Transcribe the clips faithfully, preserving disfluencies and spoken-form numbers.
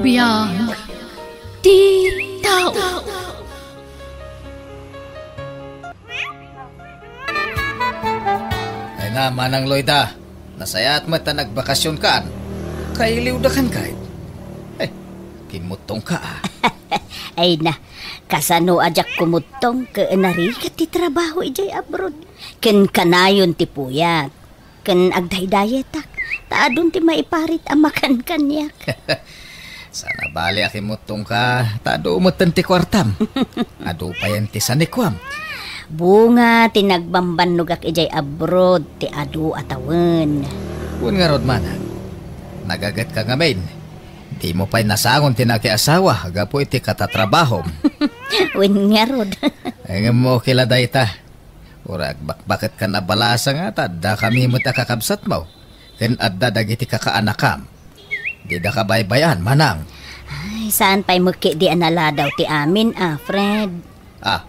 Biag ti tao. Ay na, Manang Loida, nasayaat met ta nagbakasionkan. Kailiwdakan kay. Eh, kimuttongka, a. Ay na, kasano a diak kumuttong ket narigat ti trabaho idiay abroad. Ken kanayon ti puyat. Ken agdaydayetak, ta adun ti maiparit a makan kaniak. Saan a bali a kimuttongka, ta adu metten ti kuartam. Adu payen ti sanikuam. Bunga ti nagbambannogak idiay abroad ti adu a tawen. Wen ngarud, Manang, nagagetka ngamin. Dimo pay nasangon ti nakiasawa gapu iti katatrabahom. Wen ngarud. Ngem okay la dayta. Uray agbakbaketkan a balasa nga ta addakami met a kakabsatmo, ken adda dagiti kakaanakam. Didaka baybay-an, Manang. Ay, saan pay met ketdi a naladaw ti amin, a, Fred? Ah,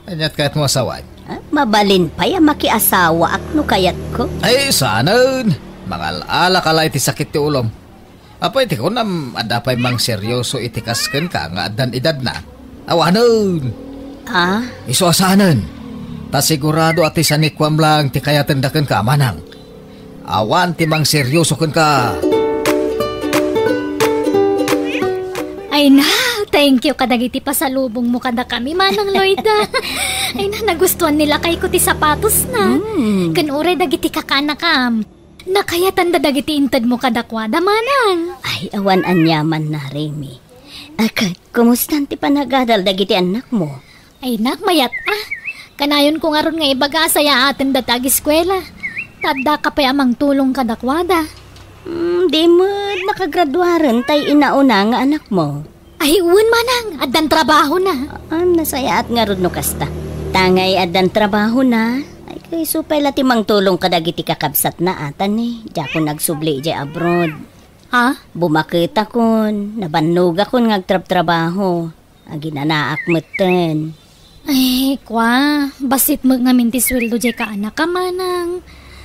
aniat kayatmo a sawen? Ah, mabalin pay a makiasawaak no kayatko. Ay, saanen! Mangal-alaka la iti sakit ti ulom. Apay ti kunam, adda pay mangseryoso iti kas kenka nga addan edadna? Awanen! Ah? Isu a saanen. Ta sigurado a ti sanikuam laeng ti kayatenda kenka, Manang. Awan ti mangseryoso kenka. Ay na, thank you kadagiti pasalubongmo kadakami, Manang Loida. Ay na, nagustuan ni lakayko ti sapatosna. Hmm. Ken uray dagiti kakaanakam. Nakayatanda dagiti intedmo kadakuada, Manang. Ay, awan aniamanna, Remy. A ket, kumustan ti panagadal dagiti annakmo? Ay, nak, mayat a. Kanayonko ngarud nga ibaga a sayaatenda ti agiskuela. Ta addaka pay a mangtulong kadakuada. Hmm, di met nakagraduaren tay inauna nga anakmo? Ay, wen, Manang, addan trabahona. Ah, nasayaat ngarud no kasta. Tangay addan trabahona, ay, kayso pay la ti mangtulong kadagiti kakabsatna, a, ta ne, diakon agsubli idiay abroad. Ha? Bumaketakon, nabannogakon nga agtrabtrabaho. Aginanaak metten. Ay, kua, bassit met ngamin ti sueldo diay kaanakam, Manang.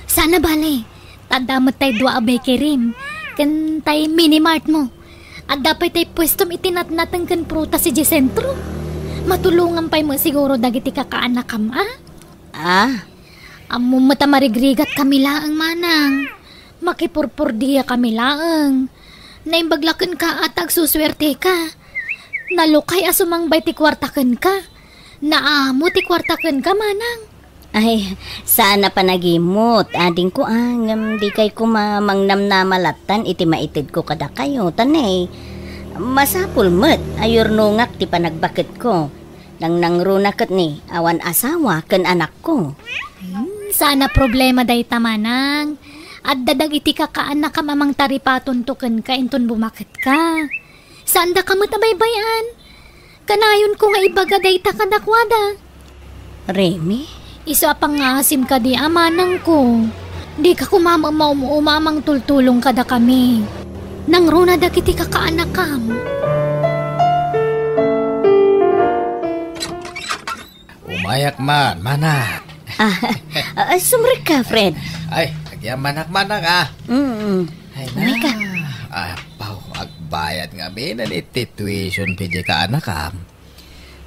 Saan a bale, ta adda met tay dua a bakery, ken tay mini mart mo. Adda pay tay puestom iti natnateng ken prutas idiay sentro. Matulongan pay met siguro dagiti kakaanakam, a? Ah? Ammom met a marigrigatkami laeng, Manang. Makipurpurdiakami laeng. Naimbag la kenka a ta agsusuerteka. Nalukay a sumangbay ti kuarta kenka. Naamo ti kuarta kenka, Manang. Ay, saan a panagimut, adingko, a, ngem dikay koma mangnamnama lattan iti maitedko kadakayo, ta ne, masapul met a yurnongak ti panagbaketko. Nangnangruna ket ni, awan asawa ken anakko. Hmm, saan a problema dayta, Manang. Adda dagiti kakaanakam a mangtaripatonto kenka inton bumaketka. Saandaka met a baybay-an. Kanayonko nga ibaga dayta kadakuada. Remy? Isu a pangngaasim kadi a manangko. Dika koma maum-uma a mangtultulong kadakami. Nangruna dagiti kakaanakam. Umayak man, Manang. Ah, ah, sumrekka, Fred. Ay, agyamanak, Manang, a. Mm. Ay, na. Umayka. Apo, agbayad ngamin iti tuition fee diay kaanakam.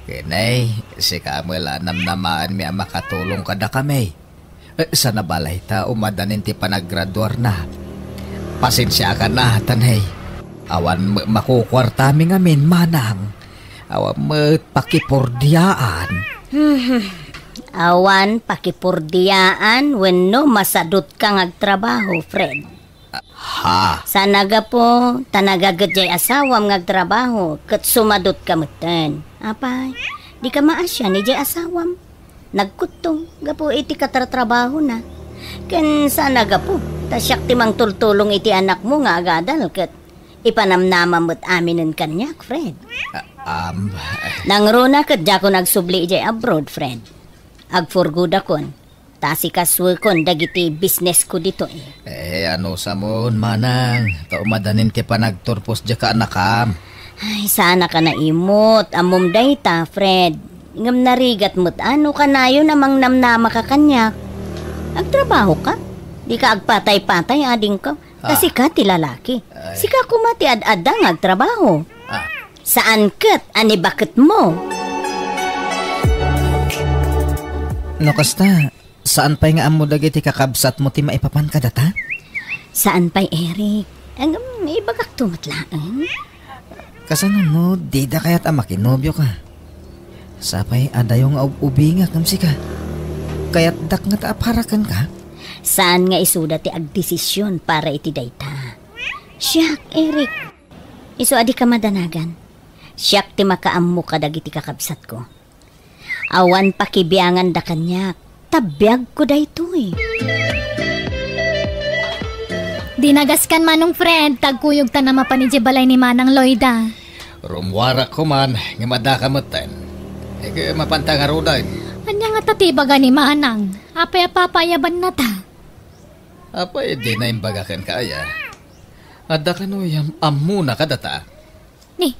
Ken ay, sika met la a namnamaenmi a makatulong kadakami. Eh, saan a bale ta umadanin ti panagraduarna. Pasensiakan a, ta ne, awan met makukuartami ngamin, Manang. Awan met pakipurdiaan. Hmm. Awan pakipurdiaan wenno masadutka nga agtrabaho, Fred? Ha? Saan a gapu ta nagaget diay asawam nga agtrabaho ket sumadutka metten. Apay, dika maasian idiay asawam. Nagkuttong gapu iti katratrabahona. Ken saan a gapu ta siak ti mangtultulong iti anakmo nga agadal ket ipanamnamam met aminen kaniak, Fred. Ah, um, Nangruna ket diakon agsubli idiay abroad, Fred. Agpurgodakon. Ta sikasuekon dagiti businessko ditoy. Eh, anusamon, Manang, ta umadanin ti panagturpos diay kaanakam. Ay, saanaka naimut. Ammom dayta, Fred. Ngem narigat met a no kanayon a mangnamnamaka kaniak. Agtrabahoka. Dika agpatay-patay, adingko. Ta Ah. sika ti lalaki. Ay. Sika koma ti ad-adda nga agtrabaho. Ah. Saan ket a ni baketmo. No kasta, saan pay nga ammo dagiti kakabsatmo ti maipapan kadata? Saan pay, Eric. Ngem, ibagakto met laeng. Kasano no dida kayat a makinobioka? Sapay a dayo nga ub-ubingak ngem sika. Kayatdak ngata a para kenka? Saan nga isuda ti agdesisyon para iti dayta. Siak, Eric. Isu a dika madanagan. Siak ti makaammo kadagiti kakabsatko. Awan pakibianganda kaniak, ta biagko daytoy. Dinagaskan, Manong Fred, ta agkuyogtan a mapan idiay balay ni Manang Loida. Rummuarak koman, ngem addaka metten. Ket mapanta ngaruden. Ania ngata ti ibaga ni Manang? Apay a papaayabannata? Apay, dina imbaga kenka aya? Adda kano yam-, ammona kadata? Ni,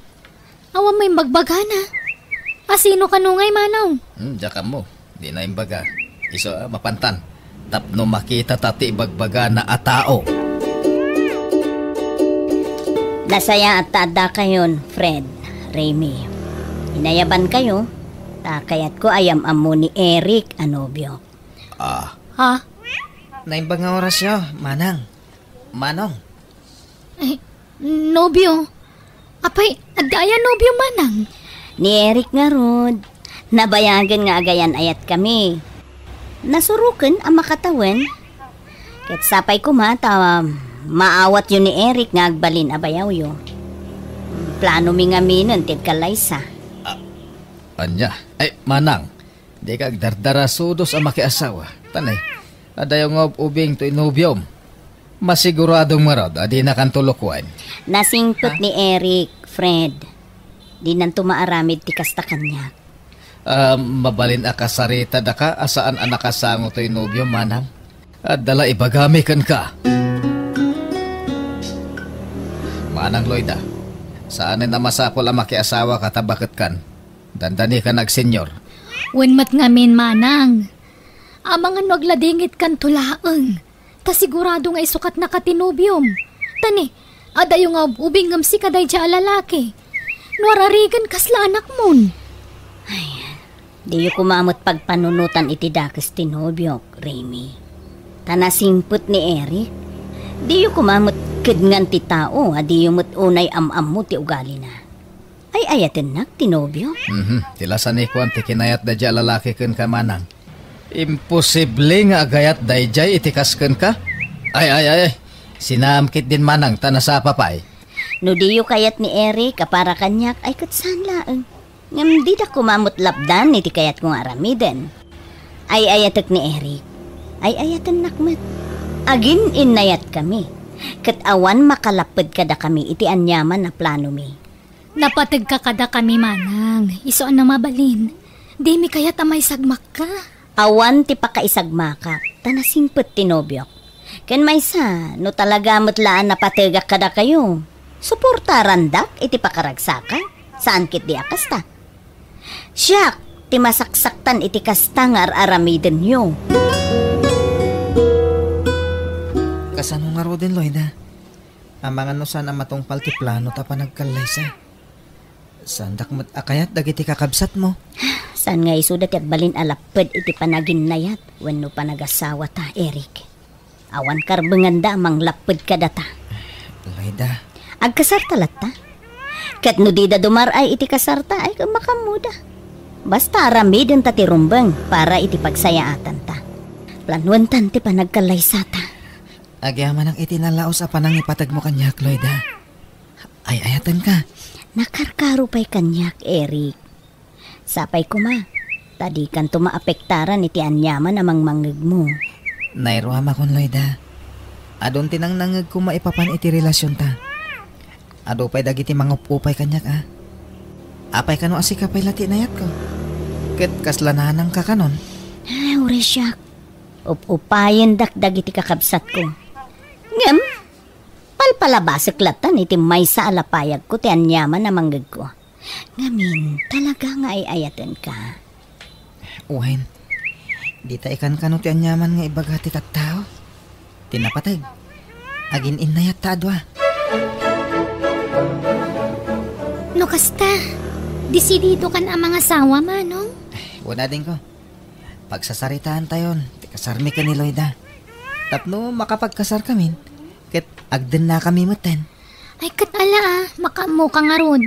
awan mo imbagbagana. A sino kano ngay, Manong? Hmm, diak ammo. Dina imbaga. Isu a mapantan. Tapno makitata ti ibagbagana a tao. Nasayaat ta addakayon, Fred, Remy. Inayabankayo, ta kayatko a yam-ammo ni Eric a nobio. Ah. Ha? Naimbag nga orasyo, Manang. Manong. Ay, nobio? Apay, adda aya nobio, Manang? Ni Eric ngarud. Nabayagen nga agayan-ayatkami. Nasuroken a makatawen. Ket sapay koma ta maawatyo ni Eric nga agbalin a bayawyo. Planomi ngaminen ti agkallaysa. Ah, ania? Ay, Manang, dika agdardarasudos a makiasawa. Tanay, adayo nga ub-ubing toy nobiom. Masiguradom ngarud a dinakanto lukuen. Nasingpet Ha? ni Eric, Fred. Dinanto maaramid ti kasta kaniak. Ah, mabalin a kasaritadaka a saan a nakasango toy nobio, Manang. Adda la ibagami kenka. Manang Loida, saanen a masapul a makiasawaka ta baketkan. Dandanikan a agsenyor. Wen met ngamin, Manang. Amangan no agladingitkanto laeng. Ta sigurado nga isukatnaka ti nobiom. Ta ni, adayo nga ub-ubing ngem sika daydiay a lalaki. No ararigen kasla anakmon. Ay, diyo koma met pagpanunotan iti dakes ti nobiok, Remy. Ta nasingpet ni Eric. Diyo koma met kedngan ti tao a diyo met unay am-ammo ti ugalina. Ay-ayatennak ti nobio? Mhm. Ti lasanikuan ti kinayat daydiay a lalaki kenka, Manang. Imposible nga agayat daydiay iti kas kenka? Ay, ay, ay, ay. Sinaam ketdin, Manang, ta nasapa pay. No diyo kayat ni Eric a para kaniak, ay ket saan laeng. Ngem dida koma met lapdan iti kayatko nga aramiden. Ay-ayatek ni Eric. Ay-ayatennak met. Agin-innayatkami. Ket awan makalapped kadakami iti aniaman a planomi. Napategka kadakami, Manang. Isu a no mabalin, dimi kayat a maisagmakka. Awan ti pakaisagmakak, ta nasingpet ti nobiok. Ken maysa, no talaga met la a napategak kadakayo, suportarandak iti pakaragsakan. Saan ketdi a kasta. Siak ti masaksaktan iti kasta nga ar-aramidenyo. Kasano ngaruden, Loida? Amangan no saan a matungpal ti plano ta panagkallaysa. Saandak met a kayat dagiti kakabsatmo. Saan nga isuda ti agbalin a lapped iti panaginnayat wenno panagasawata, Eric. Awan karbenganda a manglapped kadata. Loida. Agkasarta latta? Ket no dida dumar-ay iti kasarta, ay, makaammoda. Basta aramidenta ti rumbeng para iti pagsayaatanta. Planuentan ti panagkallaysata. Agyamanak iti nalaus a panangipategmo kaniak, Loida. Ay-ayatenka. Nakarkaro pay kaniak, Eric. Sapay koma, ta dikanto maapektaran iti aniaman a mangmangngegmo. Nairuamakon, Loida. Adun ti nangnangngegko maipapan iti relasionta. Adu pay dagiti mangup-upay kaniak, a. Apay kano a sika pay la ti inayatko? Ket kasla nanangka kanon? Ay, uray siak. Up-upayendak dagiti kakabsatko. Ngem, palpalabasek lattan iti maysa a lapayagko ti aniaman a mangngegko. Ngamin, talaga nga ay-ayatenka. Wen, dita ikankano ti aniaman nga ibaga ti tattao? Ti napateg? Agin-innayatta a dua. No kasta, desididokan a mangasawa, Manong? Wen, adingko. Pagsasaritaantayon ti kasarmi ken ni Loida. Tapno makapagkasarkamin, ket agdennakami metten. Ay, ket ala, a, makaammoka ngarud.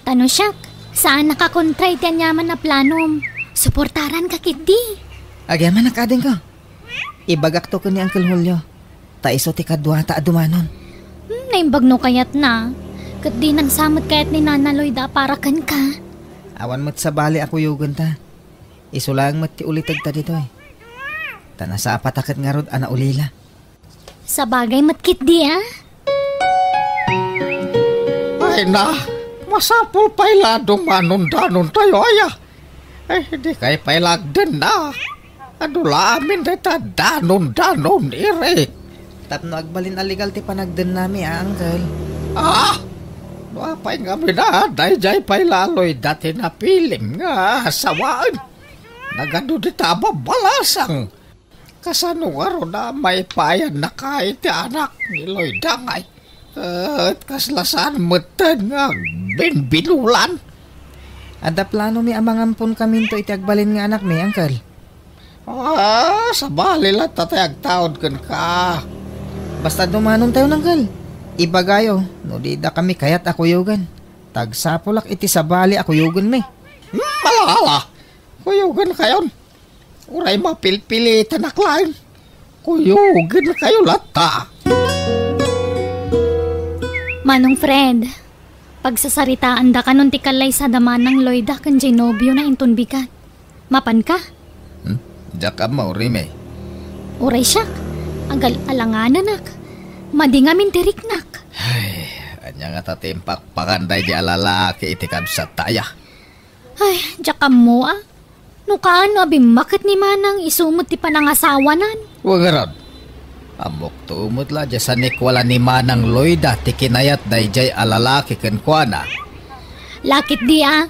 Ta no siak, saanak a kontra iti aniaman a planom. Suportaranka ketdi. Agyamanak, adingko. Ibagakto ken ni Uncle Julio, ta isu ti kaduata a dumanon. Hmm, naimbag no kayatna. Ket dinan sa met kayat ni Nana Loida a para kenka. Awan met sabali a kuyogenta. Isu laeng met ti ulitegta ditoy. Ta nasapata ket ngarud a naulila. Sabagay met ketdi, a? Ay na, masapul pay la a dumanon-danontayo, aya. Ay, dikay pay la agdenna. Adu la amin dayta danon-danon, Eric. Tapno agbalin a legal ti panagdennami, a, Uncle. Ah! No apay ngamin a, daydiay pay la a Loida ti napilim nga asawaen. Nagadu dita a babbalasang. Kasano ngarud a maipayannaka iti anak ni Loida ngay? Ket kasla saan metten nga agbinbinulan? Adda planomi a mangamponkaminto iti agbalin nga anakmi, Uncle. Ah, sabali latta ti agtaud kenka. Basta dumanontayon, Uncle. Ibagayo, no didakami kayat a kuyogen. Ta agsapulak iti sabali a kuyogenmi. Hmm, ala, ala. Kuyogenkayon. Uray mapilpilitanak laeng, kuyogenkayo latta. Manong Fred, pagsasaritaandakanon ti kallaysada Manang Loida ken diay nobiona inton bigat. Mapanka? Hmm? Diak ammo, Rime. Uray siak, agal-alangananak. Madi ngamin ti riknak. Ay, ania ngata ti impakpakan daydiay a lalaki iti kabsatta, aya? Ay, diak ammo, a. No kaano a bimmaket ni Manang isu met ti panangasawanan. Wen ngarud, ammokto met la diay sanikua la ni Manang Loida ti kinayat daydiay a lalaki kenkuana. La ketdi, a.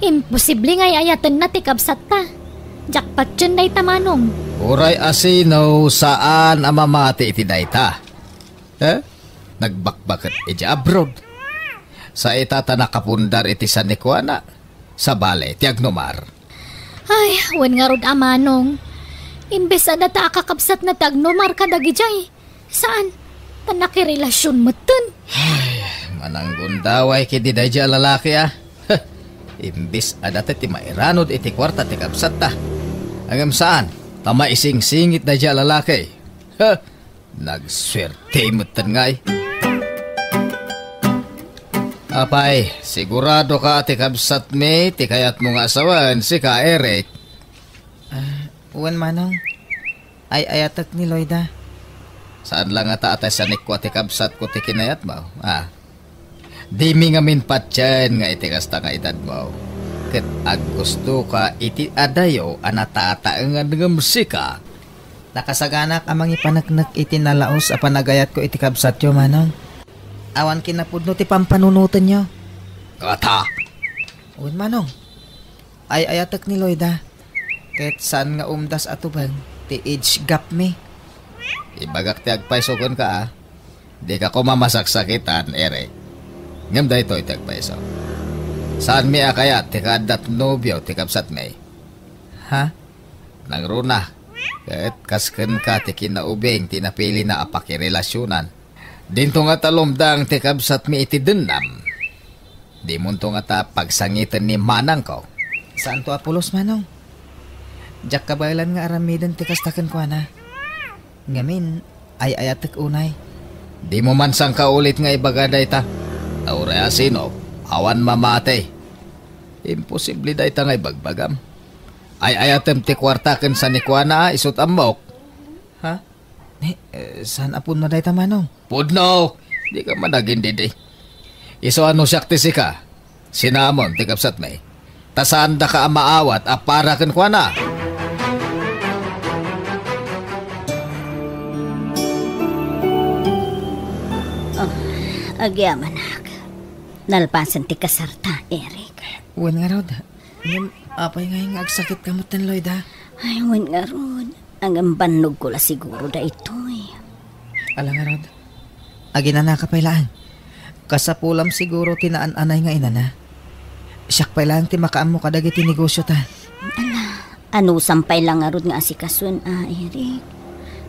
Imposible nga ay-ayatenna ti kabsatta. Diak patien dayta, Manong. Uray asino, saan a mamati iti dayta. Eh? Nagbakbaket idiay abroad. Sa ita ta nakapundar iti sanikuana, sabali ti agnumar. Ay, wen ngarud a, Manong. Imbes a data a kakabsatna ti agnumar kadagidiay, saan, ta nakirelasion metten. Ay, mananggundaway ketdi daydiay a lalaki, a. Imbes a data ti mairanod iti kuarta ti kabsatta. Ngem saan, ta maisingsingit daydiay a lalaki. Nagsuerte metten ngay. Apay, siguradoka a ti kabsatmi ti kayatmo nga asawaen, sika, Eric? Ah, wen, Manong. Ay-ayatek ni Loida. Saan la ngata a ti sanikua ti kabsatko ti kinayatmo, a? Dimi ngamin patien nga iti kasta nga edadmo, ket aggustoka iti adayo a natataengan ngem sika. Nakasaganak a mangipaneknek iti nalaus a panagayatko iti kabsatyo, Manong. Awan kinapudno ti pampanunotenyo. Ngata? Wen, Manong. Ay-ayatek ni Loida. Ket saan nga umdas a tubeng ti age gap mi. Ibagak ti agpayso kenka, a. Dika koma masaksakitan, Eric. Ngem daytoy ti agpayso. Saanmi a kayat ti kaaddat nobio ti kabsatmi. Ha? Nangruna, ket kas kenka ti kinaubing ti napilina a pakirelasionan. Dinto ngata lumdang ti kabsatmi iti dennam. Dimonto ngata pagsangiten ni manangko. Saanto a pulos, Manong. Diak kabaelan nga aramiden ti kasta kenkuana. Ngamin, ay-ayatek unay. Dimo man sangkaulit nga ibaga dayta. Ta uray a sino, awan mamati. Imposible dayta nga ibagbagam. Ay-ayatem ti kuarta ken sanikuana, isut' ammok. Ha? Eh, eh, saan a pudno dayta, Manong? Pudno! Dika man agindidi. Isu a no siak ti sika, sinamon ti kabsatmi. Ta saandaka a maawat a para kenkuana. Oh, agyamanak. Nalpasen ti kasarta, Eric. Wen ngarud. Ngem, apay ngay nga agsakitka metten, Loida? Ay, wen ngarud. Ngem bannogko la siguro daytoy. Ala ngarud, Aginanaka pay laeng. Kasapulam siguro ti naan-anay nga inana. Siak pay laeng ti makaammo kadagiti negosiota. Ala, anusam pay la ngarud nga asikason, a, Eric.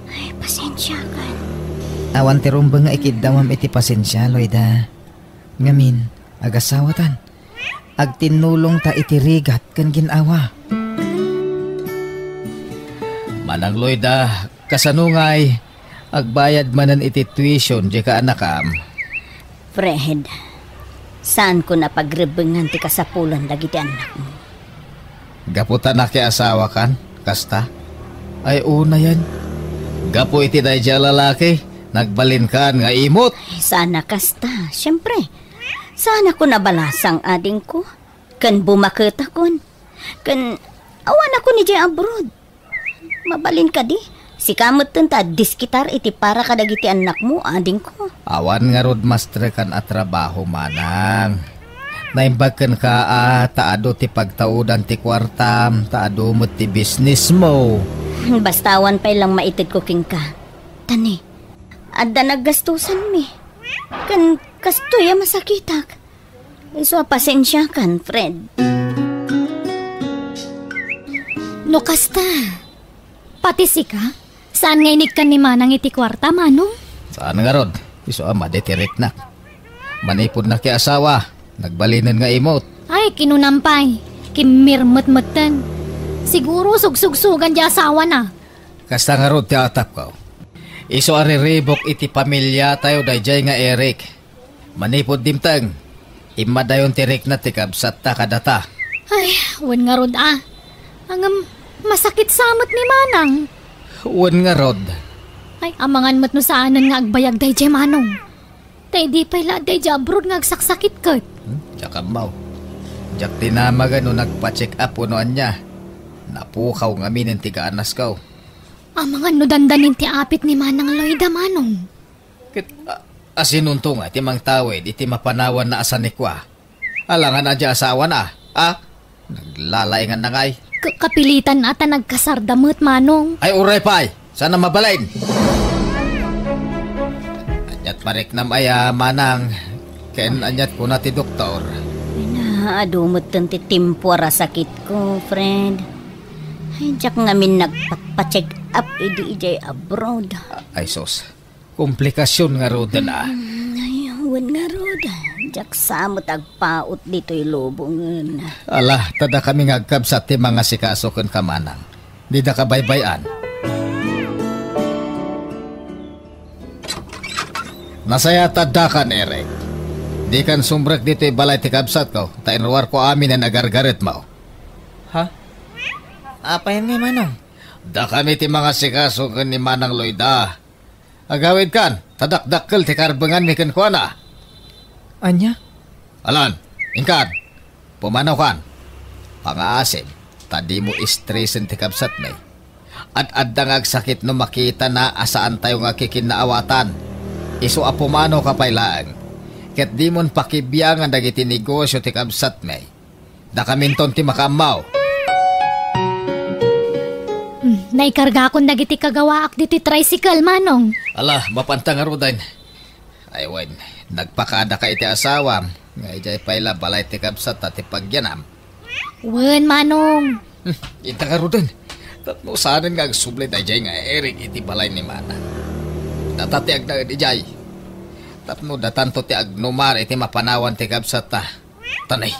Ay, pasensiakan. Awan ti rumbeng nga ikiddawam iti pasensia, Loida. Ngamin, agasawatan. Agtinnulongta iti rigat ken gin-awa. Manang Loida, kasano ngay, agbayad manen iti tuition diay kaanakam? Fred, saanko a pagrebbengan ti kasapulan dagiti annakmo. Gapu ta nakiasawakan, kasta? Ay, unayen. Gapu iti daydiay a lalaki, nagbalinkan nga imot. Saan a kasta, siempre. Saanakon a balasang, adingko. Ken bumaketakon. Ken awanakon idiay abroad. Mabalin kadi? Sika metten ta diskitar iti para kadagiti annakmo, adingko. Awan ngarud mastrekan a trabaho, manang. Naimbag kenka a ta adu ti pagtaudan ti kuartam, ta adu met ti bisnismo. Basta awan pay lang maitedko kenka. Tani, adda naggastusanmi. Ken kastoy a masakitak. Isu a pasensiakan, Fred. No kasta, pati sika, saan nga inikkan ni Manang iti kuarta, Manong? Saan ngarud, isu a madi ti riknak. Manipud nakiasawa, nagbalinen nga imot. Ay, kinunam pay, kimmirmet metten. Siguro sugsugsugan diay asawana. Kasta ngarud ti atapko. Isu a riribuk iti pamiliatayo daydiay nga Eric. Manipud dimteng, immadayon ti rikna ti kabsatta kadata. Ay, wen ngarud a. Ngem, masakit sa met ni Manang. Wen ngarud. Ay, amangan met no saanen nga agbayag daydiay, Manong. Ta idi pay la daydiay abroad nga agsaksakit ket. Hmm? Diak ammo. Diak dinamagen no nagpa-check up wenno ania. Napukaw ngaminen ti gaanasko. Amangan no dandanin ti apit ni Manang Loida, Manong. Ket, a, asinonto nga ti mangtawid iti mapanawanna a sanikua? Alangan a diay asawana, a? Naglalainganna ngay. Ka-, kapilitan a ta nagkasarda met, Manong. Ay, uray pay! Saan a mabalin? Aniat mariknam aya, Manang? Ken aniat kuna ti doktor? Ay na, adu metten ti timpuar a sakitko, Fred. Ay, diak ngamin nagpakpa-check up idi idiay abroad. Ay, sus. Komplikasyon ngaruden a. Mm, ay, wen ngarud. Diak sa met agpaut ditoy lubongen. Ala, ta dakami nga agkabsat ti mangasikaso kenka, Manang. Dida kabaybay-an. Nasayaat addakan, Eric. Dikan sumrek ditoy balay ti kabsatko, ta inruarko aminen a gargaretmo. Ha? Apayen ngay, Manong? Dakami ti mangasikaso ken ni Manang Loida. Agawidkan, ta dakdakkel ti karbenganmi kenkuana. Ania? Alan, inkan, pumanaw kan. Pangaasim, ta dimo istresen ti kabsatmi. Ad-adda nga agsakit no makitana a saantayo nga kikinnaawatan. Isu a pumanaw ka pay laeng, ket dimon pakibiangan dagiti negosio ti kabsatmi. Dakaminton ti makaammo. Hmm, naikargakon dagiti kagawaak ditoy tricycle, Manong. Ala, mapanta ngaruden. Ay wen, nagpakadaka iti asawam, nga idiay pay la balay ti kabsatta ti pagyanam. Wen, Manong. Hmm, inta ngaruden. Tapno saanen nga agsubli daydiay nga Eric iti balay ni Manang. Data ti agnaed idiay. Tapno datanto ti agnumar iti mapanawan ti kabsatta. Tanay,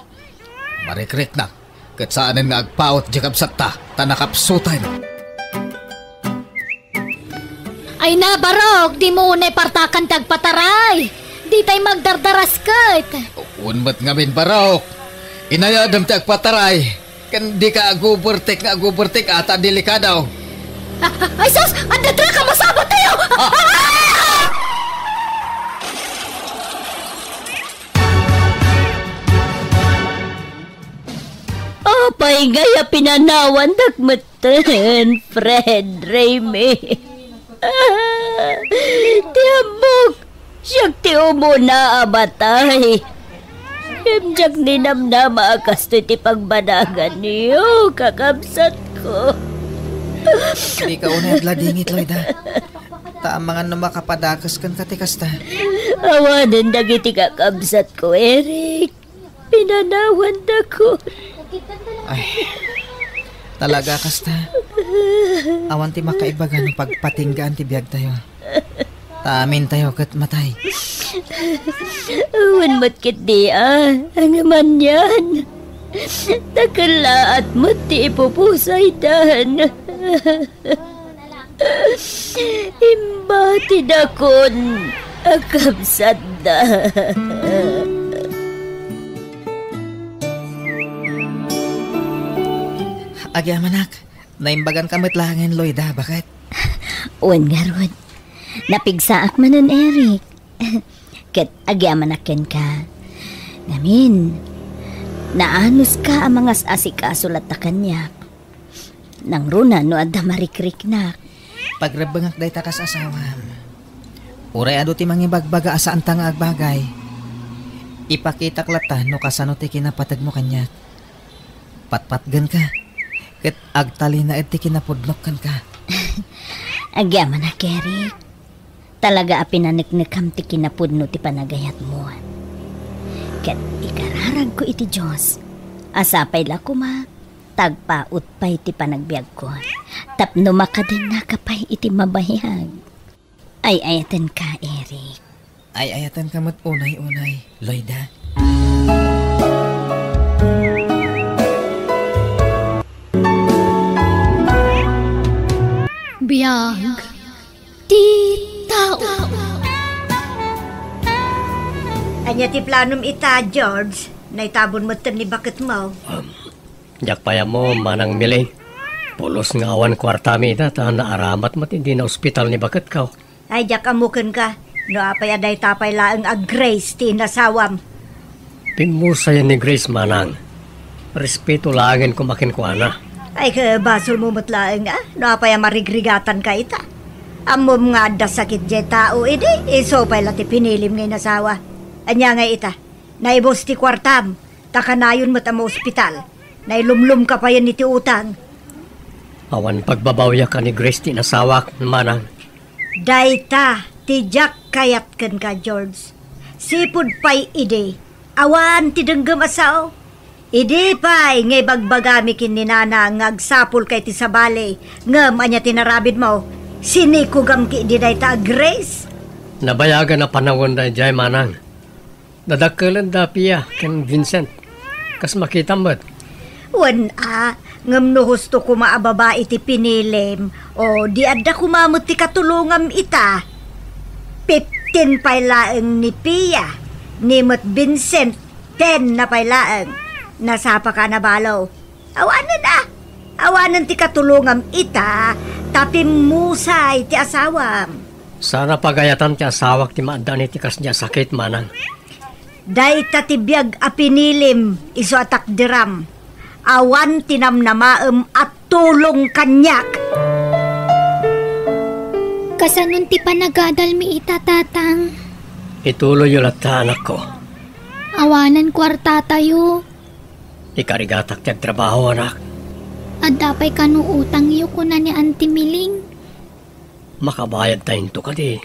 marikriknak, ket saanen nga agpaut diay kabsatta, ta nakapsuten. Ay na, Barok, dimo unay partakan ti agpataray. Ditay magdardarasket. Wen met ngamin, Barok. Inayadem ti agpataray. Ken dika agubertek nga agubertek a ta delikado. Ah, ah, ay sus! Adda dra ka masabat tayo! Ah! Apay ngay a pinanawandak metten, Fred, Raymi? Ti ammok, siak ti umuna a matay. Ngem diak ninamnama a kastoy ti pagbanaganyo, kakabsatko. Dika unay agladingit, Loida. Amangan no makapadakes kenka ti kasta. Awanen dagiti kakabsatko, Eric. Pinanawandakon. Ay, talaga kasta. Awan ti makaibaga no pagpatinggaan ti biagtayo. Ta amintayo ket matay. Awan met ketdi a, ngem anian. Ta kellaat met ti ipupusaydan. Imbatidakon a kabsatda. Agyamanak, naimbaganka met laengen, Loida, baket? Wen ngarud, napigsaak manen, Eric. Ket agyamanak kenka. Ngamin, naanuska a mangas-asikaso latta kaniak. Nangruna no adda marikriknak. Pagrebbengak dayta kas asawam. Uray adu ti mangibagbaga a saanta nga agbagay, ipakitak latta no kasano ti kinapategmo kaniak. Patpatgenka, ket agtalinaed ti kinapudnok kenka. Agyamanak, Eric. Talaga a pinaneknekam ti kinapudno ti panagayatmo. Ket ikararagko iti Dios a sapay la koma ta agpaut pay ti panagbiagko tapno makadengngaka pay iti mabayag. Ay-ayatenka, Eric. Ay-ayatenka met unay-unay, Loida. Biag ti tao. Ania ti planom ita, George? Naitabon metten ni baketmo. Um, diak pay ammo, Manang Miling. Pulos nga awan kuartami ita ta naaramat met idi naospital ni baketko. Ay, diak ammo kenka. No apay a dayta pay laeng a Grace ti inasawam. Pimmusayen ni Grace, Manang. Respeto laengen koma kenkuana. Ay, ket basolmo met laeng a no apay a marigrigatanka ita. Ammom nga adda sakit diay tao idi isu pay la ti pinilim nga inasawa. Ania ngay ita? Naibus ti kuartam, ta kanayon met a maospital. Nailumlomka payen iti utang. Awan pagbabawiak a ni Grace ti inasawak, Manang. Dayta ti diak kayat kenka, George. Sipud pay idi, awan ti denggem a sao. Idi pay nga ibagbagami ken ni Nana nga agsapulka iti sabali, ngem ania ti narabidmo? Sinikugam ketdi dayta a Grace? Nabayagan a panawen daydiay, Manang. Nadakkelenda Pia ken Vincent. Kas makitam met. Wen a, ngem no husto koma a babai ti pinilim, o di adda koma met ti katulongam ita. Fifteen pay laeng ni Pia, ni met Vincent, ten na pay laeng. Nasapaka a nabalo. Awanen a, awanen ti katulongam ita, ta pimmusay ti asawam. Saan a pagayatan ti asawak ti maaddaan iti kasdi a sakit, Manang. Dayta ti biag a pinilim isu a takderam. Awan ti namnamaem a tulong kaniak. Kasanon ti panagadalmi ita, Tatang? Ituloyyo latta, anakko. Awanen kuartatayo. Ikarigatak ti agtrabaho, anak. Adda pay kano utangyo, kuna ni Auntie Miling. Makabayadta into kadi?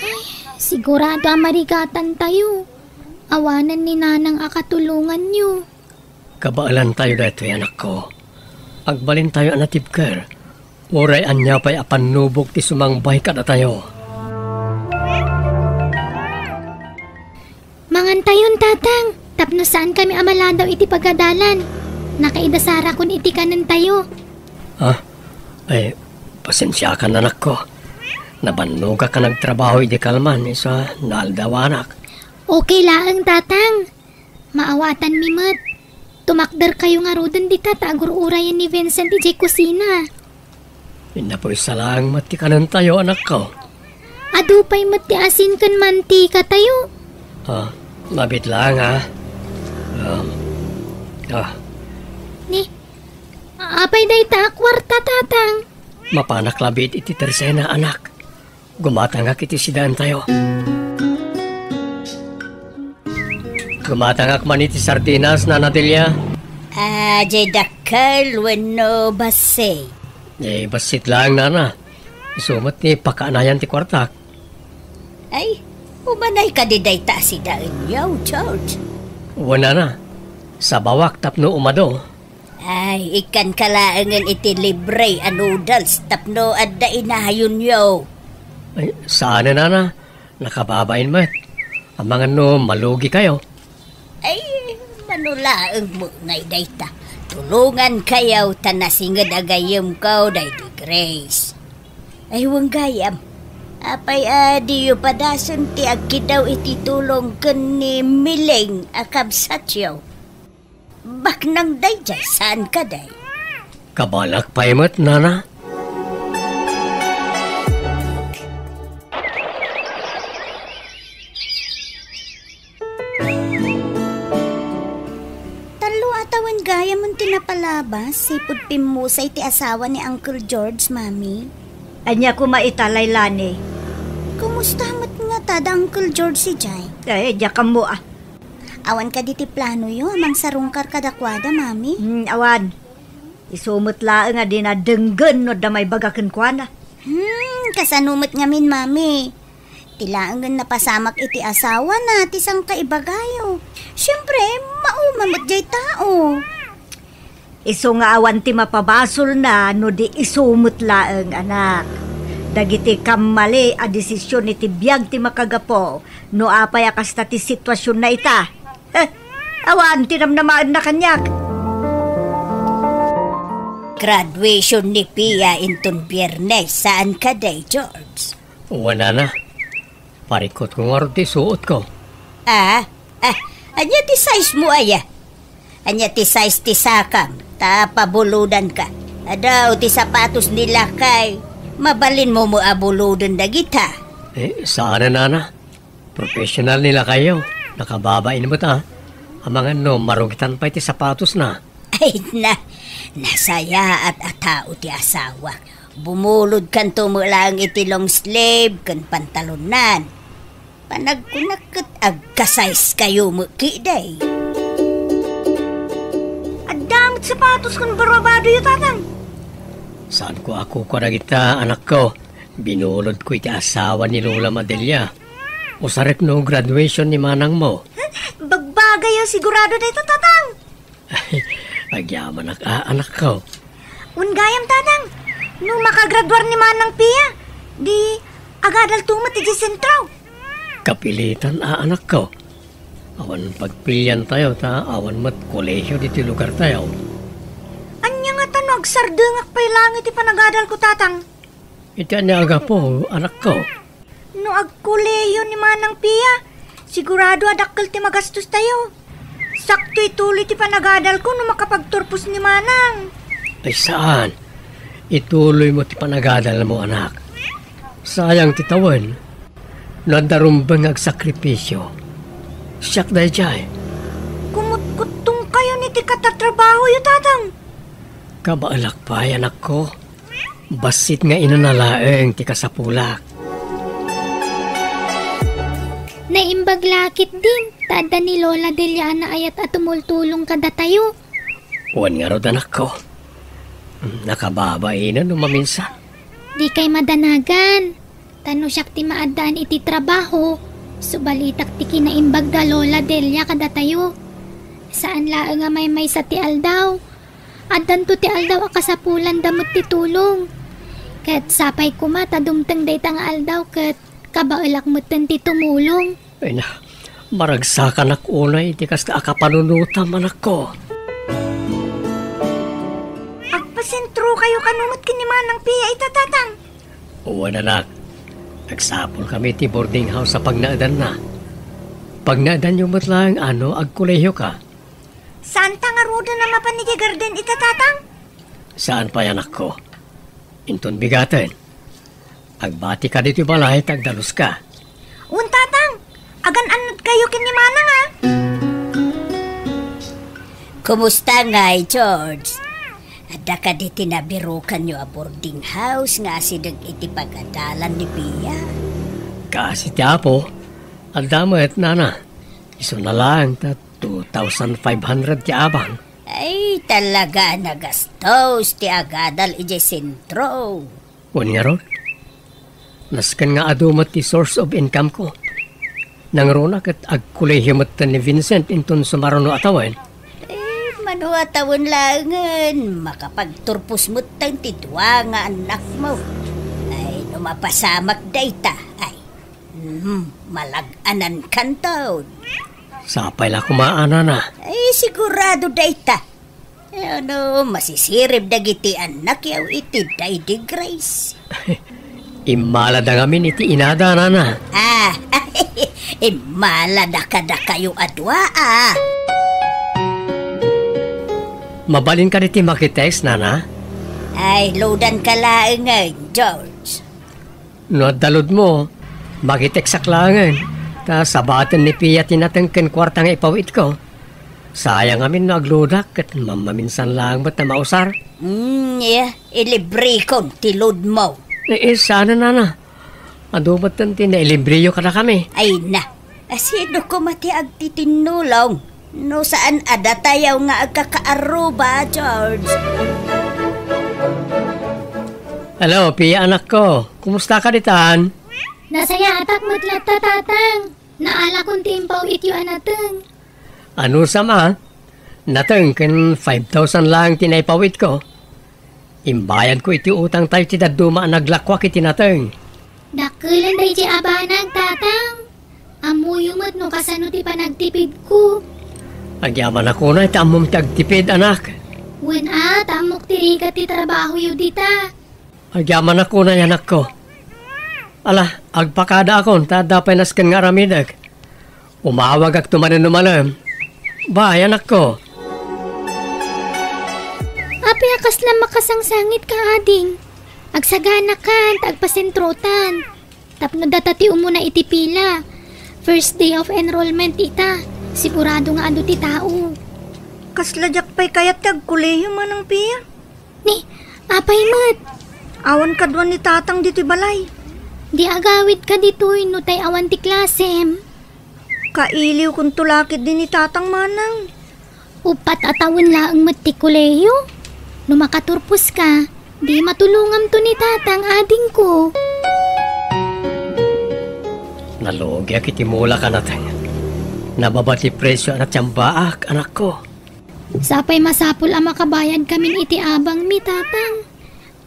Ay, sigurado a marigatantayo. Awanen ni Nanang a katulonganyo. Kabaelantayo daytoy, anakko. Agbalintayo a natibker. Uray ania pay a pannubog ti sumangbay kadatayo. Mangantayon, Tatang, tapno saankami a maladaw iti pagadalan. Nakaidasarakon iti kanentayo. Ah, ay, pasensiakan, anakko. Nabannogak a nagtrabaho idi kalman, isu a naaldawanak. Okay laeng, Tatang. Maawatanmi met. Tumakderkayo ngaruden dita ta agur-urayen ni Vincent idiay kusina. Innapoy sa laeng met ti kanentayo, anakko. Adu pay met ti asin ken mantikatayo. Ah, mabit laeng, a. Um, ah. Ni, apay dayta a kuarta, Tatang? Mapanak labiit iti tersena, anak. Gumatangak iti sidaentayo. Gumatangak man iti sardinas, Nana Delia. Ah, diay dakkel wenno bassit? Eh, bassit laeng, Nana. Isu met ti pakaanayan ti kuartak. Ay, umanay kadi dayta a sidaenyo, George? Wen, nana. Sabawak tapno umadu. Ay, ikkanka laengen iti libre a noodles tapno adda inayonyo. Ay, saan, nana. Nakababain met. Amangan no malugikayo. Ay, mano laeng met ngay dayta. Tulongankayo ta nasinged a gayyemko daydi Grace. Ay, wen gayam. Apay a diyo padasen ti agkidaw iti tulong ken ni Miling a kabsatyo? Baknang daydiay, saan kadi? Kabalak pay met, nana. Tallo a tawen gayam ti napalabas, sipud pimmusay ti asawa ni Uncle George, Mami. Ania koma ita, Lailani? Kumusta met ngata da Uncle George idiay? Ay, diak ammo, a. Awan kadi ti planoyo a mangsarungkar kadakuada, Mami? Hmm, awan. Isu met laeng a dina denggen no adda maibaga kenkuana. Hmm, kasano met ngamin, Mami? Ti laengen napasamak iti asawana ti sangkaibagayo. Siempre, mauma met diay tao. Isu nga awan ti mapabasolna no di isu met laeng, anak. Dagiti kammali a desisyon iti biag ti makagapu no apay a kasta ti situasionna ita. Eh, awan ti namnamaenna kaniak. Graduation ni Pia inton Biyernes, saan kadi, George? Wen, nana. Parikutko ngarud ti suotko. Ah, ah, ania ti size mo, aya? Ania ti size ti sakam? Ta pabulodanka. Adu ti sapatos ni lakay. Mabalinmo met a buloden dagita. Eh, saan, nana. Professional ni lakayyo. Nakababain met, a. Amangan no marugitan pay ti sapatosna. Ay, na, nasayaat a tao ti asawak. Bumulodkanto met laeng iti long sleeve ken pantalonnan. Panagkunak ket agka-size kayo met ketdi. Adda met sapatos ken barabadoyo, Tatang. Saanko a kukua dagita, anakko. Binulodko iti asawa ni Lola Madelia. Usarek no graduation ni manangmo. Bagbagayo, sigurado dayta, Tatang. Agyamanak a, anakko. Wen gayam, Tatang, no makagraduar ni Manang Pia, di agadalto met idiay sentro. Kapilitan a, anakko. Awan pagpiliantayo ta awan met kolehio ditoy lugartayo. Ania ngata no agsardengak pay laeng iti panagadalko, Tatang? Iti ania a gapu, anakko? No agkolehio ni Manang Pia, sigurado a dakkel ti magastostayo. Sakto ituloy ti panagadalko no makapagturpos ni Manang. Ay, saan. Ituloymo ti panagadalmo, anak. Sayang ti tawen. No adda rumbeng nga agsakripisio, siak daydiay. Kumutkuttongkayon iti katatrabahoyo, Tatang. Kabaelak pay, anakko. Bassit nga inana laeng ti kasapulak. Naimbag la ketdin, ta adda ni Lola Delia a naayat a tumultulong kadatayo. Wen ngarud, anakko. Nakababainen no maminsan. Dikay madanagan. Ta no siak ti maaddaan iti trabaho, subalitak ti kinaimbag da Lola Delia kadatayo. Saan laeng a maymaysa ti aldaw. Addanto ti aldaw a kasapulanda met ti tulong. Ket sapay koma ta dumteng dayta nga aldaw ket kabaelak metten ti tumulong. Ay na, maragsakanak unay iti kasta a kapanunotam, anakko. Agpasentrokayo kano met ken ni Manang Pia ita, Tatang? Wen, anak. Nagsapulkami iti boarding house a pagnaedanna. Pagnaedanyo met laeng a no agkolehioka. Saanta ngaruden a mapan idiay garden ita, Tatang? Saan pay, anakko. Inton bigaten. Agbatika ditoy balay ta agdaluska. Wen, Tatang. Agan-annadkayo ken ni Manang, a. Kumusta ngay, George? Adda kadi ti nabirukanyo a boarding house nga asideg iti pagadalan ni Pia? Kaasi ti Apo, adda met, nana. Isuna laeng ta two thousand five hundred ti abang. Ay, talaga a nagastos ti agadal idiay sentro. Wen ngarud, Nasken nga adu met ti source of income ko. Nangruna ket agkolehiyo metten ni Vincent inton sumaruno a tawen. Eh, mano a tawen laengen, makapagturpos metten ti dua nga annakmo. Ay, no mapasamak dayta, ay, mhm, malag-anan kanton. Sapay la koma, nana. Ay, sigurado dayta. Eh, ano, masisirib dagiti annakyo iti Day de Grace. Immalada ngamin iti inada, nana. Ah, immalada kadakayo a dua, ah. Mabalin kadi ti makitext, nana? Ay, loadan ka laengen, George. No adda load mo, makitext-ak laengen. Ta sabaten ni Pia ti nateng ken kuarta nga ipawitko. Sayang amin no agloadak ket mammaminsan laeng met a mausar. Hmm, yeah. Ilibrekon ti load mo. Eh, eh, saan, nana? Adu metten ti nailibreyo kadakami. Ay na, sino koma ti agtitinnulong? No saan a datayo nga agkakaaruba, George? Hello, Pia, anakko. Kumusta ka ditan? Nasayaatak met latta, Tatang. Naalakon ti impawityo a nateng. Ano sama? Nateng ken five thousand laeng ti naipawitko. Imbayadko iti utangtayo ti dadduma a naglakuak iti nateng. Dakkelen daydiay a banag, Tatang. Ammoyo met no kasano ti panagtipidko. Agyamanak unay ta ammom ti agtipid, anak. Wen a, ta ammok ti rigat ti trabahoyo dita. Agyamanak unay, anakko. Ala, agpakadaakon ta adda pay nasken nga aramidek. Umawagakto manen no malem. Bye, anakko. Apay a kasla makasangsangitka, ading? Agsaganakan ta agpasentrotan. Tapno data ti umuna iti pila. First day of enrollment ita. Sigurado nga adu ti tao. Kasla diak pay kayat ti agkolehiyo, Manang Pia. Ni, apay met? Awan kaduan ni Tatang ditoy balay. Di agawidka ditoy no tay awan ti klasem. Kailiwkonto la ketdi ni Tatang, Manang. Uppat a tawen laeng met ti kolehiyo. No makaturposka, di matulongamto ni Tatang, adingko. Nalugiak iti mulak a nateng. Nababa ti presio a natiambaak, anakko. Sapay masapul a makabayadkamin iti abangmi, Tatang.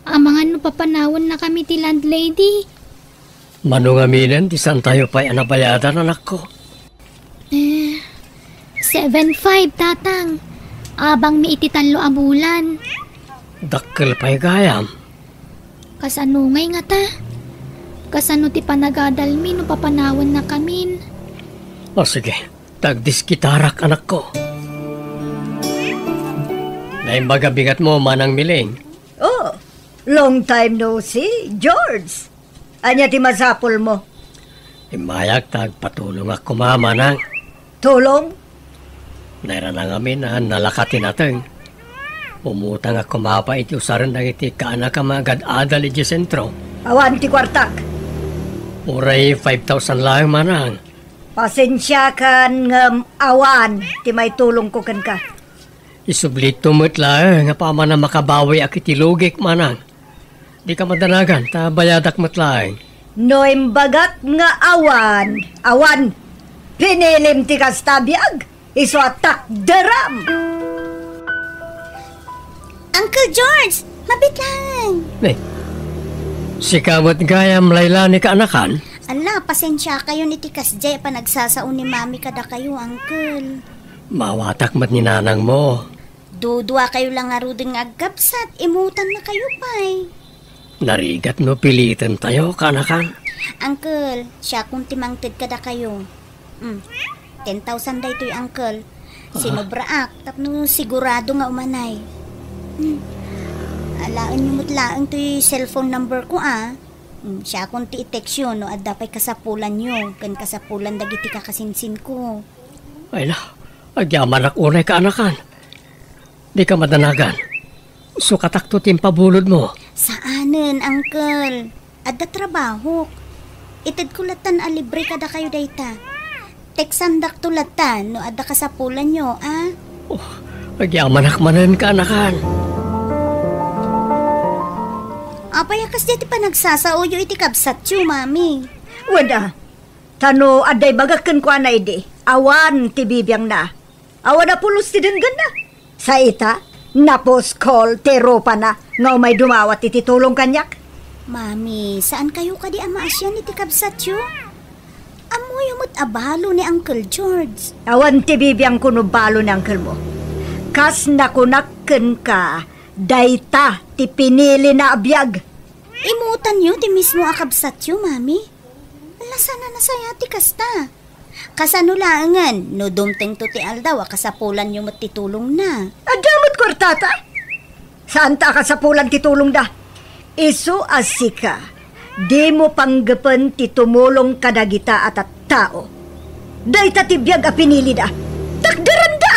Amangan no papanawennakami ti landlady. Mano ngaminen ti saantayo pay a nabayadan, anakko? Eh, seven five, Tatang. Abangmi iti tallo a bulan. Dakkel pay gayam. Kasano ngay ngata? Kasano ti panagadalmi no papanawennakamin? O sige, tagdiskitarak, anakko. Naimbag a bigatmo, Manang Miling. Oh, long time no see, George. Ania ti masapulmo? Immayak ta agpatulongak koma, Manang. Tulong? Nairana ngamin a nalaka ti nateng. Umutangak koma pay iti usaren dagiti kaanakam a agad-adal idiay sentro. Awan ti kuartak. Uray five thousand laeng, Manang. Pasensiakan ngem awan ti maitulongko kenka. Isublitto met laeng a paman a makabawiak iti lugik, Manang. Dika madanagan ta bayadak met laeng. No imbagak nga awan, awan. Pinilim ti kasta a biag, isu a takderam. Uncle George, mabit laeng. Eh, sika met gayam, Laila, ni kaanakan? Ala, pasensiakayon iti kasdiay a panagsasao ni Mami kadakayo, Uncle. Maawatak met ni nanangmo. Duduakayo la ngaruden nga agkabsat, imutannakayo pay. Narigat no pilitentayo, kaanakan. Uncle, siakon ti mangted kadakayo. Mm, ten thousand daytoy, Uncle. Ah. Sinobraak, tapno sigurado nga umanay. Mm. Alaenyo met laeng toy cellphone number ko, a. Mm, siakon ti i-textyo no adda pay kasapulanyo ken kasapulan dagiti kakasinsinko. Ay na, agyamanak unay, kaanakan. Dika madanagan. Sukatakto ti impabulodmo. Saanen, Uncle. Adda trabahok. Itedko lattan a libre kadakayo dayta. Teksandakto lattan no adda kasapulanyo, a? Oh, agyamanak manen, kaanakan. Apay a kasdiay ti panagsasaoyo iti kabsatyo, Mami? Wen a, ta no adda ibagak kenkuana idi, awan ti bibiangna. Awan a pulos ti denggenna. Sa ita, napuskol ti rupana nga umay dumawat iti tulong kaniak. Mami, saan kayo kadi a maasian iti kabsatyo? Ammoyo met a balo ni Uncle George. Awan ti bibiangko no balo ni uncle mo. Kas nakunak kenka, dayta ti pinilina a biag. Imutanyo ti mismo a kabsatyo, Mami. Ala, saan a nasayaat ti kasta. Kasano laengen no dumtengto ti aldaw a kasapulanyo met ti tulongna? Adda met kuartata? Saanta a kasapulan ti tulongda. Isu a sika, dimo panggepen ti tumulong kadagita a tattao. Dayta ti biag a pinilida. Takderanda!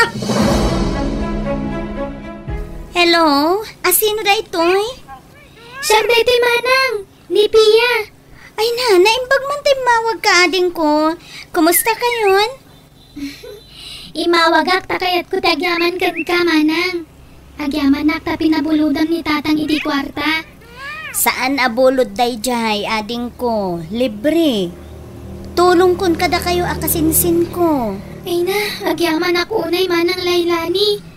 Hello? Asino daytoy? Siak daytoy, manang. Ni Pia. Ay na, naimbag man ta immawagka, adingko. Kumusta kayon? Immawagak ta kayatko ti agyaman kenka, manang. Agyamanak ta pinabulodam ni tatang iti kuarta. Saan a bulod daydiay, adingko. Libre. Tulongkon kadakayo a kasinsinko. Ay na, agyamanak unay, manang Lailani.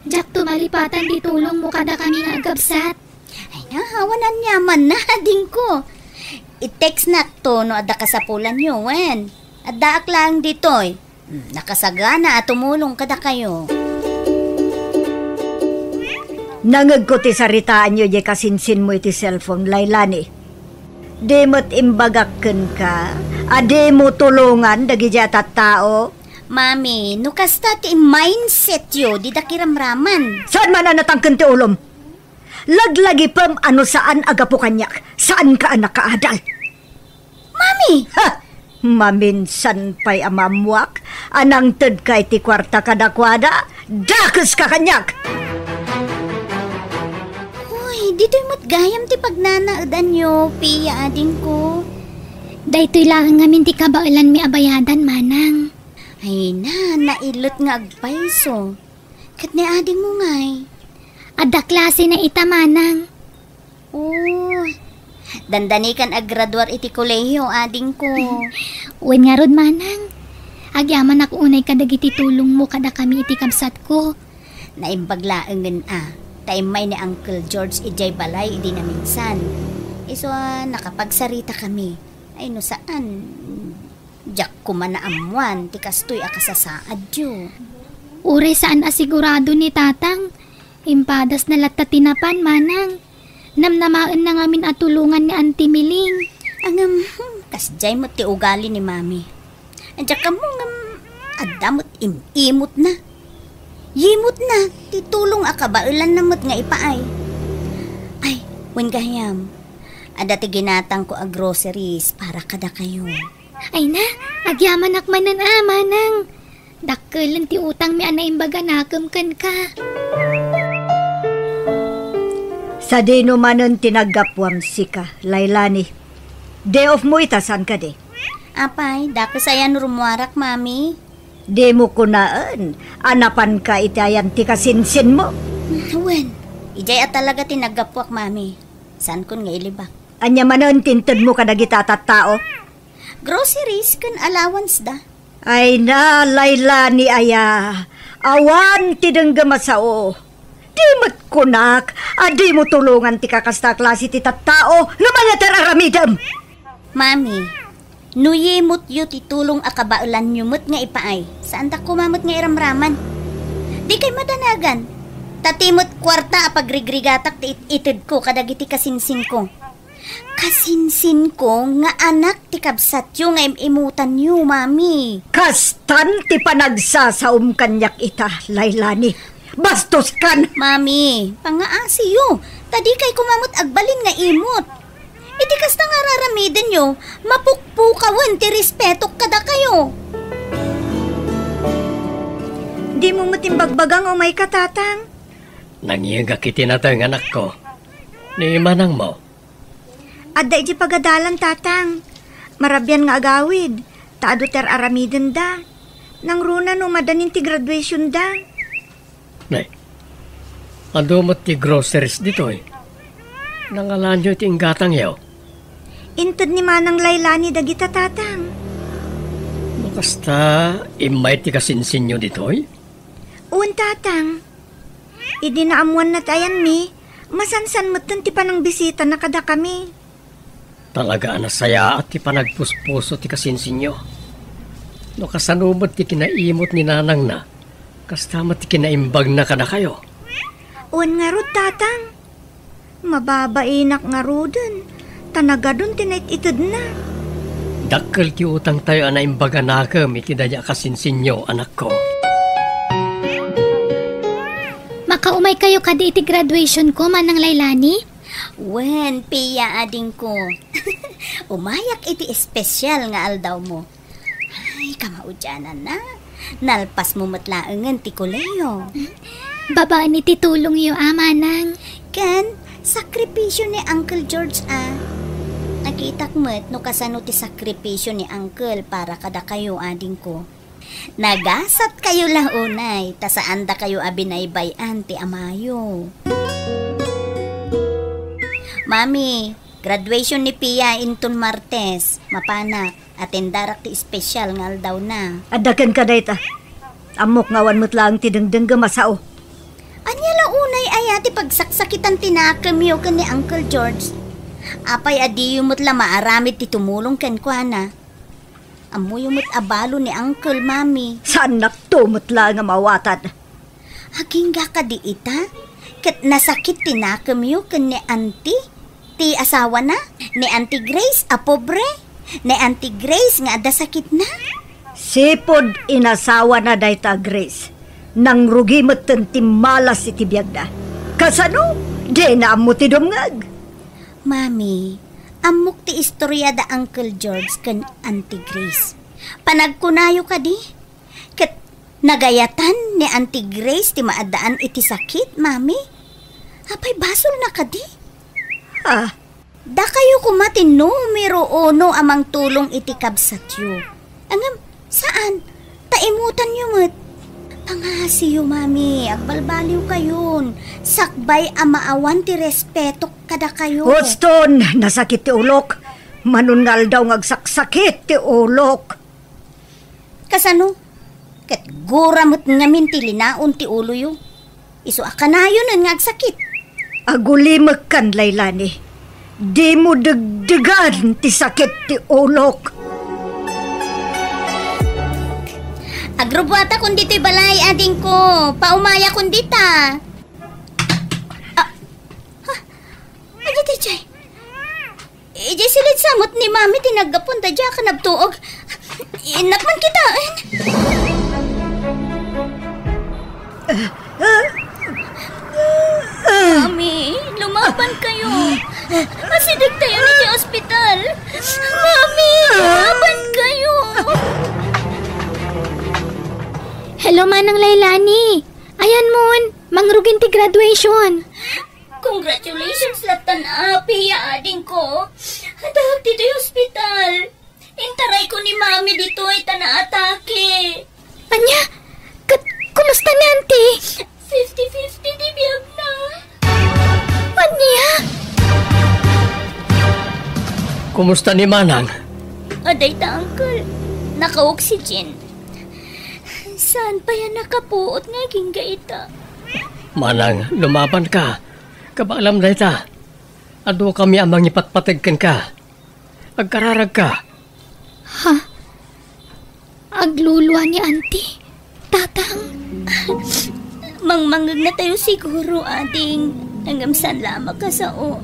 Diakto malipatan ti tulongmo kadakami nga agkabsat. Ay na, awan aniamanna, adingko. I-text nakto no adda kasapulanyo, wen. Addaak laeng ditoy. Hmm, nakasagana a tumulong kadakayo. Nangegko ti saritaanyo diay kasinsinmo iti cellphone, Lailani. Di met imbagak kenka a dimo tulongan dagidiay a tattao? Mami, no kasta ti mindsetyo, dida kiramraman. Saan man a natangken ti ulom? Laglagipem a no saan a gapu kaniak, saanka a nakaadal. Mami! Ha! Maminsan pay a maammoak a nangtedka iti kuarta kadakuada, dakeska kaniak! Uy, ditoy met gayam ti pagnanaedanyo, Pia, adingko. Daytoy laeng ngamin ti kabaelanmi a bayadan, manang. Ay na, nailet nga agpayso. Ket ni adingmo ngay? Adda klasena ita, manang. Oh, dandanikan aggraduar iti kolehiyo, adingko. Wen ngarud, manang. Agyamanak unay kadagiti tulongmo kadakami iti kabsatko. Naimbag laengen a, ta immay ni Uncle George idiay balay idi naminsan. Isu a nakapagsaritakami. Ay, no saan, diak koma naammoan ti kastoy a kasasaadyo. Uray saan a sigurado ni tatang, impadasna latta ti napan, manang. Namnamaenna ngamin a tulongan ni Auntie Miling. Ngem, hmm, kasdiay met ti ugali ni Mami. Diak ammo ngem adda met im-imotna. Yimotna ti tulong a kabaelanna met nga ipaay. Ay, wen gayam, adda ti ginatangko a groceries para kadakayo. Ay na, agyamanak manen a, manang. Dakkelen ti utangmi a naimbag a nakem kenka. Sadino manen ti naggapuam sika, Lailani? Day off mo ita, saan kadi? Apay, dakes aya no rummuarak, Mami. Dimo kunaen a napanka iti ayan ti kasinsinmo? Wen, idiay a talaga ti naggapuak, Mami. Saankon nga ilibak. Ania manen ti intedmo kadagita a tattao? Groceries ken allowance da. Ay na, Lailani aya. Awan ti denggem a sao. Di met kunak a dimo tulongan ti kakasta a klase ti tattao nga mangyat-aramidem. Mami, no yimotyo ti tulong a kabaelanyo met nga ipaay, saandak koma met nga iramraman. Dikay madanagan, ta ti met kuarta a pagrigrigatak ti it-itedko kadagiti kasinsinko. Kasinsinko nga anak ti kabsatyo nga im-imutanyo, Mami. Kastan ti panagsasaom kaniak ita, Lailani. Bastoskan! Mami, pangaasiyo, ta dikay koma met agbalin nga imot. Iti kasta nga ar-aramidenyo, mapukpukawen ti respetok kadakayo. Dimo met imbagbaga nga umayka, Tatang. Nangyegak iti nateng, anakko. Ni manangmo? Adda idiay pagadalan, Tatang. Marabian nga agawid, ta adu ti ar-aramidenda. Nangruna no madanin ti graduationda. Ne, adu met ti groceries ditoy. Nangalanyo iti inggatangyo? Inted ni Manang Lailani dagita, Tatang. No kasta, immay ti kasinsinyo ditoy? Wen, Tatang. Idi naammoanna ti ayanmi, masansan metten ti panangbisitana kadakami. Talaga a nasayaat ti panagpuspuso ti kasinsinyo. No kasano met ti kinaimot ni nanangna, kasta met ti kinaimbagna kadakayo. Wen ngarud, Tatang. Mababainak ngaruden, ta nagadun ti nait-itedna. Dakkel ti utangtayo a naimbag a nakem iti daydi a kasinsinyo, anakko. Makaumaykayo kadi iti graduationko, Manang Lailani? Wen, Pia, adingko. Umayak iti espesyal nga aldawmo. Ay, kamaudiananna. Nalpasmo met laengen ti kolehiyo. Babaen iti tulongyo a, Manang. Ken sakripisio ni Uncle George a. Nakitak met no kasano ti sakripisio ni Uncle para kadakayo, adingko. Nagasatkayo la unay, ta saandakayo a binaybay-an ti amayo. Mami, graduation ni Pia inton Martes. Mapanak. Atendarak ti espesyal nga aldawna. Adda kenka dayta. Ammok nga awan met laeng ti dengdenggem a sao. Ania la unay aya ti pagsaksakitan ti nakemyo ken ni Uncle George? Apay a diyo met la maaramid ti tumulong kenkuana? Ammoyo met a balo ni Uncle, Mami. Saannakto met laeng a maawatan. Agingga kadi ita? Ket nasakit ti nakemyo ken ni Auntie, ti asawana? Ni Auntie Grace a pobre? Ni Auntie Grace nga adda sakitna? Sipud inasawana dayta a Grace, nangrugi metten ti malas iti biagda. Kasano? Dina ammo ti dumngeg. Mami, ammok ti istorya da Uncle George ken Auntie Grace. Panagkunayo kadi? Ket nagayatan ni Auntie Grace ti maaddaan iti sakit, Mami? Apay basolna kadi? Ah. Dakayo koma ti numero uno a mangtulong iti kabsatyo. Ngem, saan? Ta imutanyo met. Pangngasiyo, Mami, agbalbaliwkayon. Sakbay a maawan ti respetok kadakayo. Houston, nasakit ti ulok. Manon nga aldaw nga agsaksakit ti ulok. Kasano? Ket gura met ngamin ti linaon ti uloyo. Isu a kanayonen nga agsakit. Agulimekkan, Lailani. Dimo degdegan ti sakit ti ulok. Agrubbuatakon ditoy balay, adingko. Paumayakon dita. Ah, ha? Adi, Techay. Idiay silid sa met ni Mami ti naggapuan ta diak nabtuog. Innak man kitaen. Mami, lumaban kayo. Masideg tayo ni ti ospital. Mami, lumaban kayo. Hello, Manang Lailani. Ayan mon, mangrugin ti graduation. Congratulations lattan a, Pia, adingko. Addaak ditoy ospital. Intarayko ni Mami ditoy ta naatake. Ania? Ket kumusta ni Auntie? Fifty fifty ti biagna. Ania? Kumusta ni Manang? Adayta, Uncle. Naka-oxygen. Saan pay a nakapuot nga agingga ita? Manang, lumaban ka. Kabaalam dayta. Adu kami a mangipatpateg kenka. Agkararagka. Ha? Aglulua ni Auntie? Tatang? Mangmangngegna tayo siguro, ading. Ngem saan la a makasao.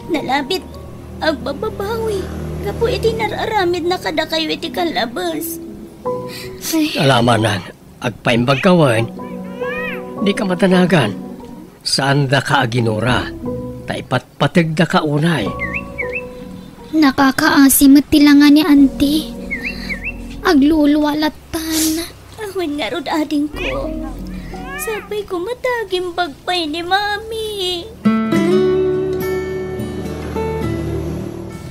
Nalabit, agbababawi gapu iti nar-aramidna kadakayo iti kallabes. Ay. Ala, Manang, agpaimbag ka wen. Dika madanagan. Saandaka a ginura, ta ipatpategdaka unay. Nakakaasi met ti langa ni Auntie. Aglulua lattan. Awan ngarud, adingko. Sapay koma ta agimbag pay ni Mami.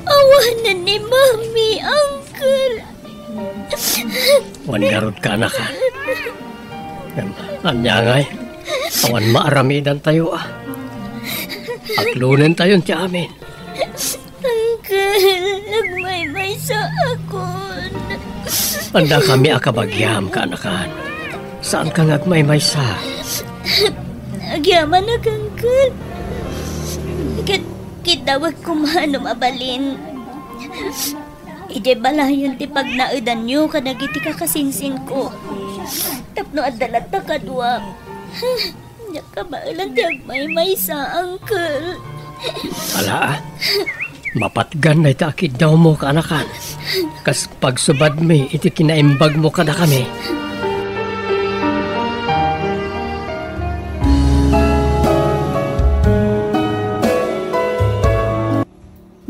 Awanen ni Mami, Uncle. Wen ngarud ka, anak, a. Ngem, ania ngay? Awan maaramidantayo, a. Ag-, Klonentayon ti amin. Uncle, agmaymaysaakon. Adda kami a kabagiam, kaanakan. Saanka nga agmaymaysa. Agyamanak, Uncle. Ket, ket dawek koma no mabalin. Idiay balayen ti pagnaedanyo kadagiti kakasinsinko. Tapno adda latta kaduak. Diak kabaelan ti agmaymaysa, Uncle. Ala, mapatgan dayta a kiddawmo, kaanakan. Kas pagsubadmi iti kinaimbagmo kadakami.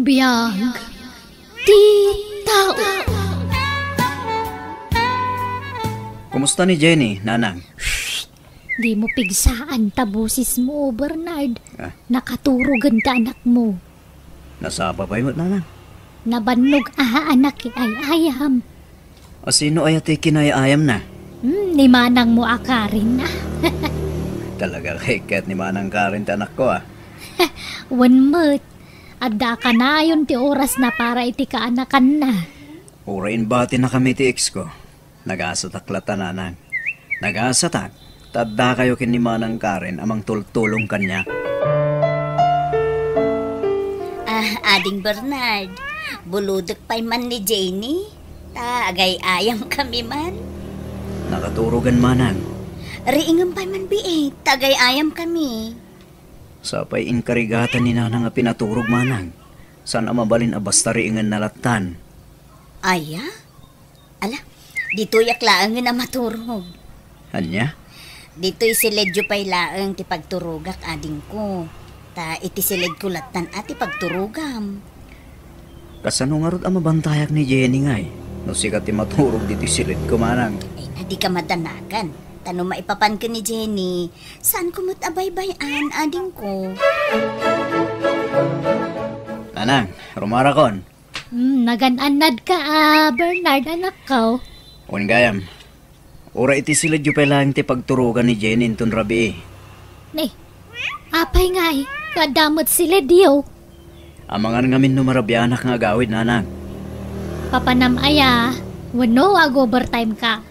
Biag ti tao. Kumusta ni Jenny, Nanang? Shh! Dimo pigsaan ta bosesmo, Bernard. Ah. Nakaturogen ti anakmo. Nasapa pay met, Nanang? Nabannog a anak ti ay-ayam. A, sino aya ti kinay-ayamna? Hmm, ni manangmo a Karen, ah. Talaga kay ket ni Manang Karen ti anakko, ah. Wen met, adda a kanayon ti orasna para iti kaanakanna. Uray imbatinakami ti ex ko, nagasatak latta, Nanang. Nagasatak, ta addakayo ken ni Manang Karen a mangtultulong kaniak. Ah, Ading Bernard, bulodek pay man ni Jenny, ta agay-ayam kami man. Nakaturogan, Manang. Riingem pay man biit, ta agay-ayam kami. Sapay inkarigatan ni Nanang a pinaturog, Manang. Saan a mabalin a basta riingenna lattan. Aya? Ala, ditoyak laengen a maturog. Ania? Ditoy siledyo pay laeng ti pagturogak, adingko. Ta iti siledko lattan a ti pagturogam. Kasano ngarud a mabantayak ni Jenny ngay? No sika ti maturog ditoy siledko, Manang. Ay, a, dika madanagan. Ta no maipapan ken ni Jenny, saanko met a baybay-an, adingko. Nanang, rumarakon. Hmm, nagan-annadka a Bernard, anakko. Wen gayam, uray iti siledyo pay laeng ti pagturogan ni Jenny inton rabii. Ne, apay ngay, kada met siledyo. Amangan ngamin no marabianak nga agawid, Nanang. Papanam aya, wenno ag-overtime ka?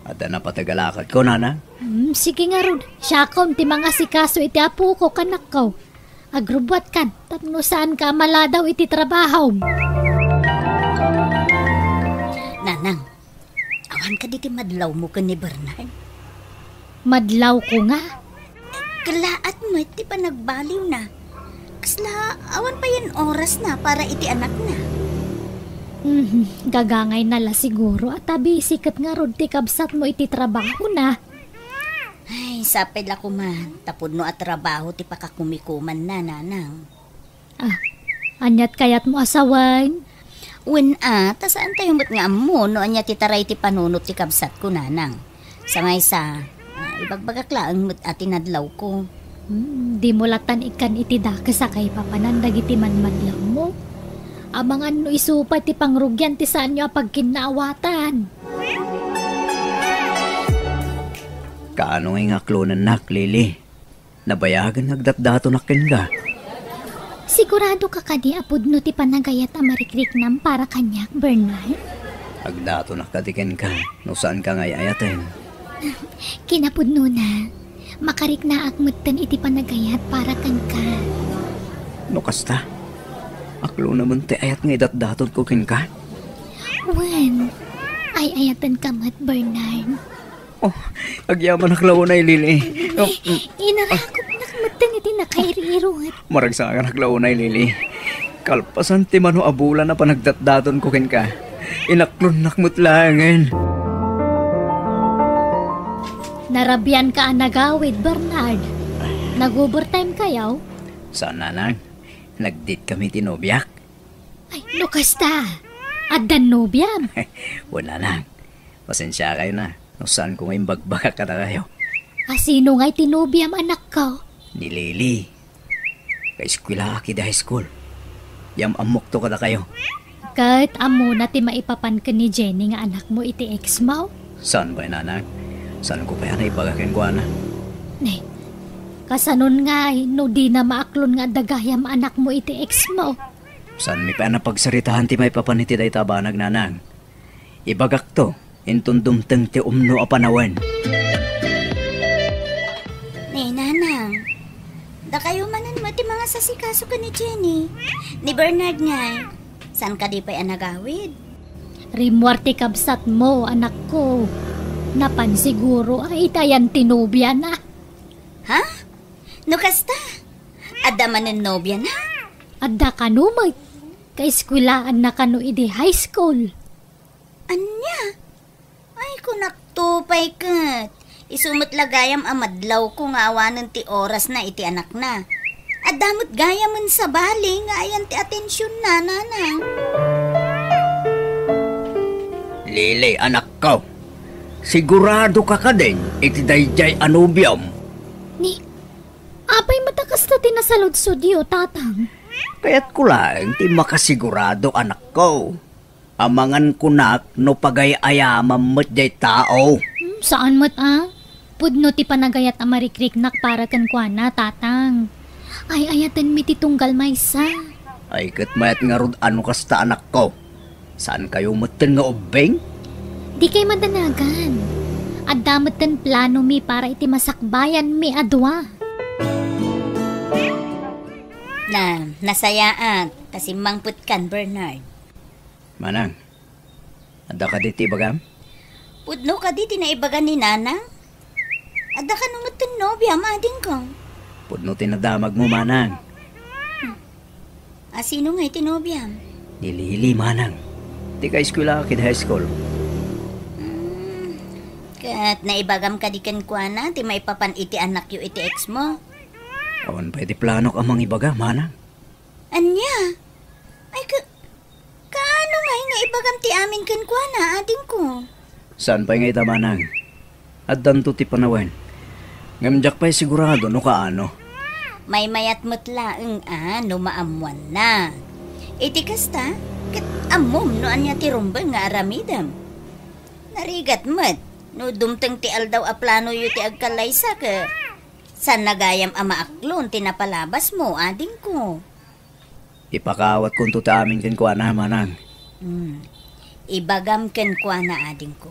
Adda napateg a lakadko, Nanang. Hmm, sige ngarud, siakon ti mangasikaso iti apoko, kanakko. Agrubbuatkan, tapno saanka a maladaw iti trabahom. Nanang, awan kadi ti madlawmo ken ni Bernard? Madlawko nga? Kellaat met ti panagbaliwna. Kasla awan payen orasna para iti anakna. Mhm, gagangayna la siguro a ta busy ket ngarud ti kabsatmo iti trabahona. Ay, sapay la koma, ta pudno a trabaho ti pakakumikumanna, Nanang. Ah, aniat kayatmo a sawen? Wen a, ta saantayo met nga ammo no ania ti taray ti panunot ti kabsatko, Nanang. Sa maysa, ah, ibagbagak laeng met a ti nadlawko. Hmm, dimo lattan ikkan iti dakes a kaipapanan dagiti manmadlawmo. Amangan no isu pay ti pangrugian ti saanyo a pagkinnaawatan. Kaano ngay nga aklonennak, Lily? Nabayagen nga agdatdatonak kenka. Siguradoka kadi a pudno ti panagayat a marikriknam para kaniak, Bernard? Agdatonak kadi kenka no saanka nga ay-ayaten. Kinapudnona, makariknaak metten iti panagayat para kenka. No kasta, aklonamen ti ayat nga idatdatonko kenka? Wen, ay-ayatenka met, Bernard. Oh, agyamanak la unay, Lily. Oh, mm. Inarakopnak metten iti nakairiruet. Maragsakanak la unay, Lily. Kalpasan ti mano a bulan a panagdatdatonko kenka, inaklonnak met laengen. Narabianka a nagawid, Bernard. Nag-overtime kayo? Saan, Nanang. Nag-date kami ti nobiak. Ay, no kasta, addan nobiam? Wala, Nang. Pasensiakayo na no saanko nga imbagbagak kadakayo. A, sino ngay ti nobiam, anakko? Ni Lily. Kaeskuelaak idi high school. Yam-ammokto kadakayo. Ket ammona ti maipapan ken ni Jenny nga anakmo iti ex mo? Saan pay, Nanang? Saanko pay a naibaga kenkuana? Ne, Kasanon ngay no dina maaklon nga adda gayam anakmo iti ex mo? Saanmi pay a napagsaritaen ti maipapan iti dayta a banag, nanang. Ibagakto, inton dumteng ti umno a panawen. Ni nanang, dakayo manen met ti mangasasikaso ken ni Jenny. Ni Bernard ngay, saan kadi pay a nagawid? Rimmuar ti kabsatmo, anakko. Napan siguro a iti ayan ti nobiana. Ha? No kasta, adda manen nobiana? Adda kano met. Kaeskuelaanna kano idi high school. Ania? Ay, kunakto pay ket. Isu met la gayam a madlawko nga awanen ti orasna iti anakna. Adda met gayamen sabali nga ayan ti atensionna, nanang. Lily, anakko, sigurado ka kadin iti daydiay a nobiom? Ni, apay met a kasta ti nasaludsodyo, tatang? Kayatko laeng ti makasigurado, anakko. Amangan kunak no pagay-ayamam met jay tao. Hmm, saan met a? Pudno ti panagayat a marikriknak para kenkuana, tatang. Ay-ayatenmi ti tunggal maysa. Ay, ket mayat ngarud a no kasta, anakko. Saankayo metten nga ubbing? Dikay madanagan. Adda metten planomi para iti masakbayanmi a dua. Na, nasayaat ta simmangpetkan, Bernard. Manang, adda kadi ti ibagam? Pudno kadi ti naibaga ni Nanang? Adda kano metten nobiam, adingko? Pudno ti nadamagmo, Manang. A sino ngay ti nobiam? Ni Lily, Manang. Ti kaeskuelaak iti high school. Hmm, ket naibagam kadi kenkuana ti maipapan iti anakyo iti ex mo? Awan pay ti planok a mangibaga, Manang. Ania? Ay, ka-, kaano ngay nga ibagam ti amin kenkuana, adingko? Saan pay nga ita, Manang? Addanto ti panawen. Ngem diak pay sigurado no kaano. Maymayat met laeng a no maammoanna. Iti kasta, ket ammom no ania ti rumbeng nga aramidem. Narigat met, no dumteng ti aldaw a planoyo ti agkallaysa, ket saan na gayam a maaklon ti napalabasmo, adingko. Ipakaawatkonto ti amin kenkuana, Manang. Hmm. Ibagam kenkuana, adingko.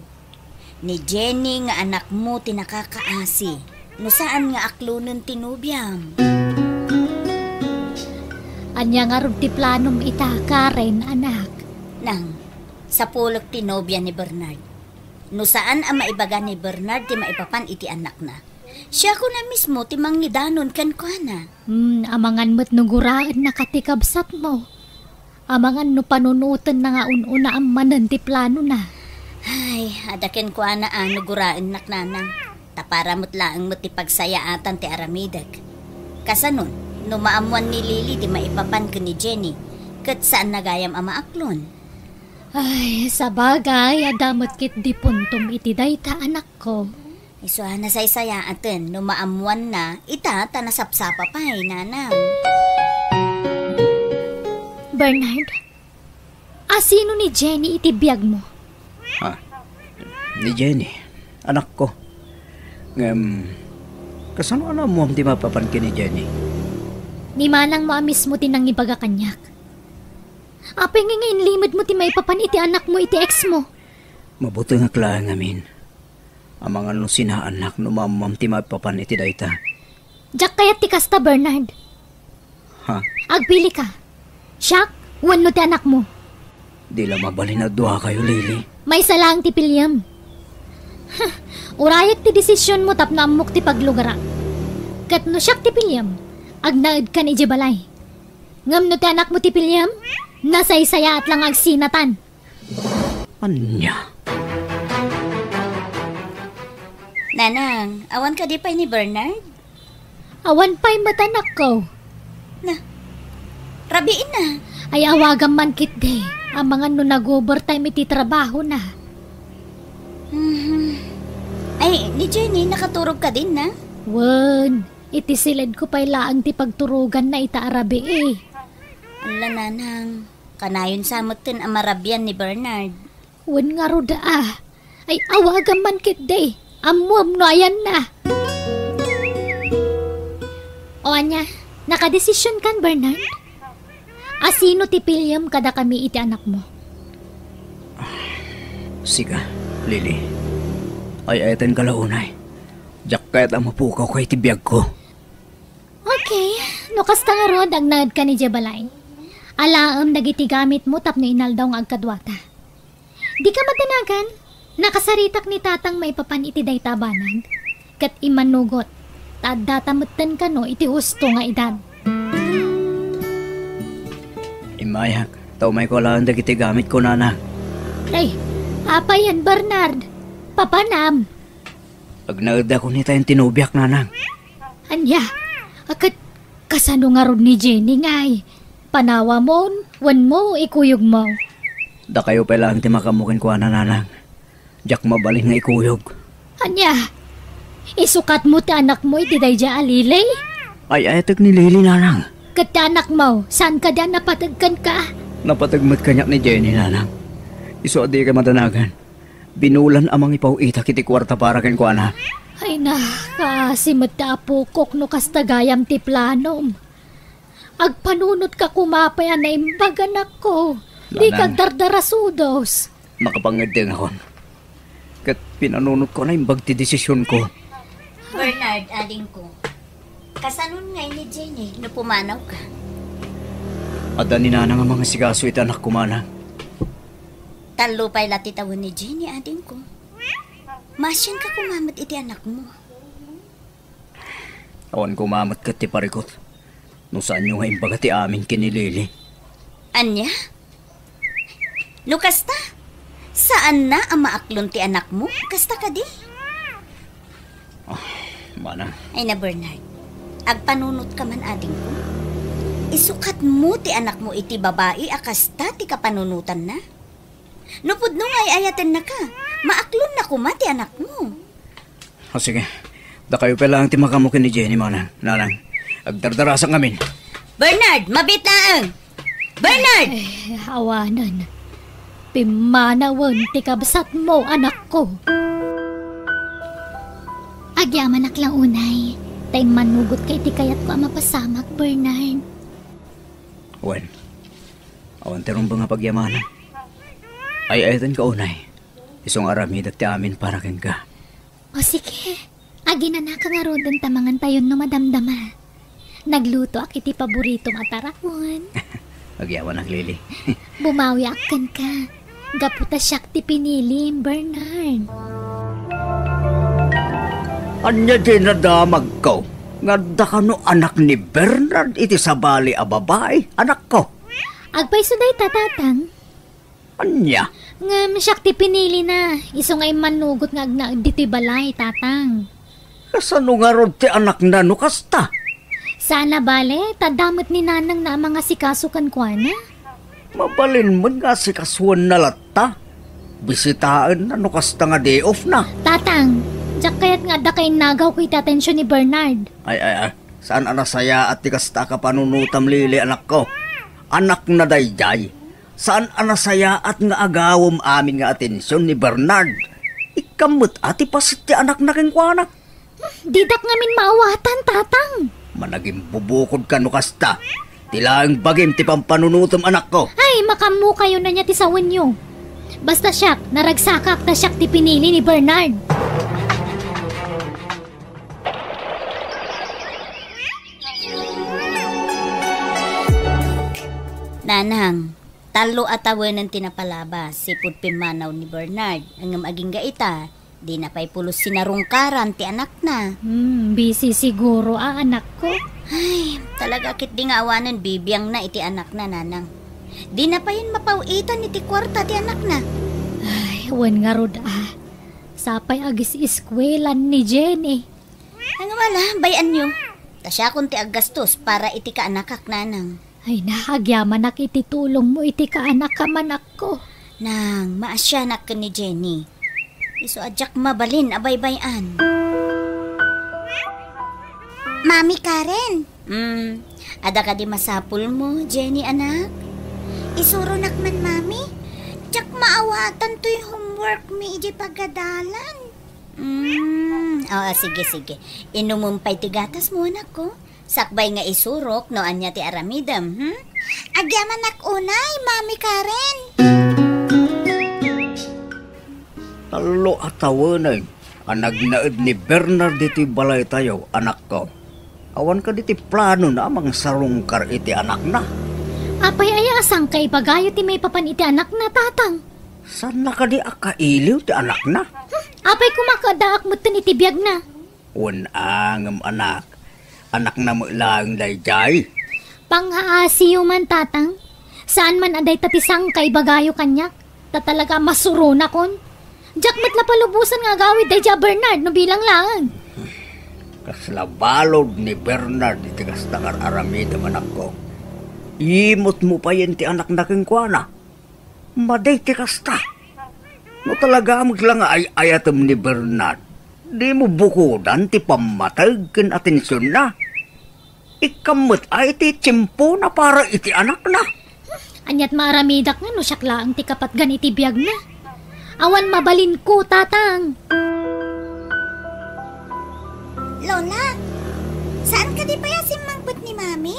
Ni Jenny nga anakmo ti nakakaasi, no saan nga aklonen ti nobiam. Ania ngarud ti planom ita, Karen, anak? Nang, sapulek ti nobia ni Bernard. No saan a maibaga ni Bernard ti maipapan iti anakna, siakon a mismo ti mangidanon kenkuana. Hmm, amangan met no guraennaka ti kabsatmo. Amangan no panunotenna nga un-unaam manen ti planona. Ay, adda kenkuana a no guraennak, Nanang. Ta para met laeng met ti pagsayaatan ti aramidek. Kasanon, no maammoan ni Lily ti maipapan ken ni Jenny, ket saan na gayam a maaklon. Ay, sabagay, adda met ketdi puntom iti dayta, anakko. Isu a nasaysayaaten no maammoanna ita ta nasapsapa pay, Nanang. Bernard, asino ni Jenny iti biagmo? Ha? Ni Jenny, anakko. Ngem, kasano a naammoam ti mapapan ken ni Jenny? Ni manangmo a mismo ti nangibaga kaniak. Apay nga nga inlimedmo ti maipapan iti anakmo iti ex mo? Mabutengak laeng ngamin. Amangan no sinaannak no maammoam ti maipapan iti dayta. Diak kayat ti kasta, Bernard. Ha? Agpili ka. Siak, wenno ti anakmo. Di la mabalin a duakayo, Lily. Maysa laeng ti piliem. Urayek ti desisionmo tapno ammok ti paglugarak. Ket no siak ti piliem, agnaedkan idiay balay. Ngem no ti anakmo ti piliem, nasaysayaat la nga agsinatan. Ania? Nanang, awan kadi pay ni Bernard? Awan pay met, anakko. Na, rabiin na. Ay, awagam man ketdi. Amangan no nag-overtime iti trabahona. Mhm. Ay, ni Jenny, nakaturog kadin na? Wen, iti siledko pay laeng ti pagturoganna ita a rabii. Ala, Nanang, kanayon sa metten a marabian ni Bernard. Wen ngarud a. Ay, awagam man ketdi. Ammoam no ayanna. O ania, nakadesisionkan, Bernard? Asino ti piliem kadakami iti anakmo? Sika, Lily. Ay-ayatenka la unay. Diak kayat a mapukawka iti biagko. Okay, no kasta ngarud, agnaedka idiay balay. Alaem dagiti gamitmo tapno inaldaw nga agkaduata. Dika madanagan, nakasaritak ni Tatang maipapan iti dayta a banag, ket immanugot, ta addata metten kano iti husto nga edad. Immayak, ta umayko alaen dagiti gamitko, Nanang. Ay, apay aya, Bernard? Papanam! Agnaedakon itayon ti nobiak, Nanang. Ania? A ket kasano ngarud ni Jenny ngay? Panawamon, wenno ikuyogmo? Dakayo pay laeng ti makaammo kenkuana, Nanang. Diak mabalin nga ikuyog. Ania? Isukatmo ti anakmo iti daydiay a Lily? Ay-ayatek ni Lily, Nanang. Ket ti anakmo, saan kadi a napateg kenka? Napateg met kaniak ni Jenny, Nanang. Isu a dika madanagan. Binulan a mangipaw-itak iti kuarta para kenkuana. Ay na, kaasi met ti apokok no kasta gayam ti planom. Agpanunotka koma pay a naimbag, anakko. Dika agdardarasudos. Nanang, makapangeddengakon. Ket pinanunotko a naimbag ti desisionko. Bernard, adingko. Kasanon ngay ni Jenny no pumanawka? Adda ni Nanang a mangasikaso iti anakko, Manang. Tallo pay la ti tawen ni Jenny, adingko. Maasianka koma met iti anakmo. Awan koma met ket ti parikut no saanyo nga imbaga ti amin ken ni Lily. Ania? No kasta, saanna a maaklon ti anakmo? Kasta kadi? Ah, Manang. Ay na, Bernard. Agpanunotka man, adingko. Isukatmo ti anakmo iti babai a kasta ti kapanunotanna. No pudno nga ay-ayatennaka, maaklonna koma ti anakmo. O, sige. Dakayo pay laeng ti makaammo ken ni Jenny, Manang. Nanang, agdardarasak ngamin. Bernard, mabiit laeng! Bernard! Eh, awanen. Pimmanawen ti kabsatmo, anakko. Agyamanak la unay, ta immanugotka iti kayatko a mapasamak, Bernard. Wen, awan ti rumbeng a pagyamanak. Ay-ayatenka unay. Isu nga aramidek ti amin para kenka. O sige, aginanaka ngaruden ta mangantayon no madamdama. Naglutoak iti paboritom a taraon. Agyamanak, Lily. Bumawiak kenka. Gapu ta siak ti pinilim, Bernard. Ania di nadamagko nga adda kano anak ni Bernard iti sabali a babai, anakko? Agpayso dayta, Tatang. Ania? Ngem siak ti pinilina. Isu nga immanugot nga agnaed ditoy balay, Tatang. Kasano ngarud ti anakna no kasta? Saan a bale, ta adda met ni nanangna a mangasikaso kenkuana. Mabalin met nga asikasoenna latta. Bisitaenna no kasta nga day off na. Tatang, diak kayat nga adda kainnagawko iti atensiyon ni Bernard. Ay, ay, ay. Saan a nasayaat ti kasta a kapanunotam, Lily, anakko? Anakna daydiay. Saan a nasayaat nga agawem amin nga atensiyon ni Bernard. Ikkam met a ti paset ti anakna kenkuana. Didak ngamin maawatan, Tatang. Managimbubukodka no kasta. Ti laeng bagim ti pampanunotem, anakko. Ay, makaammokayon ania ti sawenyo. Basta siak, naragsakak ta siak ti pinili ni Bernard. Nanang, tallo a tawenen ti napalabas, sipud pimmanaw ni Bernard. Ngem agingga ita, dina pay pulos sinarungkaran ti anakna. Hmm, busy siguro a, anakko. Ay, talaga ketdi nga awanen bibiangna iti anakna, Nanang. Dina payen mapaw-itan iti kuarta ti anakna. Ay, wen ngarud a. Sapay agis-iskuelan ni Jenny. Ngem ala, bay-anyo. Ta siakon ti aggastos para iti kaanakak, Nanang. Ay na, agyamanak iti tulongmo iti kaanakam, anakko. Nang, maasianak ken ni Jenny. Isu a diak mabalin a baybay-an. Mami Karen. Hmm, adda kadi masapulmo, Jenny, anak? Isuronak man, Mami. Diak maawatan toy homework mi idiay pagadalan. Hmm, oo, sige, sige. Inumem pay ti gatasmo, anakko. Sakbay nga isurok no ania ti aramidem, hmm? Agyamanak unay, Mami Karen. Tallo a tawenen a nagnaed ni Bernard ditoy balaytayo, anakko. Awan kadi ti planona a mangsarungkar iti anakna? Apay aya a sangkay ibagayo ti maipapan iti anakna, Tatang? Saanna kadi a kailiw ti anakna? Hmm, apay koma addaak metten iti biagna? Wen a, ngem anak, anakna met laeng daydiay. Pangngaasiyo man, Tatang. Saan man a dayta ti sangkay ibagayo kaniak. Ta talaga a masuronakon. Diak met la palubosan nga agawid daydiay a Bernard no bilang laeng. Kasla balud ni Bernard iti kasta nga ar-aramidem, anakko. Imutmo payen ti anakna kenkuana. Madi ti kasta. No talaga met la nga ay-ayatem ni Bernard, dimo bukodan ti pammateg ken atensionna. Ikkam met ay ti tiempona para iti anakna. Aniat maaramidak nga no siak laeng ti kapatgan iti biagna? Awan mabalinko, Tatang. Lola, saan kadi pay a simmangpet ni Mami?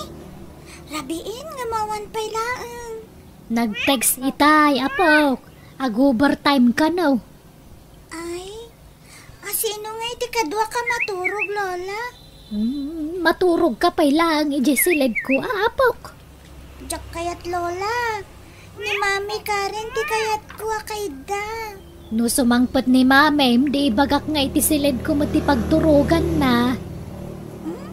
Rabiin nga mawan pay laeng. Nag-text itay, apok. Ag-overtime kano? Ay, asino ngay ti kaduaka maturog, Lola? Hmm, maturogka pay laeng idiay siledko, a, apok. Diak kayat, Lola. Ni Mami Karen ti kayatko a kayda. No sumangpet ni Mamim, di ibagak nga iti siledko met ti pagturoganna. Hmm?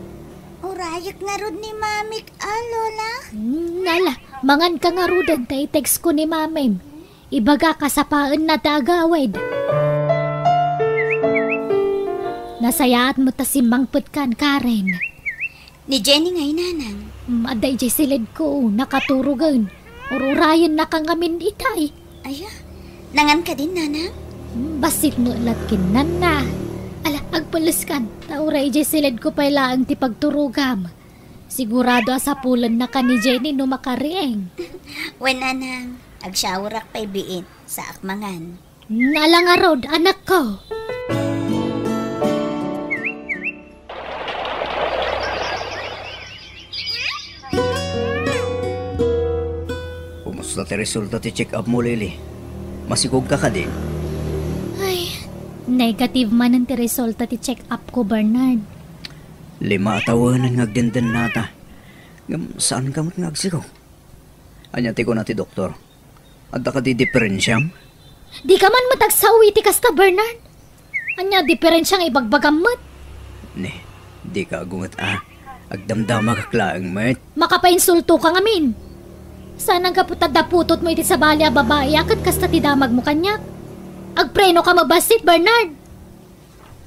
Urayek ngarud ni Mamik, a, Lola? Hmm, ala, manganka ngaruden ta i-textko ni Mamim. Ibagak a sapaenna ti agawid. Nasayaat met ta simmangpetkan, Karen. Ni Jenny ngay, Nanang? Hmm, adda idiay siledko, nakaturogen. Ur-urayennaka ngamin itay. Aya, nangan kadin, Nanang? Hmm, bassit met lat kinnanna. Ala, agpelleskan, ta uray idiay siledko pay laeng ti pagturogam. Sigurado a sapulennaka ni Jenny no makariing. Wen, Nanang, agsyaorak pay biit, saak mangan. Ala ngarud, anakko. Kumusta ti resulta ti check-up mo, Lily? Masikogka kadi? Ay, negative manen ti resulta ti check-up ko, Bernard. Lima a tawenen nga agdendennata. Ngem saanka met nga agsikog? Ania ti kuna ti doktor? Adda kadi diperensiam? Dika man met agsao iti kasta, Bernard. Ania a diperensia nga ibagbagam met? Ne, dika agunget a. Agdamdamagak laeng met. Makapainsultoka ngamin. Saan a gapu ta daputotmo iti sabali a babai a ket kasta ti damagmo kaniak. Agprenoka met bassit, Bernard.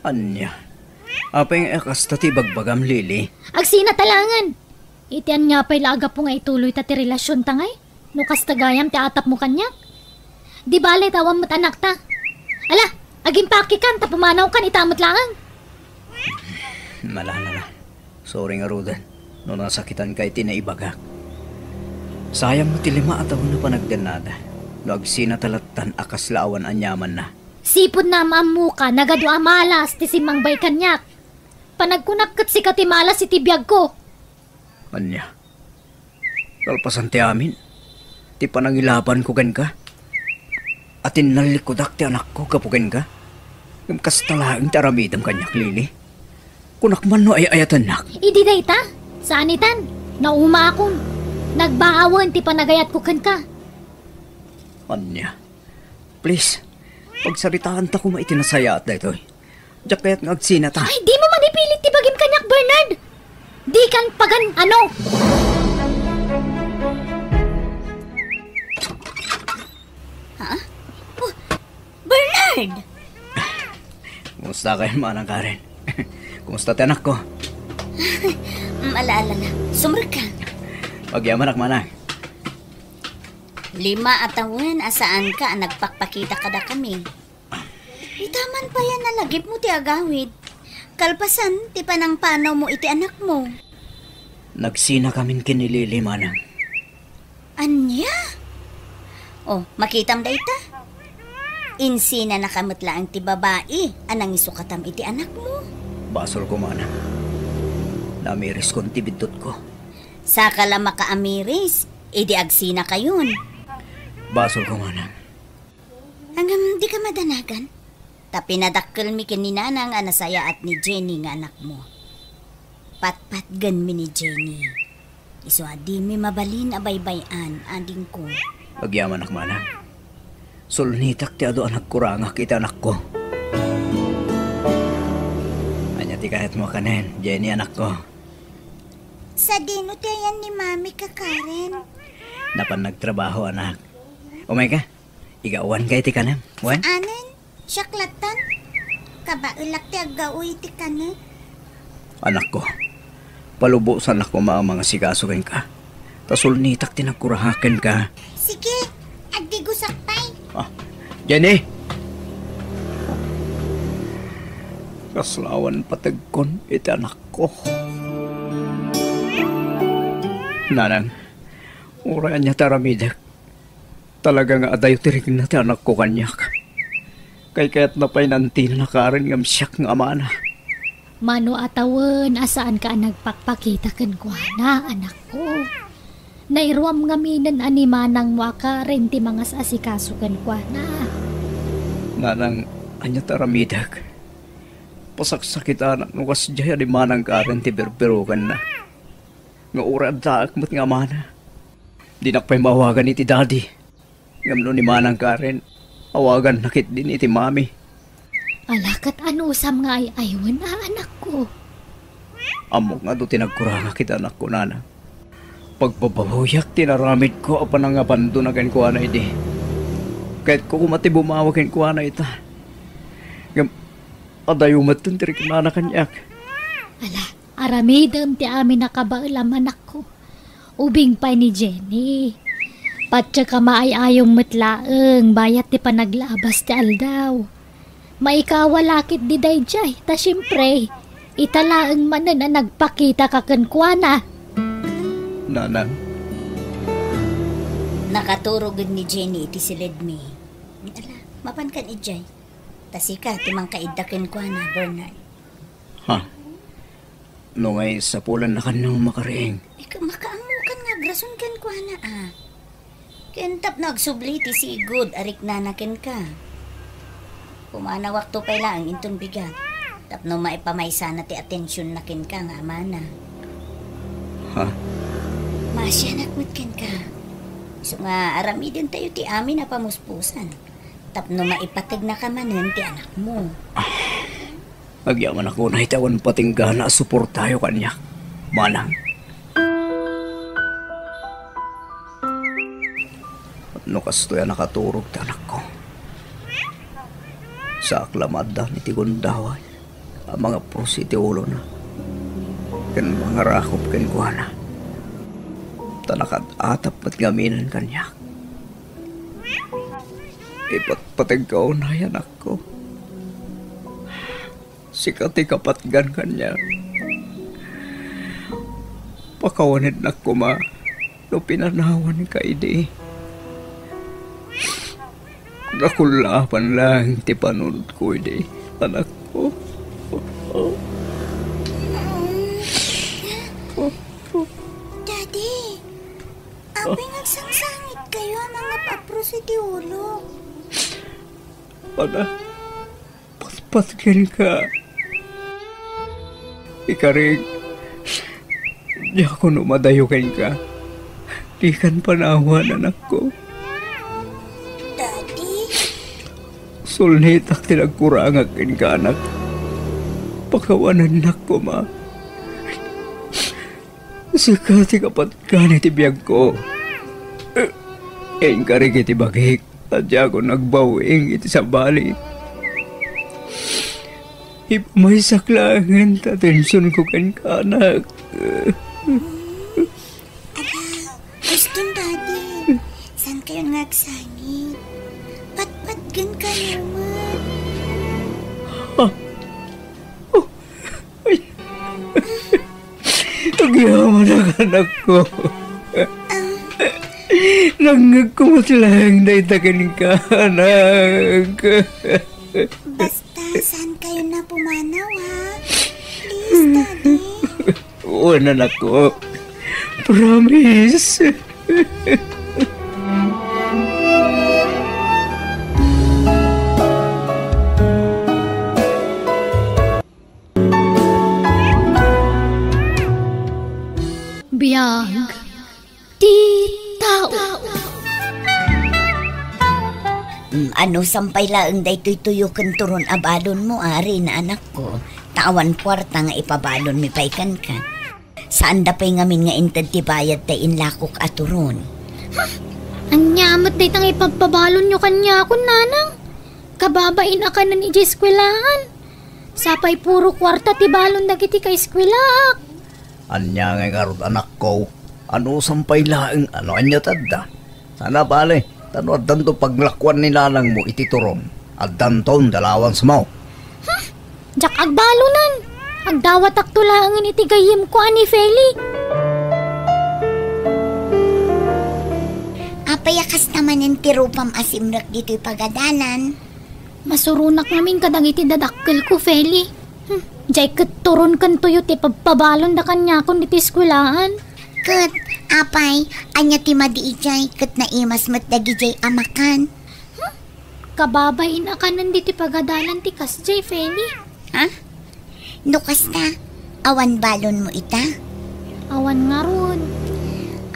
Ania? Apay nga kasta ti ibagbagam, Lily? Agsina ta laengen. Iti ania pay la a gapu nga ituloyta ti relasionta ngay? No kasta gayam ti atapmo kaniak? Di bale ta awan met anakta. Ala, agimpakikan ta pumanawkan ita met laeng. Malala. Sorry ngaruden no nasakitanka iti naibagak. Sayang met ti lima a tawen a panagdennada no agsinata lattan a kasla awan aniamanna. Sipud naam-ammoka, nagadu a malas ti simmangbay kaniak. Panagkunak ket sika ti malas iti biagko. Ania? Kalpasan ti amin, ti panangilabanko kenka, a tinnallikudak ti anakko gapu kenka, ngem kasta laeng ti aramidem kaniak, Lily. Kunak man no ay-ayatennak. Idi dayta, saan itan, naumaakon. Nagbaawen ti panagayatko kenka. Ania? Please, pagsaritaanta koma iti nasayaat daytoy. Diak kayat nga agsinata. Ay, dimo man ipilit ti bagim kaniak, Bernard! Dikan pagan-ano! Ha? Oh, Bernard! Kumusta kayo, Manang Karen? Kumusta ti anakko? Ala-ala na. Sumrek ka. Agyamanak, Manang. Lima a tawen a saanka a nagpakpakita kadakami. Ita man pay a nalagipmo ti agawid. Kalpasan ti panangpanawmo iti anakmo. Nagsinakamin ken ni Lily, Manang. Ania? Oh, makitam dayta. Insinanaka met laeng ti babai a nangisukatam iti anakmo. Basolko, Manang. Naamiriskon ti biddutko. Saka la makaamiris, idi agsinakayon. Basolko, manang. Ngem dika madanagan. Ta pinadakkelmi ken ni nanang a nasayaat ni Jenny nga anakmo. Patpatgenmi ni Jenny. Isu a dimi mabalin a baybay-an, adingko. Agyamanak, manang. Sulnitak ti adu a nagkurangak iti anakko. Ania ti kayatmo a kanen, Jenny, anakko? Sadino ti ayan ni Mami, Karen? Napan nagtrabaho, anak. Umayka. Igawanka iti kanem, wen? Saanen? Siak lattan? Kabaelak ti aggaw iti kanem. Anakko, palubosannak koma a mangasikaso kenka. Ta sulnitak ti nagkurangak kenka. Sige, agdigosak pay. Ah, Jenny! Kasla awan pategkon iti anakko. Nanang, uray ania ti aramidek, talaga nga adayo ti rikna ti anakko kaniak. Kaykayatna pay nantinan a kaaren ngem siak nga amana. Mano a tawen a saanka a nagpakpakita kenkuana, anakko. Nairuam ngaminen a ni manangmo a kaaren ti mangas-asikaso kenkuana. Nanang, ania ti aramidek? Pasaksakitanak no kasdiay a ni manang kaaren ti birbirokenna. Nga uray addaak met nga amana, dinak pay maawagan iti daddy. Ngem no ni manang kaaren, awaganna ketdin iti mami. Ala, ket anusam nga ay-aywen a, anakko? Ammok nga adu ti nagkurangak iti anakko, nanang. Pagbabawiak ti inaramidko a panangabandona kenkuana idi. Kayatko koma ti bumawi kenkuana ita. Ngem adayo metten ti riknana kaniak. Ala, aramidem ti amin a kabaelam, anakko. Ubing pay ni Jenny. Patiek a maay-ayom met laeng bayat ti panaglabas ti aldaw. Maikawa la ketdi daydiay, ta siempre, ita laeng manen a nagpakitaka kenkuana. Nanang. Nakaturogen ni Jenny iti siledmi. Ala, mapankan idiay. Ta sika ti mangkaidda kenkuana, Bernard. Ha? No ngay, sapulannakan no makariing. Ika, makaammokan nga agrason kenkuana, a. Ken tapno agsubli ti sigud a riknana kenka. Pumanawakto pay laeng inton bigat. Tapno maipamaysana ti atensionna kenka nga amana. Ha? Maasianak met kenka. Isu nga aramidentayo ti amin a pamuspusan. Tapno maipategnaka manen ti anakmo. Agyamanak unay ta awan patinggana a suportayo kaniak, manang. No kastoy a nakaturog ti anakko, saak la maaddaan iti gundaway a mangapros iti ulona ken mangarakop kenkuana. Ta nakaat-atap met ngaminen kaniak. Ipatpategka unay, anakko. Sika ti kapatgan kaniak. Pakawanennak koma no pinanawanka idi. Nakullapan laeng ti panunotko idi, anakko. Daddy, apay nga agsangsangitkayo a mangap-apros iti ulok? Anak, patpat kenka. Ikarik, diak no madayo kenka. Dikan panawan, anakko. Daddy? Sulnitak ti nagkurangak kenka, anak. Pakawanennak koma. Sika ti kapatgan iti biagko. Inkarik iti bagik a diakon agbawiing iti sabali. Ipamaysak laengen ti atensionko kenka, anak. Ala, Justin, Daddy, saan kayo nga agsangit? Patpatgen kayo man. Ah. Oh. Ay. Agyamanak, anakko. Nangngegko met laeng dayta kenka, anak. Basta, saan kayo na pumanaw, ha? Please, Daddy. Wen, anakko. Promise. Biag ti tao. Mm, anusan pay laeng daytoy tuyo ken turon a balonmo, Rina, anakko? Ta awan kuarta nga ipabalonmi pay kenka. Saanda pay ngamin nga inted ti bayad tay inlakok a turon. Ania met dayta nga ipabpabalonyo kaniakon, nanang? Kababain a kanen idiay eskuelaan. Sapay puro kuarta ti balon dagiti kaeskuelaak. Ania ngay ngarud, anakko? Anusan pay laeng, ano ania ti adda? Sana bale, ta no addanto paglakuan ni nanangmo iti turon, addanton dalawansmo. Diak agbalonan. Agdawatakto laengen iti gayyemko a ni Feli. Apay a kasta manen ti rupam a simrek ditoy pagadalan? Masuronak ngamin kadagiti dadakkelko, Feli. Hmm, diay ket turon ken tuyo ti pabpabalonda kaniakon ditoy eskuelaan. Ket, apay, ania ti madi idiay ket naimas met dagidiay a makan? Hmm? Kababain a kanen ditoy pagadalan ti kasdiay, Feli. Ha? No kasta, awan balonmo ita? Awan ngarud.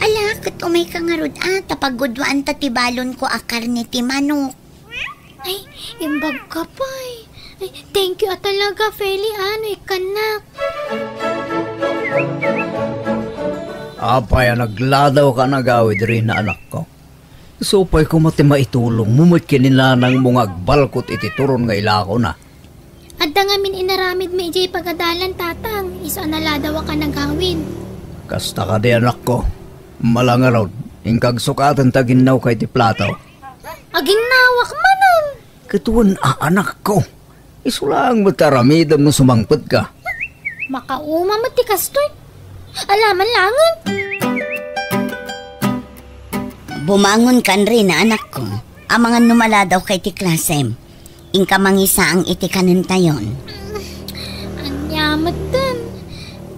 Ala, ket umayka ngarud a, ta pagudwaanta ti balonko a karne ti manok. Ay, imbagka pay. Ay, thank you a talaga, Feli, a, no ikkannak. Apay a nagladaw ka nagawid, Rina, anakko? Isu pay koma ti maitulongmo met ken ni nanangmo nga agbalkot iti turon nga ilakona. Adda ngamin inaramidmi idiay pagadalan, Tatang, isu a naladaw a kanagawid. Kasta kadi, anakko. Mala ngarud, inka agsukaten ta aginnawka iti plato. Aginnawak manen! Ket wen a, anakko. Isu laeng met ti aramidem no sumangpetka. Makauma met ti kastoy. Alaman laengen. Bumangonkan, Rina, anakko. Amangan no maladawka iti klasem. Inka mangisaang iti kanentayon. Ania metten?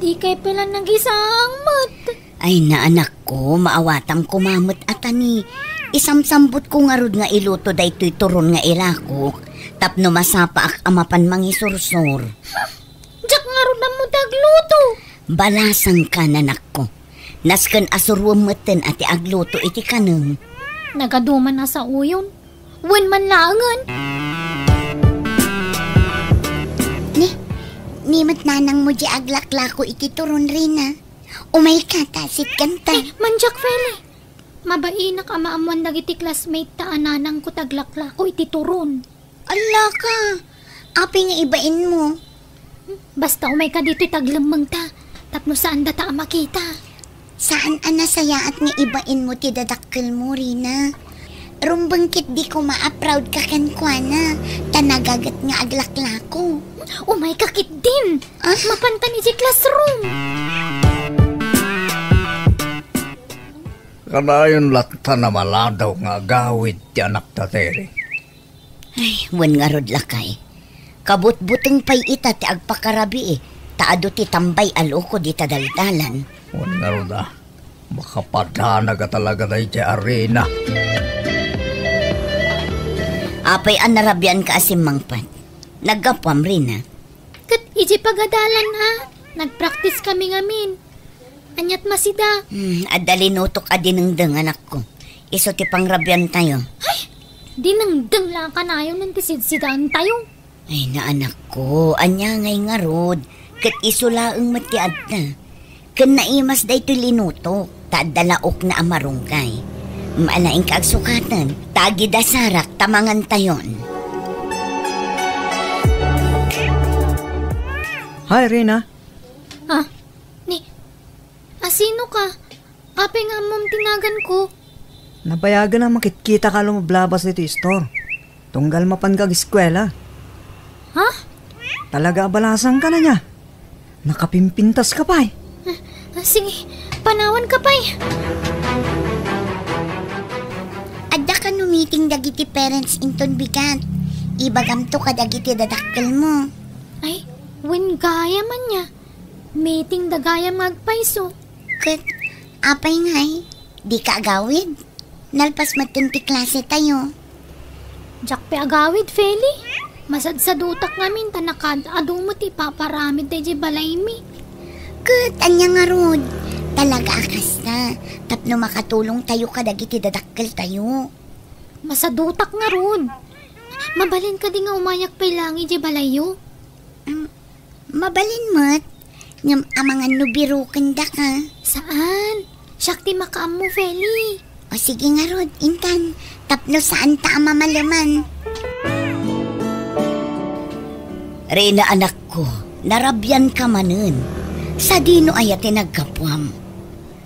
Dikay pay la nagisaang met. Ay, na, anakko, maawatam koma met a ta ni, isamsambutko ngarud nga iluto daytoy turon nga ilakok tapno masapaak a mapan mangisursor. Diak ngarud ammo ti agluto. Balasangka, nanakko. Nasken a suroem metten a ti agluto iti kanem. Nagaduman a saoyon. Wen man laengen. Ni, ni met nanangmo diay aglaklako iti turon, Rina. Umayka ta asitkanta. Ay, mandiak, Feli. Mabainak a maammuan dagiti classmate ta a nanangko ti aglaklako iti turon. Allaka, apay nga ibainmo? Basta umayka ditoy ta aglemmengta, tapno saandata a makita. Saan a nasayaat nga ibainmo ti dadakkelmo, Rina. Rumbeng ketdi koma a proud ka kenkuana, ta nagaget nga aglaklako. Umayka ketdin. Ah? Mapantan idiay classroom. Kanayon latta a maladaw nga agawid ti anakta, Tere. Ay, wen ngarud, lakay. Kabutbuteng pay ita ti agpakarabii, ta adu ti tambay a loko dita daldalan. Wen ngarud a, makapadanag a talaga daydiay a Rina. Apay a narabianka a simmangpet? Naggapuam, Rina. Ket idiay pagadalan a, nagpraktiskami ngamin. Aniat masida? Hmm, adda linutok a dinengdeng, anakko. Isu ti pangrabiantayo. Ay! Dinengdeng la a kanayon ti sidsidaentayo. Ay, na, anakko, ania ngay ngarud? Ket isu laeng met ti adda. Ken naimas daytoy linutok, ta adda la ukna a marunggay. Maalainka agsukaten, ta agidasarak ta mangantayon. Hi, Rina. Ah, ni, asino ka? Apay nga ammom ti naganko? Nabayagen a makitkitaka lumablabas ditoy istor. Tunggal mapanka ageskuela. Ha? Talaga a balasangka ania? Nakapimpintaska pay. Ah, ah, sige, panawanka pay. Adda kano meeting dagiti parents inton bigat. Ibagamto kadagiti dadakkelmo. Ay, wen gayam ania. Meeting da gayam nga agpayso. Ket, apay ngay, dika agawid? Nalpas metten ti klase tayo. Diak pay agawid, Feli. Masadsadutak ngamin ta nakaad-adu met ti ipaparamid daydiay balaymi. Ket ania ngarud? Talaga a kasta, tapno makatulong tayo kadagiti dadakkel tayo. Masadutak ngarud. Mabalin kadi nga umayak pay laeng idiay balayyo? Am, Mabalin met, ngem amangan no birokendaka. Saan? Siak ti makaammo, Feli. O sige ngarud, intan, tapno saanta a mamaleman. Rina, anakko, narabianka manen. Sadino aya ti naggapuam?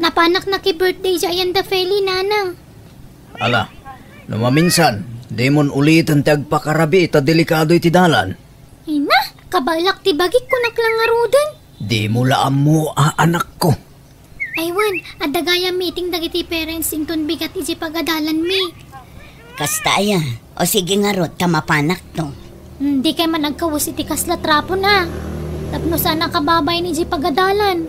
Napanak nakibirthday diay ayanda, Feli, nanang. Ala, no maminsan, dimon uliten ti agpakarabii ta delikado iti dalan. Ay na, kabaelak ti bagik, kunak la ngaruden. Dimo la ammo a anakko. Ay wen, adda gayam meeting dagiti parents inton bigat iti pagadalanmi. Kasta aya, o sige ngarud ta mapanakto. Hmm, dikay man agkawes iti kasla trapon a. Tapno saan a kababain iti pagadalan.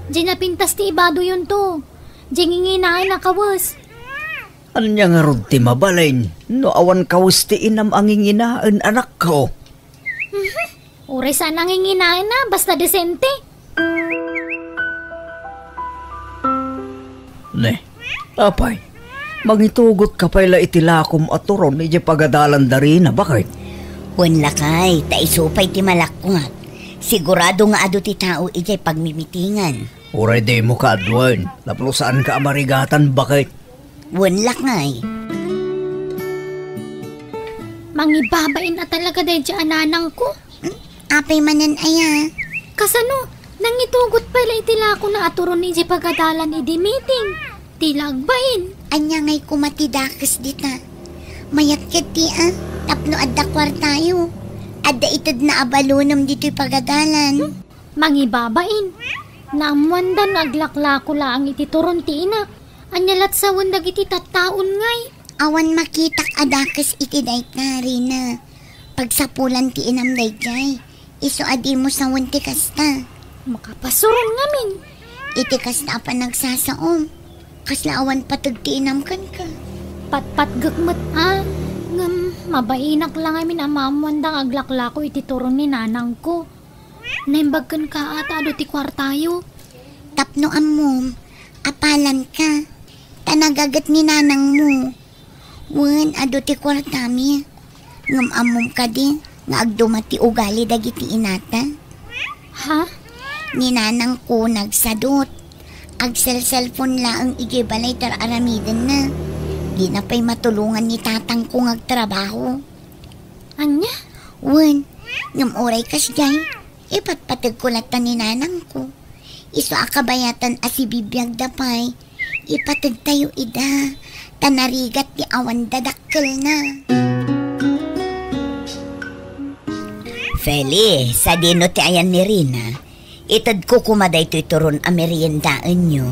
Diay napintas ti ibadoyonto. Diay nginginaen a kawes. Ania ngarud ti mabalin no awan kawes ti inam a nginginaen, anakko? Mhm. Uray saan a nginginaen a, basta desente. Ne, apay, mangitugotka pay la iti lakom a turon idiay pagadalan da Rina, baket? Wen lakay, ta isu pay ti malakkuak. Sigurado nga adu ti tao idiay pagmimitingan. Uray dimo kaaduen, tapno saanka a marigatan, baket? Wen lakay. Mangibabain a talaga daydiay a nanangko. Hmm? Apay manen aya? Kasano? Nangitugot pay la iti lakona a turon idiay pagadalan idi meeting. Ti la agbain. Ania ngay koma ti dakes dita? Mayat ketdi a, tapno adda kuartayo. Adda itedna a balonem ditoy pagadalan. Hmm? Mangibabain. Naammoanda no aglaklako laeng iti turon ti inak. Ania lat sawen dagiti tattaon ngay? Awan makitak a dakes iti dayta, Rina. Pagsapulan ti inam daydiay. Isu a dimo sawen ti kasta. Makapasuron ngamin. Iti kasta a panagsasaom, kasla awan pateg ti inam kenka. Patpatgek met a, ngem mabainak la ngamin a maammoanda nga aglaklako iti turon ni nanangko. Naimbag kenka a ta adu ti kuartayo. Tapno ammom, apalanka, ta nagaget ni nanangmo. Wen, adu ti kuartami. Ngem ammom kadi nga agduma ti ugali dagiti inata? Ha? Ni nanangko nagsadut. Agselselpon laeng idiay balay ti ar-aramidenna. Dina pay matulongan ni tatangko nga agtrabaho. Ania? Wen, ngem uray kasdiay, ipatpategko latta ni nanangko. Isu a kabayatan a sibibiagda pay, ipategtayo ida, ta narigat ti awan dadakkelna. Feli, sadino ti ayan ni Rina? Itedko koma daytoy turon a meriendaenyo.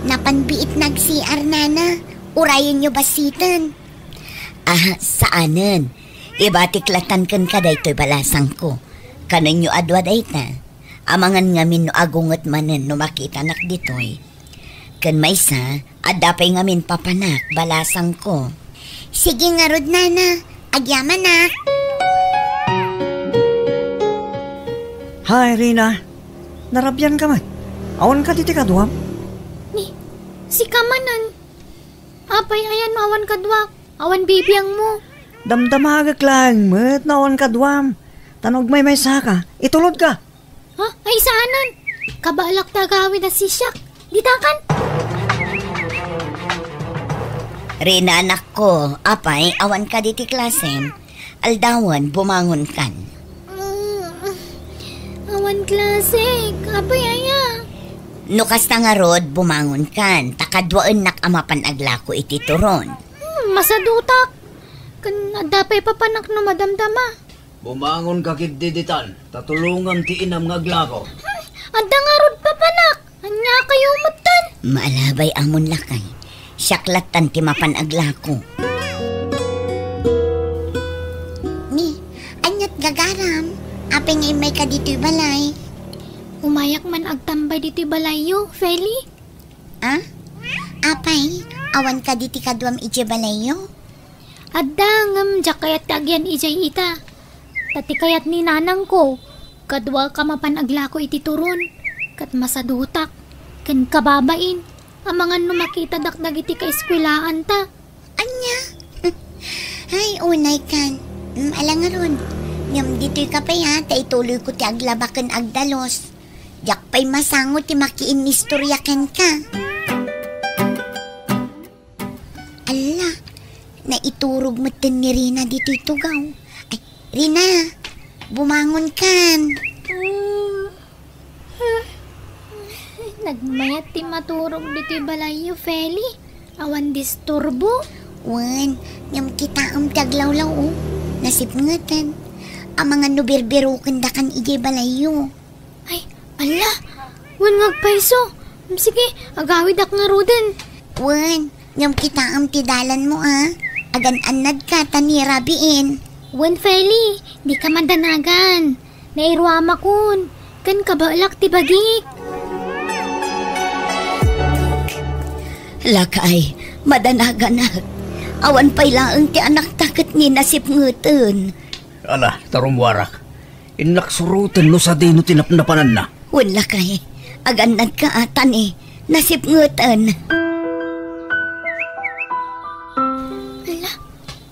Napan biit nag-C R, nana. Urayenyo bassiten. Ah, saanen. Ibatik lattan kenka daytoy balasangko. Kanenyo a dua dayta. Amangan ngamin no agunget manen no makitanak ditoy. Ken maysa, adda pay ngamin papanak, balasangko. Sige ngarud, nana. Agyamanak. Hi, Rina. Narabianka met. Awanka ditoy kaduam? Ni, sika manen. Apay, ayan no awan kaduak? Awan bibiangmo. Damdamagek laeng met no awan kaduam. Ta no agmaymaysaka, itulodka. Ha? Ay, saanen? Kabaelak ti agawid a sisiak. Ditakan? Rina, anakko, apay, awan kadi ti klasem? Aldawen, bumangonkan. Mm, awan klasek. Apay aya? No kasta ngarud, bumangonkan. Ta kaduaennak a mapan aglako iti turon. Hmm, masadutak. Ken adda pay papanak no madamdama. Bumangonka ketdi ditan, ta tulongam ti inam nga aglako. Hmm, adda ngarud papanak. Ania kayo metten? Maalabay amon lakay. Siak lattan ti mapan aglako. Ni, aniat gagaram? Apay nga immayka ditoy balay? Umayak man agtambay ditoy balayyo, Feli. Ah? Apay, awan kadi ti kaduam idiay balayyo? Adda, ngem diak kayat ti agyan idiay ita. Ta ti kayat ni nanangko, kaduaka mapan aglako iti turon, ket masadutak, ken kababain, amangan no makitadak dagiti kaeskuelaanta. Ania? Ay, unay kan. Mm, ala ngarud. Ngem ditoy ka pay, ha, ta ituloyko ti aglaba ken agdalus. Diak pay masango ti makiinnistorya kenka. Alla, naiturog metten ni Rina ditoy tugaw. Ay, Rina, bumangon kan. Nagmayat ti maturog ditoy balayyo, Feli. Awan disturbo? Wen, ngem kitaem ti aglawlaw, o. Nasipngeten. Amangan no birbirokendakan idiay balayyo. Ay, alla! Wen nga agpayso. Sige, agawidak ngaruden. Wen, ngem kitaem ti dalanmo, a. Agan-annadka ta ni Rabiin. Wen, Feli, dika madanagan. Nairuamakon, ken kabaelak ti bagik. Lakay, madanaganak. Awan pay laeng ti anakta ket ni nasipngeten. Ala, ta rummuarak. Innak suroten no sadino ti napnapananna. Wen, lakay, agannadka a ta ni nasipngeten. Ala,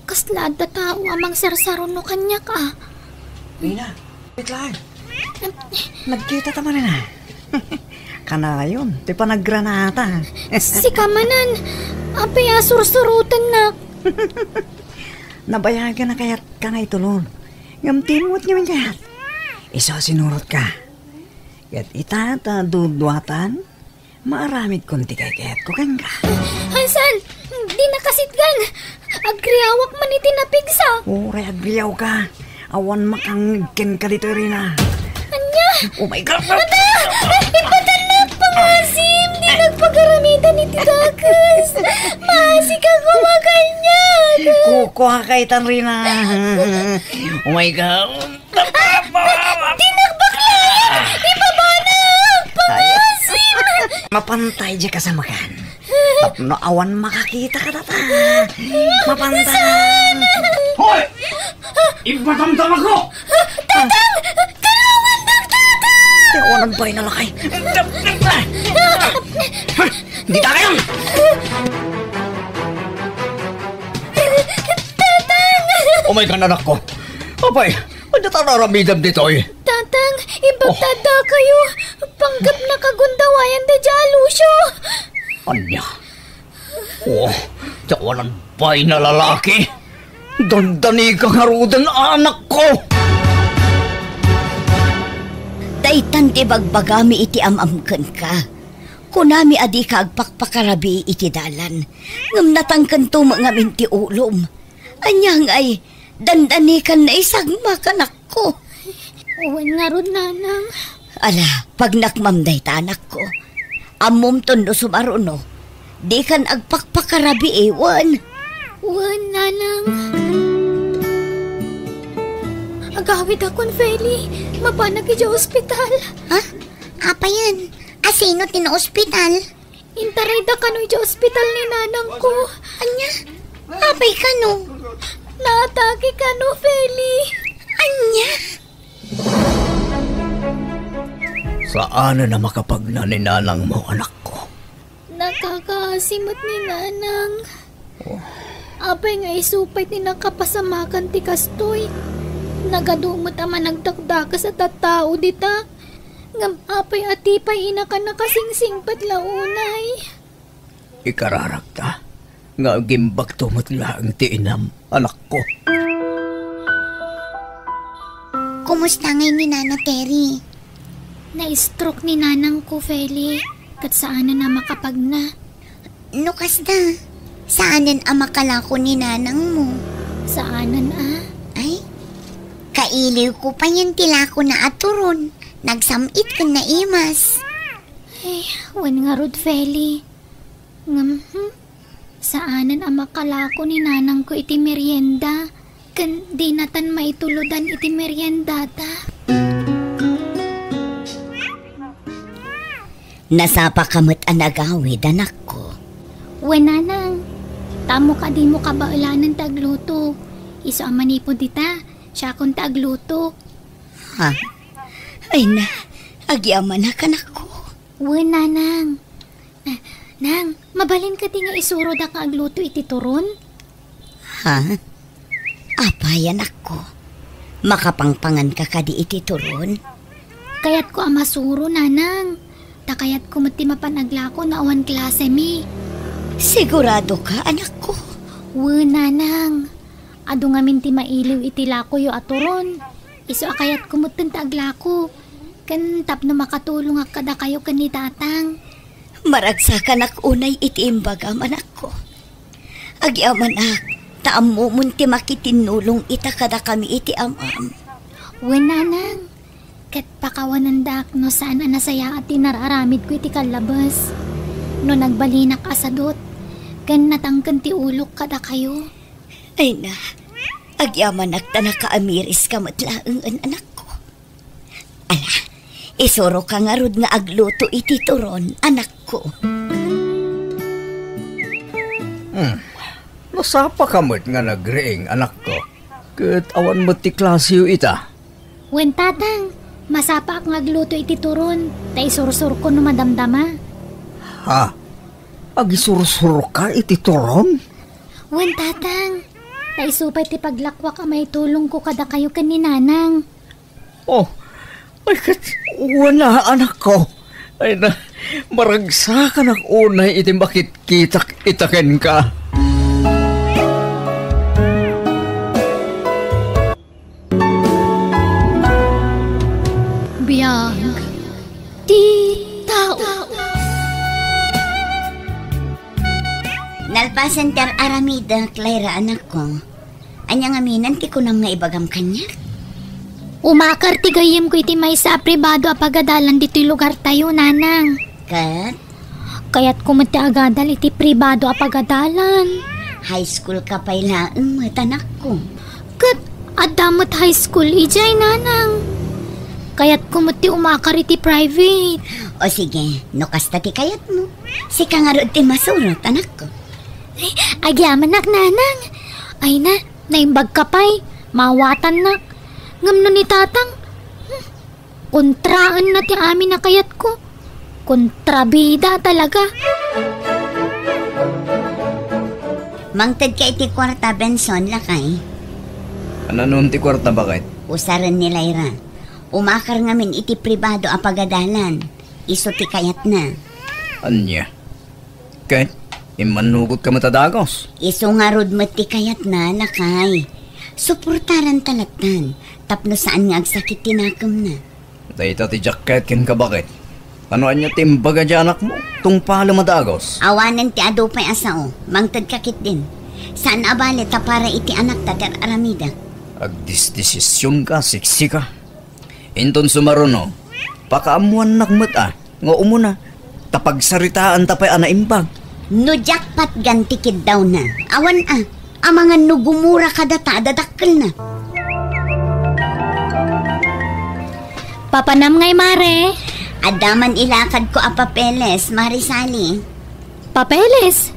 kasla adda tao a mangsersaruno kaniak a. Rina, wait lang. Nagkita ta manen a. Kanayon, ti panagranata. Sika manen, apay a sursurotennak? Nabayagan a kayat ka nga itulon. Ngem timot ngamin kayat. Isu a sinurotka. Ket ita ta duduatan, maaramidkon ti kaykayatko kenka. Hansan, dina kasitgan. Agriawak man iti napigsa. Uray agriawka. Awan makangngeg kenka ditoy, Rina. Ania? Oh my God! Ata! Ipatannak, pangasim! Di nagpagaramidan iti dakes! Maasika kumakaniak! Kukuaka itan, Rina. Oh my God! Di nagbaklayan! Ibabana! Pangasim! Mapantay di kasamakan. Tapno awan makakita kadata. Mapantayan. Hoy! Ipatamtamakko! Tatang! Tulungan, Tatang! Ti awanan pay nalakay. Dita kayo! Tatang! Oh my God, anakko. Apay, ania ta aramidem ditoy? Tatang, imbag ta adda kayo. Panggep nakagundawayan da dia Lucio. Ania? Oh, ti awanan pay nalalaki. Dandanika ngaruden, anakko. Daytan ti bagbagami iti am-am kenka. Kunami a dika agpakpakarabii iti dalan, ngem natangkento met ngamin ti ulom. Ania ngay, dandanikan naisagmak, anakko. Wen ngarud, nanang. Ala, pagnakmam dayta, anakko. Ammomton no sumaruno, dikan agpakpakarabii, wen. Wen, nanang. Agawidakon, Feli. Mapanak idiay ospital. Ha? Apayen? Asino ti naospital? Intarayda kano idiay ospital ni nanangko. Ania? Apay kano? Naatake kano, Feli. Ania? Saanen a makapagna ni nanangmo, anakko. Nakakaasi met ni nanang. Oh. Apay nga isu pay ti nakapasamakan ti kastoy? Nagadu met a managdakdakes a tattao dita. Ngem apay a ti pay inaka nakasingsingpet la unay? Ikararakta nga agimbagto met laeng ti inam, anakko. Kumusta ngay ni Nana Terry? Na-stroke ni nanangko, Feli, ket saanen a makapagna. No kasta, saanen a makalako ni nanangmo? Saanen a? Ay, kailiwko payen ti lakona a turon. Nagsam-it ken naimas. Ay, wen ngarud, Feli. Ngem, hmm, saanen a makalako ni nanangko iti merienda, ken dinatan maitulodan iti meriendata. Nasapaka met a nagawid, anakko. Wen, nanang. Ta ammok a dimo kabaelanen ti agluto. Isu a manipud dita, siakon ti agluto. Ha? Ay na, agyamanak, anakko. Wen, nanang. Ah, nang, mabalin kadi nga isurodak nga agluto iti turon? Ha? Apay, anakko? Makapangpanganka kadi iti turon? Kayatko a masuro, nanang. Ta kayatko met ti mapan aglako no awan klasemi. Siguradoka, anakko? Wen, nanang. Adu ngamin ti mailiw iti lakoyo a turon. Isu a kayatko metten ti aglako. Ken tapno makatulongak kadakayo ken ni tatang. Maragsakanak unay iti imbagam, anakko. Agyamanak, ta ammomon ti makitinnulong ita kadakami iti amam. Wen, nanang. Ket pakawanendak no saan a nasayaat ti nar-aramidko iti kallabes. No nagbalinak a sadut, ken natangken ti ulok kadakayo. Ay na, agyamanak ta nakaamiriska met laengen, anakko. Ala, isuroka ngarud nga agluto iti turon, anakko. Hmm. Nasapaka met nga nagriing, anakko. Ket awan met ti klaseyo ita. Wen, tatang, masapaak nga agluto iti turon, ta isursurko no madamdama. Ha? Agisursurka iti turon? Wen, tatang, ta isu pay ti paglakuak a maitulongko kadakayo ken ni nanang. Oh, ay, ket, wen a, anakko. Ay na, maragsakanak unay iti makitkitak ita kenka. Biag ti tao. Nalpasen ti ar-aramidek, Lyra, anakko. Ania ngamin ti kunam nga ibagam kaniak? Umakar ti gayyemko iti maysa a pribado a pagadalan ditoy lugartayo, nanang. Ket? Kayatko met ti agadal iti pribado a pagadalan. High school ka pay laeng met, anakko. Ket adda met high school idiay, nanang. Kayatko met ti umakar iti private. O sige, no kasta ti kayatmo, sika ngarud ti masurot, anakko. Ay, agyamanak, nanang. Ay na, naimbagka pay, mawatannak. Ngem no ni tatang, hmm, kontraenna ti amin a kayatko. Kontrabida talaga. Mangtedka iti kuarta, Benson, lakay. Ananon ti kuarta, baket? Usaren ni Lyra. Umakar ngamin iti pribado a pagadalan. Isu ti kayatna. Ania? Ket, immannugotka met a dagus? Isu ngarud met ti kayatna, lakay. Suportaranta lattan, tapno saan nga agsakit ti nakemna. Dayta ti diak ket kenka, baket. Ano ania ti imbaga ti anakmo? Tungpalem a dagus. Awanen ti adu pay a sao, mangtedka ketdin. Saan a bale ta para iti anakta ti ar-aramidek. Agdisdesisionka, siksika. Inton sumaruno, pakaammoannak met a nga umuna, ta pagsaritaanta pay a naimbag. No diak patgan ti kiddawna, awan a, amangan no gumura kadata a dadakkelna. Papanam ngay, Mare? Adda man ilakadko a papeles, Mare Sally. Papeles?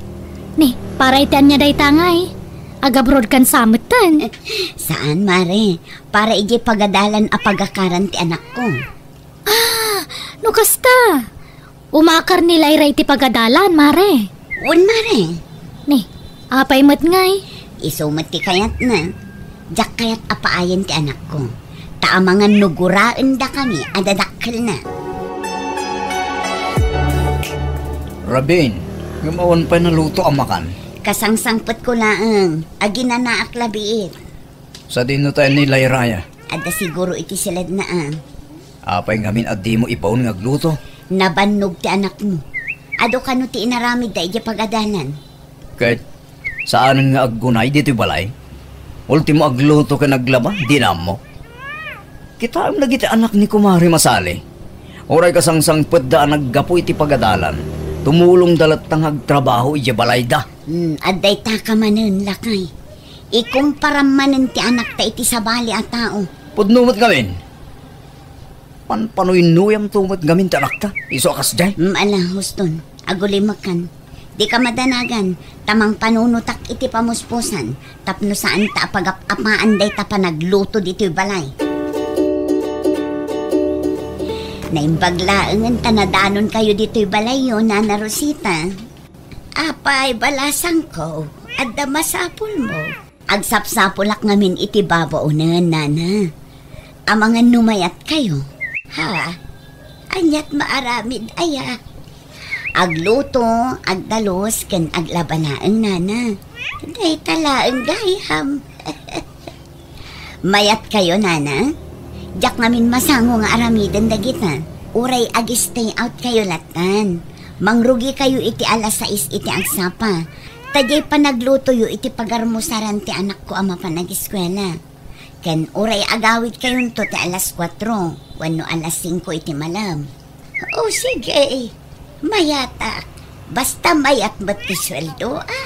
Ni, para iti ania dayta ngay? Agabrodkan sa metten? Saan, Mare. Para idiay pagadalan a pagakaran ti anakko. Ah, no kasta, umakar ni Lyra iti pagadalan, Mare. Wen, Mare. Ni, apay met ngay? Isu met ti kayatna. Diak kayat a paayen ti anakko. Ta amangan no guraendakami a dadakkelna. Rabin, ngem awan pay naluto a makan. Kasangsangpetko laeng, aginanaak la biit. Sadino tayo ni Lyra ya? Adda siguro iti siledna a. Apay ngamin a dimo ibaon nga agluto? Nabannog ti anakmo. Adu kano ti inaramidda idiay pagadalan? Ket saanen nga aggunay ditoy balay? Ultimo agluto ken aglaba, dina ammo. Kitaem dagiti anak ni Kumare Masali. Uray kasangsangpetda a naggapu iti pagadalan, tumulongda latta nga agtrabaho idiay balayda. Hmm, adda itaka manen, lakay. Ikumparam manen ti anakta iti sabali a tao. Pudno met ngamin. Panpanuynoyamto met ngamin ti anakta, isu a kasdiay. Mm, ala, huston, agulimekkan. Dika madanagan, ta mangpanunotak iti pamuspusan, tapno saanta a pagap-apaan dayta panagluto ditoy balay. Naimbag laengen ta nadanonkayo ditoy balayyo, Nana Rosita. Apay, balasangko, adda masapulmo. Agsapsapulak ngamin iti babaonen, Nana. Amangan no mayatkayo. Ha? Aniat maaramid aya? Agluto, agdalus, ken aglaba laeng, Nana. Dayta laeng gayam. Mayatkayo, Nana? Diak ngamin masango nga aramiden dagita. Uray ag-stay out kayo lattan. Mangrugikayo iti alas sais iti agsapa. Ta diay panaglutoyo iti pagarmusaran ti anakko a mapan agiskuela. Ken uray agawidkayonto ti alas kuatro wenno alas singko iti malem. O, sige. Mayatak. Basta mayat met ti sueldo, a.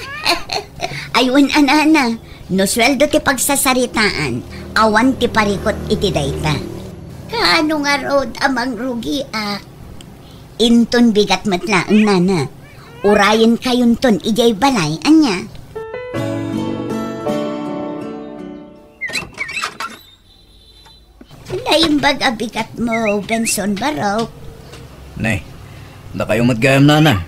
Ay, wen a, Nana. No sueldo ti pagsasaritaan, awan ti parikut iti dayta. Kaano ngarud a mangrugiak? Inton bigat met laeng, Nana. Urayenkayonton idiay balay, ania? Naimbag a bigatmo, Benson, barok. Ne, dakayo met gayam, Nana.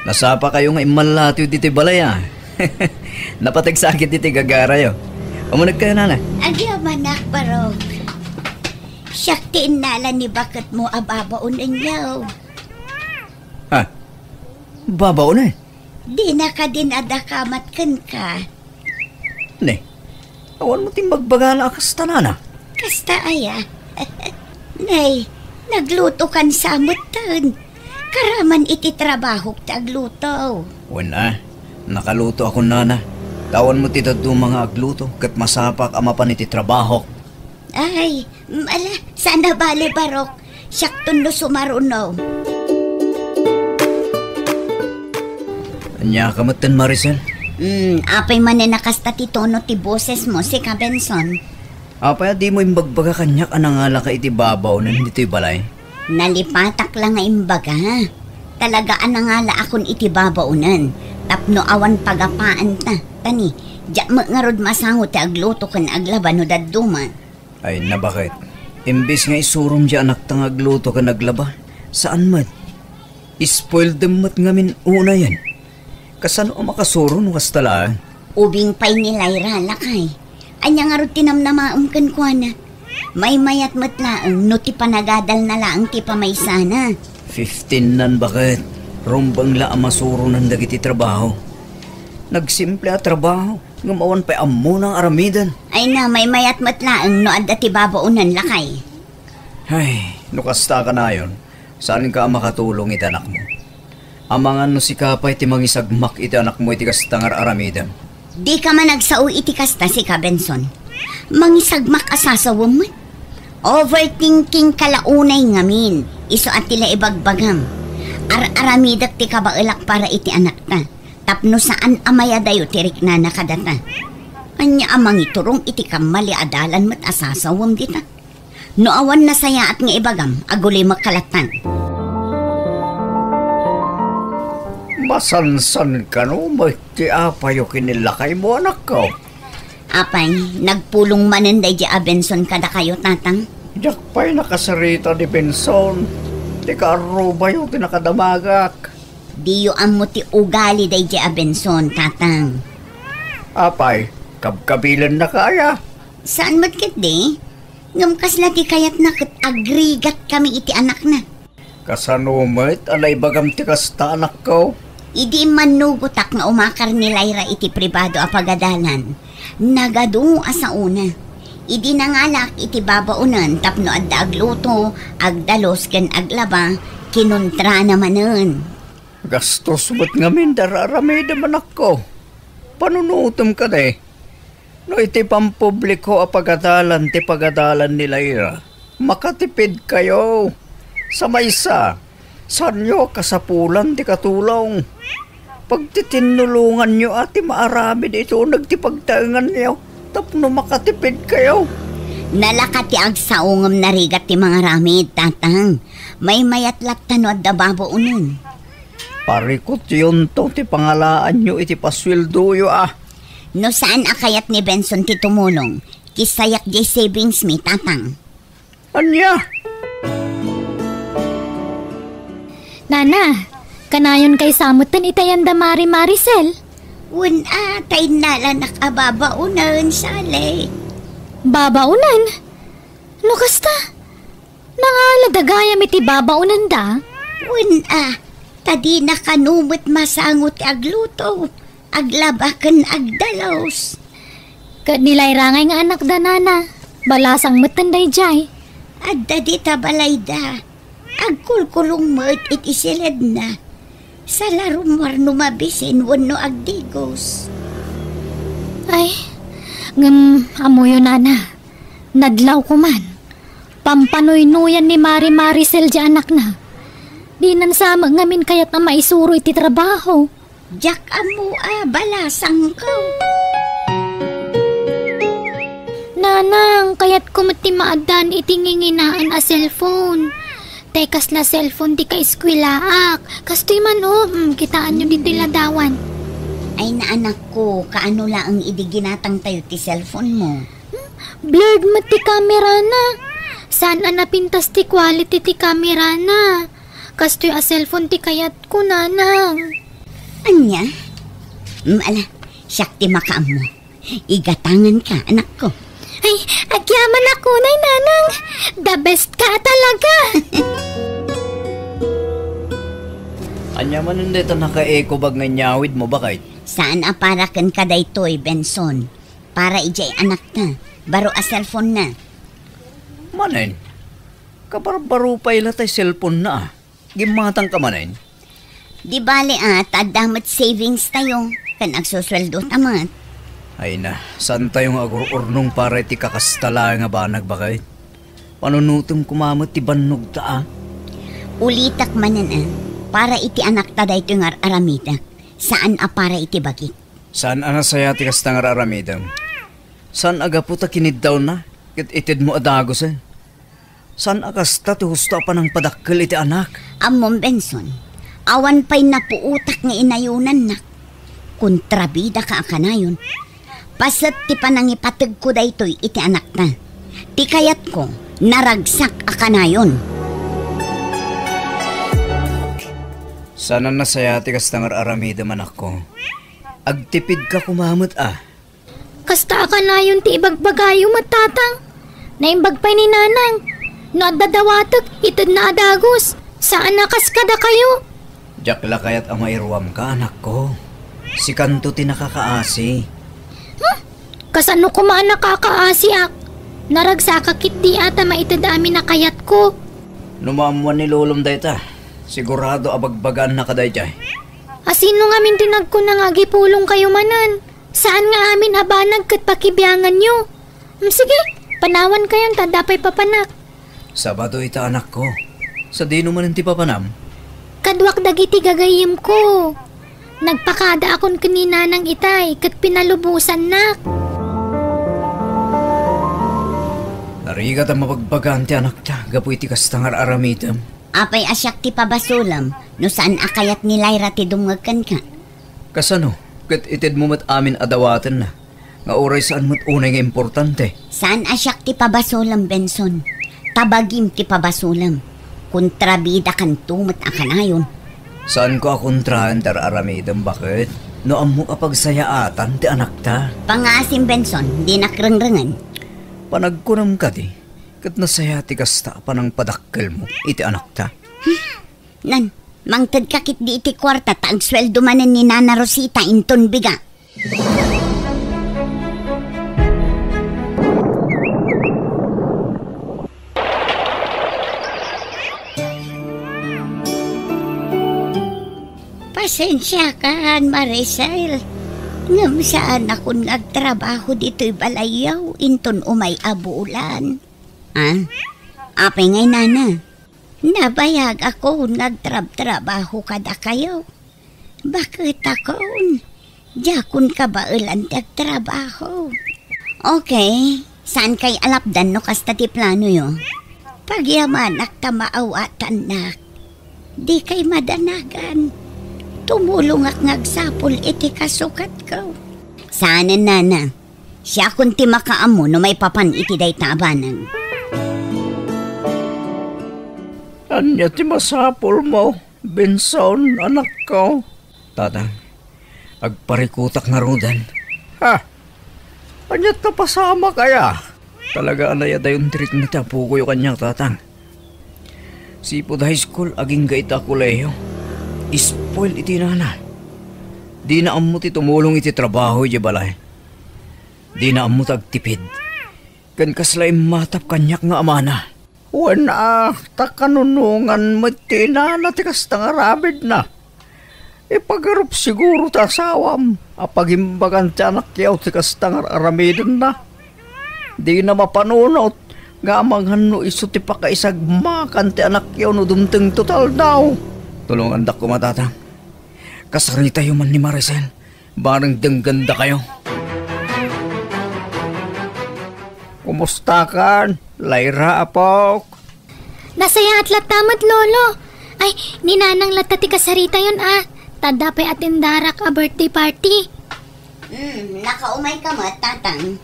Nasapakayo nga immallatiw ditoy balay, a. Napateg sakit iti gagarayo. Umunegkayo, Nana. Agyamanak, barok. Siak ti innala ni baketmo a babaonenyo. Ha? Babaonen? Dina kadi nadakamat kenka. Ne, awan mo ti imbagbaga a kasta, Nana. Kasta aya? Nay, naglutokan sa metten. Karaman iti trabahok ti agluto. Wen a, nakalutoakon, Nana. Ta awan mo ti dadduma nga agluto ket masapak a mapan iti trabahok. Ay, mm, ala, saan a bale, barok. Siakton no sumaruno. Ania ka metten, Maricel? Mm, apay manen a kasta ti tono ti bosesmo, sika, Benson? Apay a dimo imbagbaga kaniak a nangalaka iti babaonen ditoy balay? Nalipatak la nga imbaga. Talaga a nangalaakon iti babaonen tapno awan pagapaanta. Ta ni, diak met ngarud masango ti agluto ken aglaba no dadduma. Ay, nabaket. Imbes nga isurom ti anakta nga agluto ken aglaba, saan met. Spoiledem met ngamin unayen. Kasano a makasuro no kasta laeng? Ubing pay ni Lyra, lakay. Ania ngarud ti namnamaem kenkuana? Maymayat met laeng no ti panagadalna laeng ti pamaysana. Fifteen-nan, baket. Rumbeng la a masuronan dagiti trabaho. Nagsimple a trabaho, ngem awan pay ammona nga aramiden. Ay na, maymayat met laeng no adda ti babaonen, lakay. Ay, no kasta kanayon, saanka a makatulong iti anakmo. Amangan no sika pay ti mangisagmak iti anakmo iti kasta nga ar-aramidem. Dika man agsao iti kasta, sika, Benson. Mangisagmak a sasawem met. Overthinking ka la unay ngamin, isu a ti la ibagbagam. Ar-aramidek ti kabaelak para iti anakta, tapno saan a mayadayo ti riknana kadata. Ania a mangiturong iti kammali a dalan met a sasawem dita? No awan nasayaat nga ibagam, agulimek ka lattan. Masansan kano met ti apayo ken ni lakaymo, anakko? Apay, nagpulong manen daydi a Benson kadakayo, tatang? Diak pay nakasarita ni Benson. Ti kaarrubayo ti nakadamagak. Diyo ammo ti ugali daydi a Benson, tatang. Apay, kabkabilennaka aya? Saan met ketdi? Ngem kasla ti kayatna ket agrigatkami iti anakna. Kasano met a naibagam ti kasta, anakko? Idi immannugotak nga umakar ni Lyra iti pribado a pagadalan, nagadu a saona. Idi nangalak iti babaonen tapno adda agluto, agdalus ken aglaba, kinuntrana manen. Gastos met ngamin ti ar-aramidem, anakko. Panunotem kadi. No iti pampubliko a pagadalan ti pagadalan ni Lyra, makatipidkayo. Sa maysa, saanyo a kasapulan ti katulong. Pagtitinnulonganyo a ti maaramid iti uneg ti pagtaenganyo tapno makatipidkayo. Nalaka ti agsao ngem narigat ti mangaramid, Tatang. Maymayat latta no adda babaonen. Parikutyonto ti pangalaanyo iti pasueldoyo, a. No saan a kayat ni Benson ti tumulong, kissayak diay savings mi, Tatang. Ania? Nana, kanayon kaysa metten iti ayan da Mari Maricel? Wen a, ta innalanak a babaonen, Sally. Babaonen? No kasta, nangalada gayam iti babaonenda? Wen a, ta dina kano met masango ti agluto, aglaba ken agdalus. Ket ni Lyra ngay nga anakda, Nana. Balasang metten daydiay. Adda dita balayda. Agkulkulong met iti siledna. Sala rummuar no mabisin wenno agdigos. Ay, ngem ammoyo, Nana. Nadlawko man. Pampanuynuyan ni Mari Maricel diay anakna. Dinan sa met ngamin kayat a maisuro iti trabaho. Diak ammo a balasangko. Nanang, kayatko met ti maaddaan iti nginginaan a cellphone. Tay kasla cellphone ti kaeskuelaak. Kastoy man, o, mm, kitaanyo ditoy ladawan. Ay, naanakko, kaano laeng idi ginatangtayo ti cellphone mo? Hmm? Blurred met ti kamerana. Saan a napintas ti quality ti kamerana. Kastoy a cellphone ti kayatko, Nanang. Ania? Mm, ala, siak ti makaammo. Igatanganka, anakko. Ay, agyamanak unay, Nanang. The best ka talaga. Ania manen dayta nakaekobag nga inyawidmo, baket? Saan a para kenka daytoy, Benson. Para idiay anakta. Baro a cellphone na. Manen, kabarbaro pay la tay cellphone na, a. Gimmatangka manen? Di bale, a, ta adda met savings tayo, ken agsusueldo ta met. Ay na, saan tayo nga agur-urnong para iti kakasta laeng a banag, baket? Panunotem koma met ti bannogta, a. Ulitek manen, a, para iti anakta daytoy nga ar-aramidek, saan a para iti bagik. Saan a nasayaat ti kasta nga ar-aramidem. Saan a gapu ta kiniddawna, ket itedmo a dagusen. Saan a kasta ti husto a panangpadakkel iti anak. Ammom, Benson, awan pay napuotak nga inayonannak. Kontrabidaka a kanayon. Paset ti panangipategko daytoy iti anakta. Ti kayatko, naragsak a kanayon. Saan a nasayaat ti kasta nga ar-aramidem, anakko. Agtipidka koma met, a. Kasta a kanayon ti ibagbagayo met, Tatang. Naimbag pay ni Nanang. No adda dawatek, itedna a dagus. Saan a kas kadakayo. Diak la kayat a mairuamka, anakko. Sikanto ti nakakaasi. Hmm? Kasano koma a nakakaasiak? Naragsaka ketdi a ta maited amin a kayatko. No maammuan ni lolom dayta, sigurado a bagbagaannaka daydiay. A sino ngamin ti nagkuna nga agipulongkayo manen? Saan nga amin a banag ket pakibianganyo? Mm, sige, panawankayon ta adda pay papanak. Sabado ita, anakko. Sadino manen ti papanam? Kaduak dagiti gagayyemko. Nagpakadaakon ken ni Nanang itay ket pinalubosannak. Narigat a mabagbagaan ti anakta gapu iti kasta nga ar-aramidem. Apay a siak ti pabasolem no saan a kayat ni Lyra ti dumngeg kenka? Kasano ket itedmo met amin a dawatenna, nga uray saan met unay nga importante? Saan a siak ti pabasolem, Benson. Ta bagim ti pabasolem. Kontrabidakanto met a kanayon. Saanko a kontraen ti ar-aramidem, baket? No ammok a pagsayaatan ti anakta. Pangngaasim, Benson, dinak rengrengen. Panagkunam kadi, ket nasayaat ti kasta a panangpadakkelmo iti anakta. Nan, mangtedka ketdi iti kuarta ta agsueldo manen ni Nana Rosita inton biga. Pasensiakan, Maricel, ngem saanakon nga agtrabaho ditoy balayyo inton umay a bulan. Ah? Apay ngay, Nana? Nabayagakon nga agtrabtrabaho kadakayo. Baketakon, diakon kabaelan ti agtrabaho. Okay, Saankay a lapdan no kasta ti planoyo? Pagyamanak ta maawatannak. Dikay madanagan. Tumulongak nga agsapul iti kasukatko. Saanen, Nana. Siakon ti makaammo no maipapan iti dayta a banag. Ania ti masapulmo, Benson, anakko? Tatang, agparikutak ngaruden. Ha? Ania ta pasamak aya? Talaga a nayadayon ti rikna ti apokoyo kaniak, Tatang. Sipud high school, agingga ita a kolehiyo. Spoil iti inana. Dina ammo ti tumulong iti trabaho idiay balay. Dina ammo ti agtipid. Ken kasla immatap kaniak nga amana. Wen a, ta kanunongan met ti inana ti kasta nga aramidna. Ipagarup siguro ti asawam a pagimbagan ti anakyo ti kasta nga ar-aramidenna. Dina mapanunot nga amangan no isu ti pakaisagmakan ti anakyo no dumtengto ti aldaw. Tulongandak koma, Tatang. Kasaritayo man ni Maricel. Bareng denggandakayo. Kumustakan, Lyra, apok? Nasayaat latta met, Lolo. Ay, ni Nanang latta ti kasaritayon, a. Ta adda pay atendarak a birthday party. Hmm, nakaumayka met, Tatang.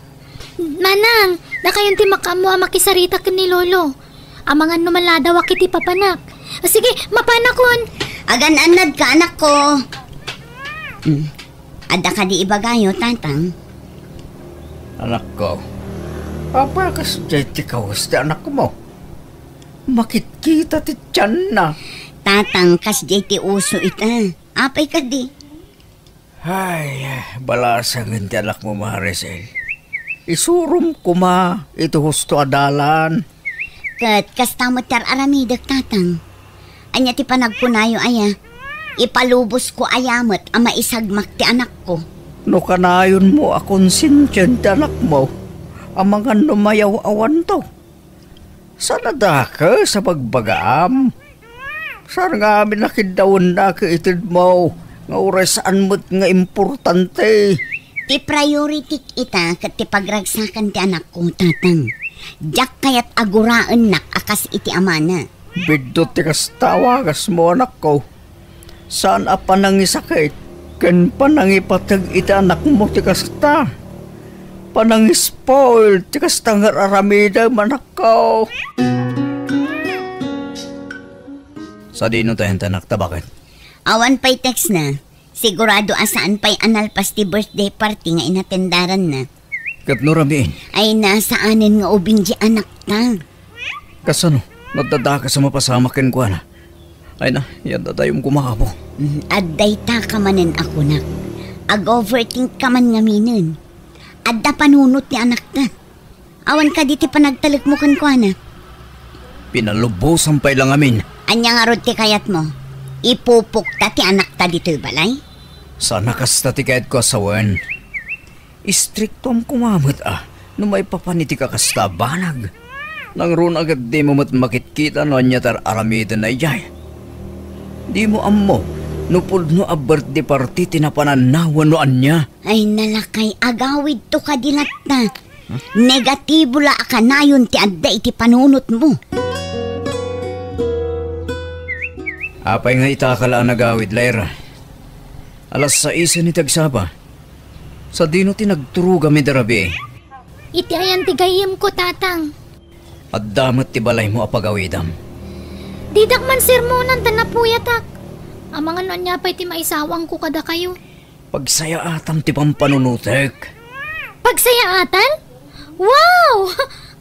Nanang, dakayon ti makaammo a makisarita ken ni Lolo. Amangan no maladawak iti papanak. Sige, mapanakon. Agan-annadka, anakko. Hmm. Adda kadi ibagayo, Tatang? Anakko, apay a kasdiay ti kawes ti anakmo? Makitkita ti tianna. Tatang, kasdiay ti uso ita. Apay kadi? Ay, balasangen ti anakmo, Maricel. Isurom koma iti husto a dalan. Ket kasta met ti ar-aramidek, Tatang. Ania ti panagkunayo aya? Ipalubosko aya met a maisagmak ti anakko? No kanayonmo a konsensian ti anakmo, amangan no mayaw-awanto. Saan a dakes a bagbagaam? Saan ngamin a kiddawennak iti itedmo nga uray saan met nga importante? Ti priority ita ket ti pagragsakan ti anakko, Tatang. Diak kayat a guraennak a kas iti amana. Biddut ti kasta a wagasmo, anakko. Saan a panangisakit ken panangipateg iti anakmo ti kasta. Panangispoil ti kasta nga ar-aramidem, anakko. Sadino tayen ti anakta, baket? Awan pay text na. Sigurado a saan pay a nalpas ti birthday party nga inatendaranna. Ket no rabiin? Ay, nasaanen nga ubing di anakta. Kasano? No adda dakes a mapasamak kenkuana? Ay na, yadda dayum kumakabo. Mm, adda ita ka manen a kunak. Ag-overthink ka man ngaminen. Adda panunot ti anakta. Awan kadi ti panagtalekmo kenkuana? Pinalubosan pay la ngamin. Ania ngarud ti kayatmo? Ipupokta ti anakta ditoy balay? Saan a kasta ti kayatko a sawen. Istriktoam koma met a no maipapan iti kakasta a banag. Nangruna ket dimo met makitkita no ania ti ar-aramidenna idiay. Dimo ammo no pudno a birthday party ti napananna wenno ania. Ay, nalakay, agawidto kadi latta. Negatibo la a kanayon ti adda iti panunotmo. Apay nga ita ka la a nagawid, Lyra? Alas saisen iti agsapa. Sadino ti nagturogam idi rabii? Iti ayan ti gayyemko, Tatang. Adda met ti balaymo a pagawidam. Didak man sermonan ta napuyatak. Amangan no ania pay ti maisawangko kadakayo. Pagsayaatam ti pampanunotek. Pagsayaatan? Wow!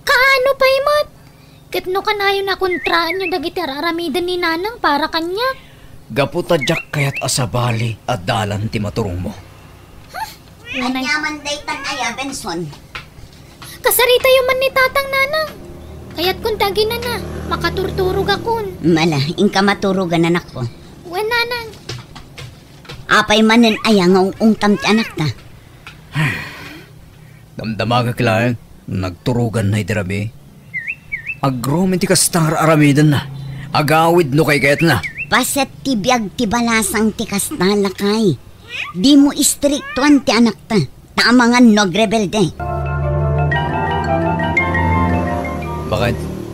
Kaano pay met? Ket no kanayon a kontraenyo dagiti ar-aramiden ni Nanang para kaniak? Gapu ta diak kayat a sabali a dalan ti maturongmo. Ania man daytan aya, Benson? Kasaritayo man ni Tatang, Nanang. Kayatkon ti aginana, makaturturogakon. Mala, inka maturogan, anakko. Wen, Nanang. Apay manen aya nga ung-ungtam ti anakta? Damdamagak laeng, nagturoganna idi rabii. Agroom iti kasta nga ar-aramidenna. Agawid no kaykayatna. Paset ti biag ti balasang ti kasta, lakay. Dimo istriktoan ti anakta, ta amangan no agrebelde.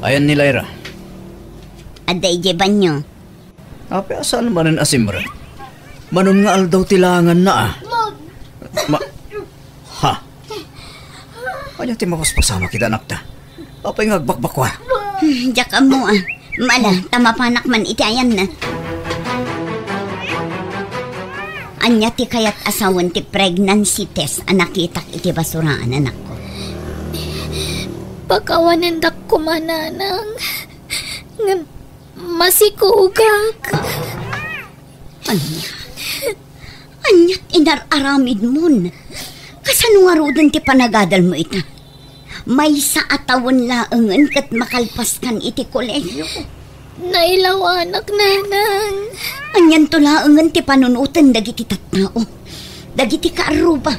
Ayan ni Lyra. Adda idiay banyo. Apay a saan manen a simrek? Manon nga aldaw ti langanna, a. Ma-, ha? Ania ti mapaspasamak ita anakta? Apay nga agbakbakua? Hmm, diak ammo, a. Mala, ta mapanak man iti ayanna. Ania ti kayat a sawen ti pregnancy test a nakitak iti basuraan, anakko? Pakawanendak koma, nanang. Ngem masikugak. Ania? Ania ti inar-aramidmon? Kasano ngaruden ti panagadalmo ita? Maysa a tawen laengen ket makalpaskan iti kolehiyo. Nailawanak, nanang. Anianto laengen ti panunoten dagiti tattao, dagiti kaarruba,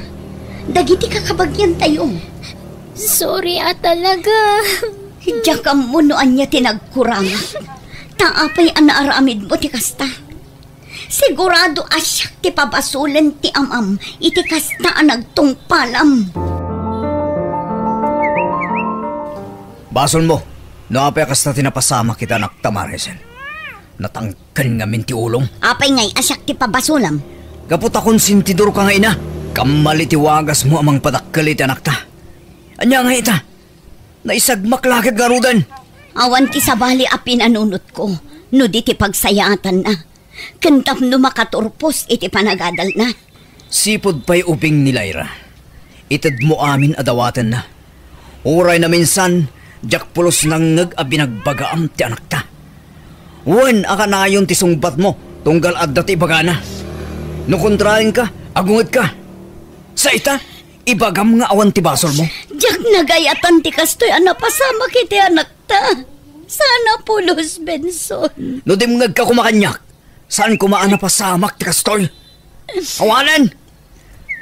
dagiti kakabagiantayo? Sorry a talaga. Diak ammo no ania ti nagkurangak. Ta apay a naaramidmo ti kasta? Sigurado a siak ti pabasolen ti amam iti kasta a nagtungpalam. Basolmo no apay a kasta ti napasamak iti anakta, Maricel. Natangken ngamin ti ulom. Apay ngay a siak ti pabasolam? Gapu ta konsentidorka nga ina, kammalin ti wagasmo a mangpadakkel iti anakta. Ania ngay ita? Naisagmak la ket ngaruden. Awan ti sabali a pinanunotko no di ti pagsayaatanna ken tapno makaturpos iti panagadalna. Sipud pay ubing ni Lyra, itedmo amin a dawatenna. Uray naminsan, diak pulos nangngeg a binagbagaam ti anakta. Wen a kanayon ti sungbatmo tunggal adda ti ibagana. No kontraenka, agungetka. Sa ita, ibagam nga awan ti basolmo. Diak nagayatan ti kastoy a napasamak iti anakta. Sana pulos, Benson. No dimngegka koma kaniak, saan koma a napasamak ti kastoy. Awanen!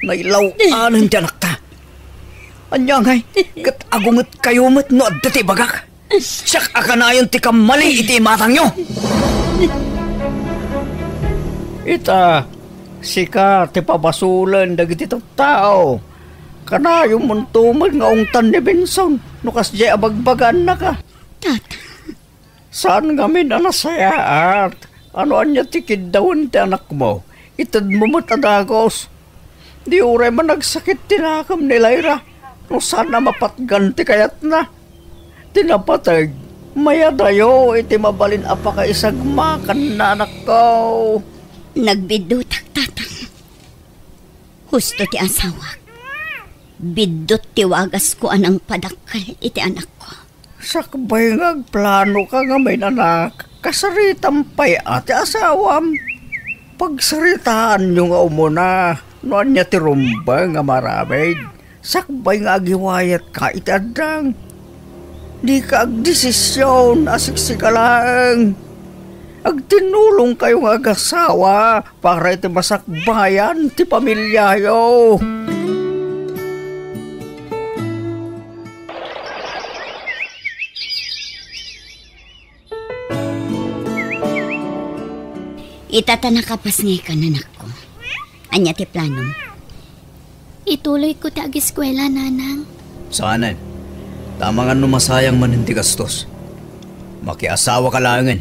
Nailaw-anen ti anakta. Ania ngay, ket agungetkayo met no adda ti ibagak? Siak a kanayon ti kammali iti imatangyo. Ita, sika ti pabasolen dagiti tattao. Kanayonmonto met nga ungtan ni Benson no kasdiay a bagbagaannaka. Tata. Saan ngamin a nasayaat a no ania ti kiddawen ti anakmo, itedmo met a dagus. Di uray managsakit ti nakem ni Lyra no saan a mapatgan ti kayatna. Ti napateg, mayadayo iti mabalin a pakaisagmakanna, anakko. Nagbiddutak, Tatang. Husto ti asawak. Biddut ti wagasko a nangpadakkel iti anakko. Sakbay nga agplanoka ngamin, anak, kasaritam pay a ti asawam. Pagsaritaanyo nga umuna no ania ti rumbeng a maaramid, sakbay nga agiwayatka iti addang. Dika agdesision a siksika laeng. Agtinnulongkayo nga agasawa para iti masakbayan ti pamiliayo. Ita ta nakapas ngay kan, anakko. Ania ti planom? Ituloyko ti agiskuela, nanang. Saanen. Ta amangan no masayang manen ti gastos. Makiasawaka laengen.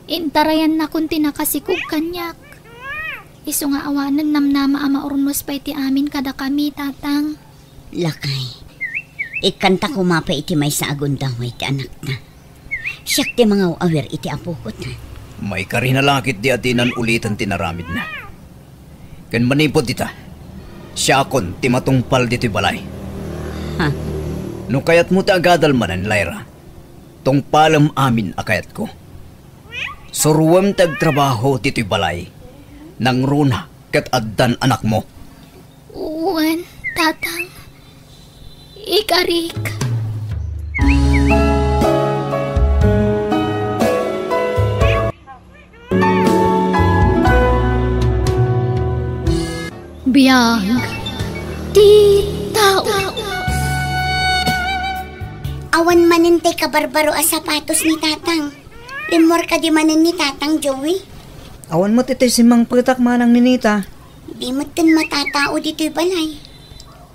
Intarayannakon ti nakasikog kaniak. Isu nga awanen namnama a maurnos pay ti amin kadakami, Tatang. Lakay, ikkanta koma pay iti maysa a gundaway ti anakta. Siak ti mangaw-awir iti apokot. Maikarina la ketdi a dinan uliten ti inaramidna. Ken manipud ita, siakon ti matungpal ditoy balay. Ha? No kayatmo ti agadal manen, Lyra, tungpalem amin a kayatko. Suroem ti agtrabaho ditoy balay. Nangruna ket addan anakmo. Wen, Tatang. Ikarik. Biag ti tao. Awan manen tay kabarbaro a sapatos ni Tatang. Rimmuar kadi manen ni Tatang, Joey? Awan met itay simmangpetak, Manang Ninita. Di metten matatao ditoy balay.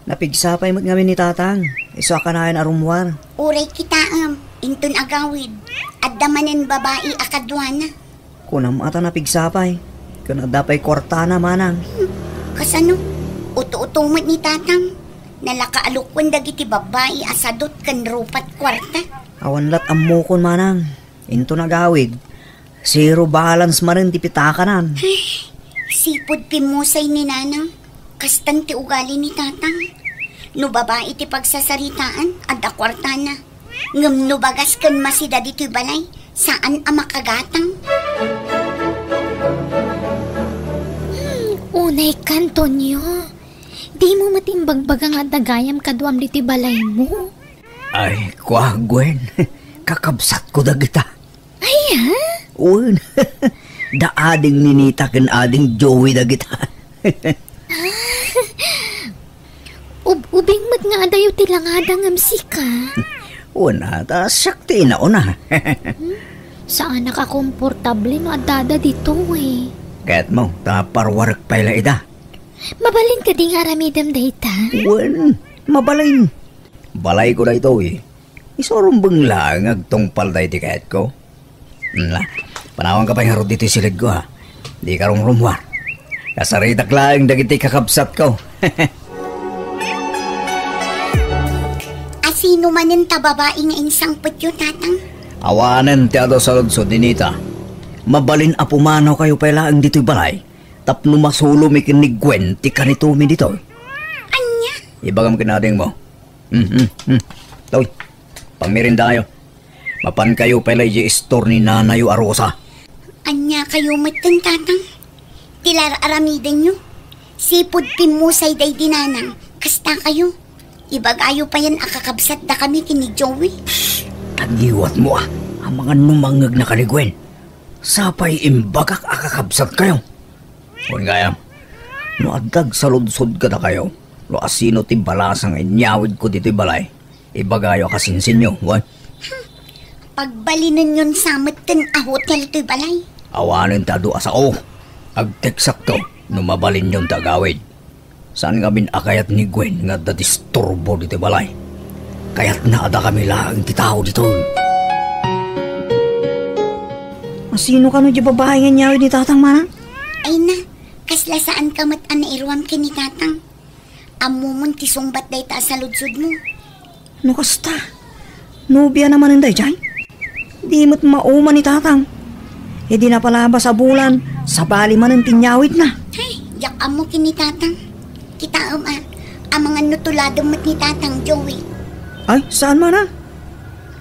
Napigsa pay met ngamin ni Tatang. Isu a kanayon a rummuar. Uray kitaem. Inton agawid, adda manen babai a kaduana. Kunam a ta napigsapay, ken adda pay kuartana, manang. Hmm, kasano? Uto-uto met ni Tatang. Nalakaalukon dagiti babai a sadot ken rupat kuarta. Awan lat ammokon, manang. Inton agawid, zero balance manen ti pitakanan. Ay, sipud pimmusay ni Nanang. Kastan ti ugali ni Tatang. No babai ti pagsasaritaan, adda kuartana. Ngem no bagas ken masida ditoy balay, saan a makagatang. Hmm, unay ka, Antonio. Dimo met imbagbaga nga adda gayam kaduam ditoy balaymo? Ay, kua, Gwen. Kakabsatko dagita. Ay, ha? Wen. Da ading ni Nita ken ading Joey dagita. Ub-, ubing met nga adayo ti langada ngem sika. Wen, ta siak ti inauna. Hmm? Saanak a komportable no addada ditoy. Kayatmo, ta parwarek pay la ida. Mabalin kadi nga aramidem dayta? Wen, mabalin. Balayko daytoy. Isu a rumbeng laeng nga agtungpal daydi kayatko. Ala, panawanka pay ngarud ditoy silidko, ha. Dika rumrummuar. Kasaritak laeng dagiti kakabsatko. Asino manen ta babai nga insangpetyo, Tatang? Awanen ti adu saludsod ni Nita. Mabalin a pumanawkayo pay laeng ditoy balay tapno masulomi ken ni Gwen ti kanitomi ditoy. Ania? Ibagam ken adingmo. Hmm, hmm, hmm. Toy, pangmerindayo. Mapankayo pay la idiay istor ni nanayo a Rosa. Ania kayo metten, Tatang? Ti lar-aramidenyo? Sipud pimmusay daydi Nanang, kasta kayo. Ibagayo payen a kakabsat dakami ken ni Joey. Psst! Agiwatmo, a. Amangan no mangngegnaka ni Gwen. Sapay imbagak a kakabsatkayo. Wen gayam, no adda agsaludsod kadakayo, no asino ti balasa nga inyawidko ditoy balay, ibagayo a kasinsinyo, wen? Pagbalinenyon sa metten a hotel toy balay. Awanen ti adu a sao. Agteksakto no mabalinyon ti agawid. Saan ngamin a kayat ni Gwen nga adda disturbo ditoy balay. Kayatna a dakami laeng ti tao ditoy. Asino kano diay babai nga inyawid ni Tatang, manang? Ay na, kasla saanka met a nairuam ken ni Tatang. Ammomon ti sungbat dayta a saludsodmo. No kasta, nobiana manen daydiay? Di met mauma ni Tatang. Idi napalabas a bulan, sabali manen ti inyawidna. Ay, diak ammo ken ni Tatang. Kitaem a, amangan no tuladem met ni Tatang, Joey. Ay, saan man a?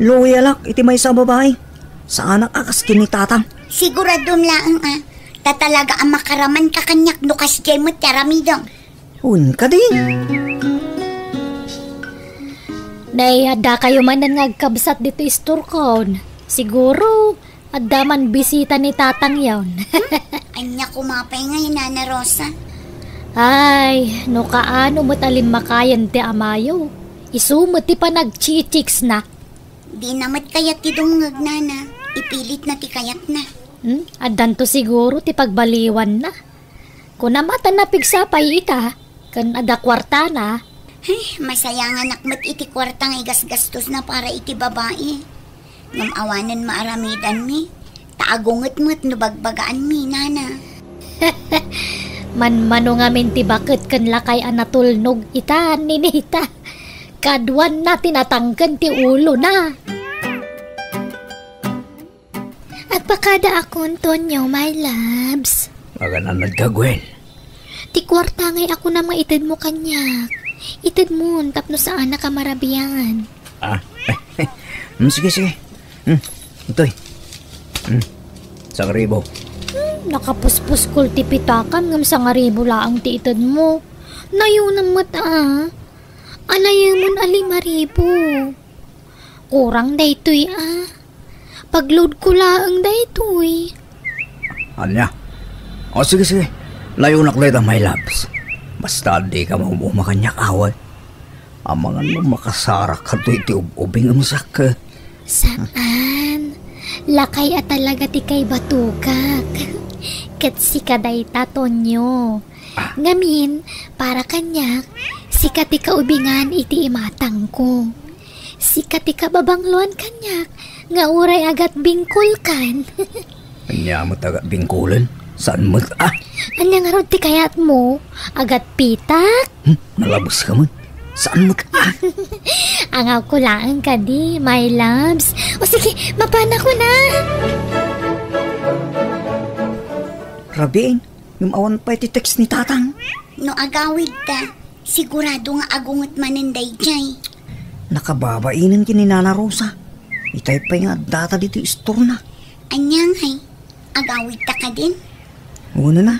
Loyalak iti maysa a babai. Saanak a kas ken ni Tatang. Siguradom laeng a, ta talaga a makaramanka kaniak no kasdiay met ti aramidem. Wen kadi? Nay, adda kayo manen nga agkabsat ditoy istorkon. Siguro, adda man bisita ni Tatang yon. Ania koma pay ngay, Nana Rosa? Ay, no kaano met a limmakayen ti amayo. Isu met ti panagchichiksna. Dina met kayat ti dumngeg, Nana. Ipilitna ti kayatna. Hmm? Addanto siguro ti pagbaliwanna. Kunam a ta napigsapay ita, ken adda kuartana. Ay, masayanganak met iti kuarta nga igasgastosna para iti babai. Ngem awanen maaramidanmi, ta agunget met no bagbagaanmi, Nana. Manmano ngamin ti baket ken lakay a natulnog ita, Ninita. Kaduanna ti natangken ti ulona. Agpakadaakon, Tonyo, my loves. Maganannadka, Gwen. Ti kuarta ngay a kunam nga itedmo kaniak. Itedmon tapno saanak a marabian. Ah, hmm, sige, sige. Hmm, itoy. Hmm, sangribo. Hmm, nakapuspuskol ti pitakam ngem sangribo laeng ti itedmo. Nayonam met, a. Anayemon a limaribo. Kurang daytoy, a. Pagloadko laeng daytoy. Ania? O, sige, sige. Layonak dayta, my loves. Basta dika maum-uma kaniak, a, wen. Amangan no makasarak kadto iti ub-ubing, em, sak. Saan. Lakay a talaga ti kaibatugak. Ket sika dayta, Tonyo. Ah. Ngamin, para kaniak, sika ti kaubingan iti imatangko. Sika ti kababangloan kaniak, nga uray agatbingkolkan. Ania met agatbingkolen? Saan met, ah? Ania ngarud ti kayatmo? Agatpitak? Hmm, nalabeska met. Saan met, ah? Angawko laeng kadi, my loves. O sige, mapanakon a. Rabiin, ngem awan pay ti text ni Tatang. No agawidta, sigurado nga agunget manen daydiay. Nakababainen ken ni Nana Rosa. Itay pay nga addata ditoy istorna. Ania ngay? Agawidta kadin? Wen a.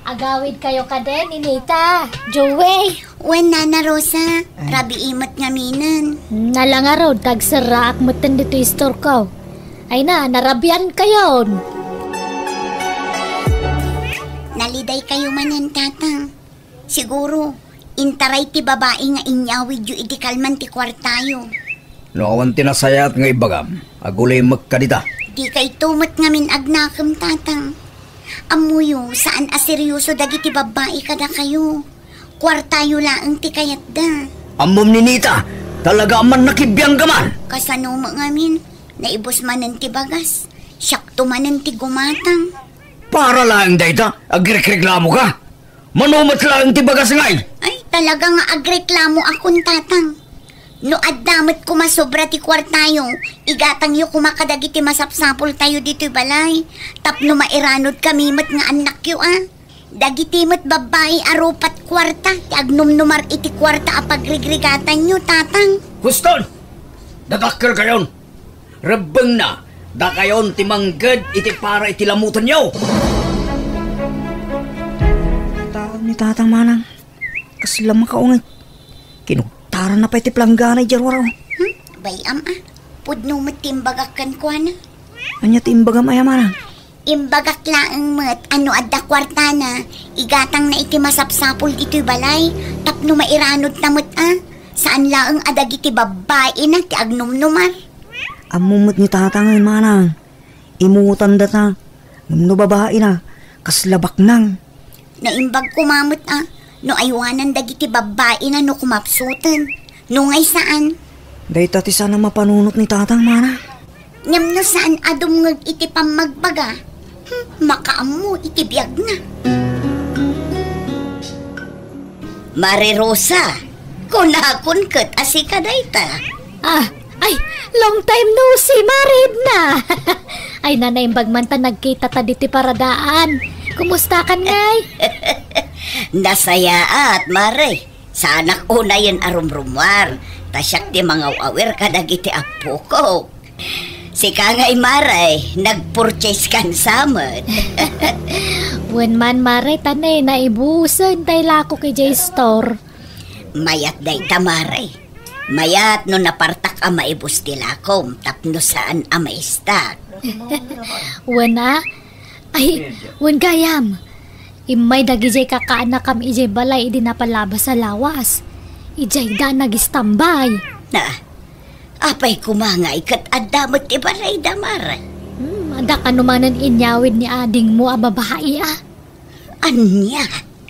Agawidkayo kadin, Ninita, Joey? Wen, Nana Rosa, ay, rabii met ngaminen. Nala ngarud, ta agserraak metten ditoy istorko. Ay na, narabiankayon. Nalidaykayo manen, Tatang. Siguro, intaray ti babai nga inyawidyo idi kalman ti kuartayo. No awan ti nasayaat nga ibagam, agulimek kadita. Dikayto met ngamin agnakem, Tatang. Ammoyo, saan a serioso dagiti babbai kadakayo. Kuartayo laeng ti kayatda. Ammom, Ninita, talaga a mannakibianggaman. Kasano met ngamin? Naibus manen ti bagas. Siakto manen ti gumatang. Para laeng dayta, agrekreklamoka? Mano met laeng ti bagas ngay? Ay, talaga nga agreklamoakon, Tatang. No adda met koma sobra ti kuartayo, igatangyo koma kadagiti masapsapultayo ditoy balay. Tapno mairanudkami met nga annakyo a. Dagiti met babbai a rupat kuarta ti agnumnumar iti kuarta a pagrigrigatanyo, Tatang. Huston! Dadakkelkayon! Rebbengna, dakayon ti mangged iti para iti lamutenyo. Taang ni Tatang, Manang. Kasla makaunget. Kinugtaranna pay ti palanggana idiay ruaraw. Hmm? Bay-am a. Pudno met ti imbagak kenkuana. Ania ti imbagam aya, Manang? Imbagak laeng met a no adda kuartana, igatangna iti masapsapul ditoy balay, tapno mairanudna met a. Saan laeng a dagiti babbaina ti agnumnumar. Ammom met ni Tatang, Manang. Imutan data. Ngem no babaina, kasla baknang. Naimbag koma met a, no aywanan dagiti babbaina no kumapsuten. No ngay saan? Dayta ti saan a mapanunot ni Tatang, Manang. Ngem no saan a dumngeg iti pammagbaga, hmm, makaammo iti biagna. Mare Rosa, kunakon ket a sika dayta. Ah, ay, long time no see, Mare Edna. Ay, nanaimbag man ta nagkita ta ditoy paradaan. Kumustakan ngay? Nasayaat, Mare. Saanak unayen a rumrumuar, ta siak ti mangaw-awir kadagiti appokok. Sika ngay, Mare, nagpurchase kan samet. Wen man, Mare, ta ne, naibusen tay lakok idiay store. Mayat dayta, Mare. Mayat no napartak a maibus ti lakom tapno saan a maistak. Wen a? Ay, wen gayam. Immay dagidiay kakaanakam idiay balay idi napalabas a lawas. Idiay da nagistambay. Na, apay koma ngay ket adda met ti balayda, Mare? Hmm, adda kano manen inyawid ni adingmo a babai a? Ania?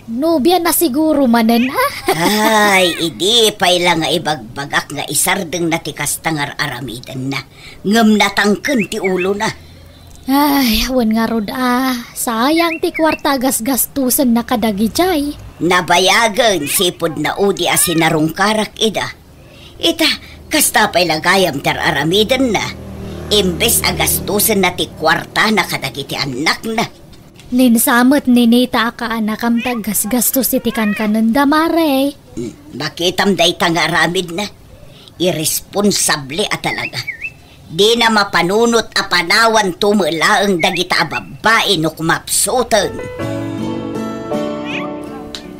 Nobia na siguro manen a? Ay, idi pay la nga ibagbagak nga isardengna ti kasta nga ar-aramidenna. Ngem natangken ti ulona. Ay, wen ngarud a, sayang ti kuarta a gasgastosenna kadagidiay. Nabayagen sipud naudi a sinarungkarak ida. Ita, kasta pay la gayam ti ar-aramidenna. Imbes a gastosenna ti kuartana kadagiti annakna. Ninsamet ni Nita a kaanakam ti aggasgastos iti kankanenda, Mare. Hmm, makitam dayta nga aramidna. Irresponsable a talaga. Dina mapanunot a panawanto met laeng dagita a babbai no kumapsuten.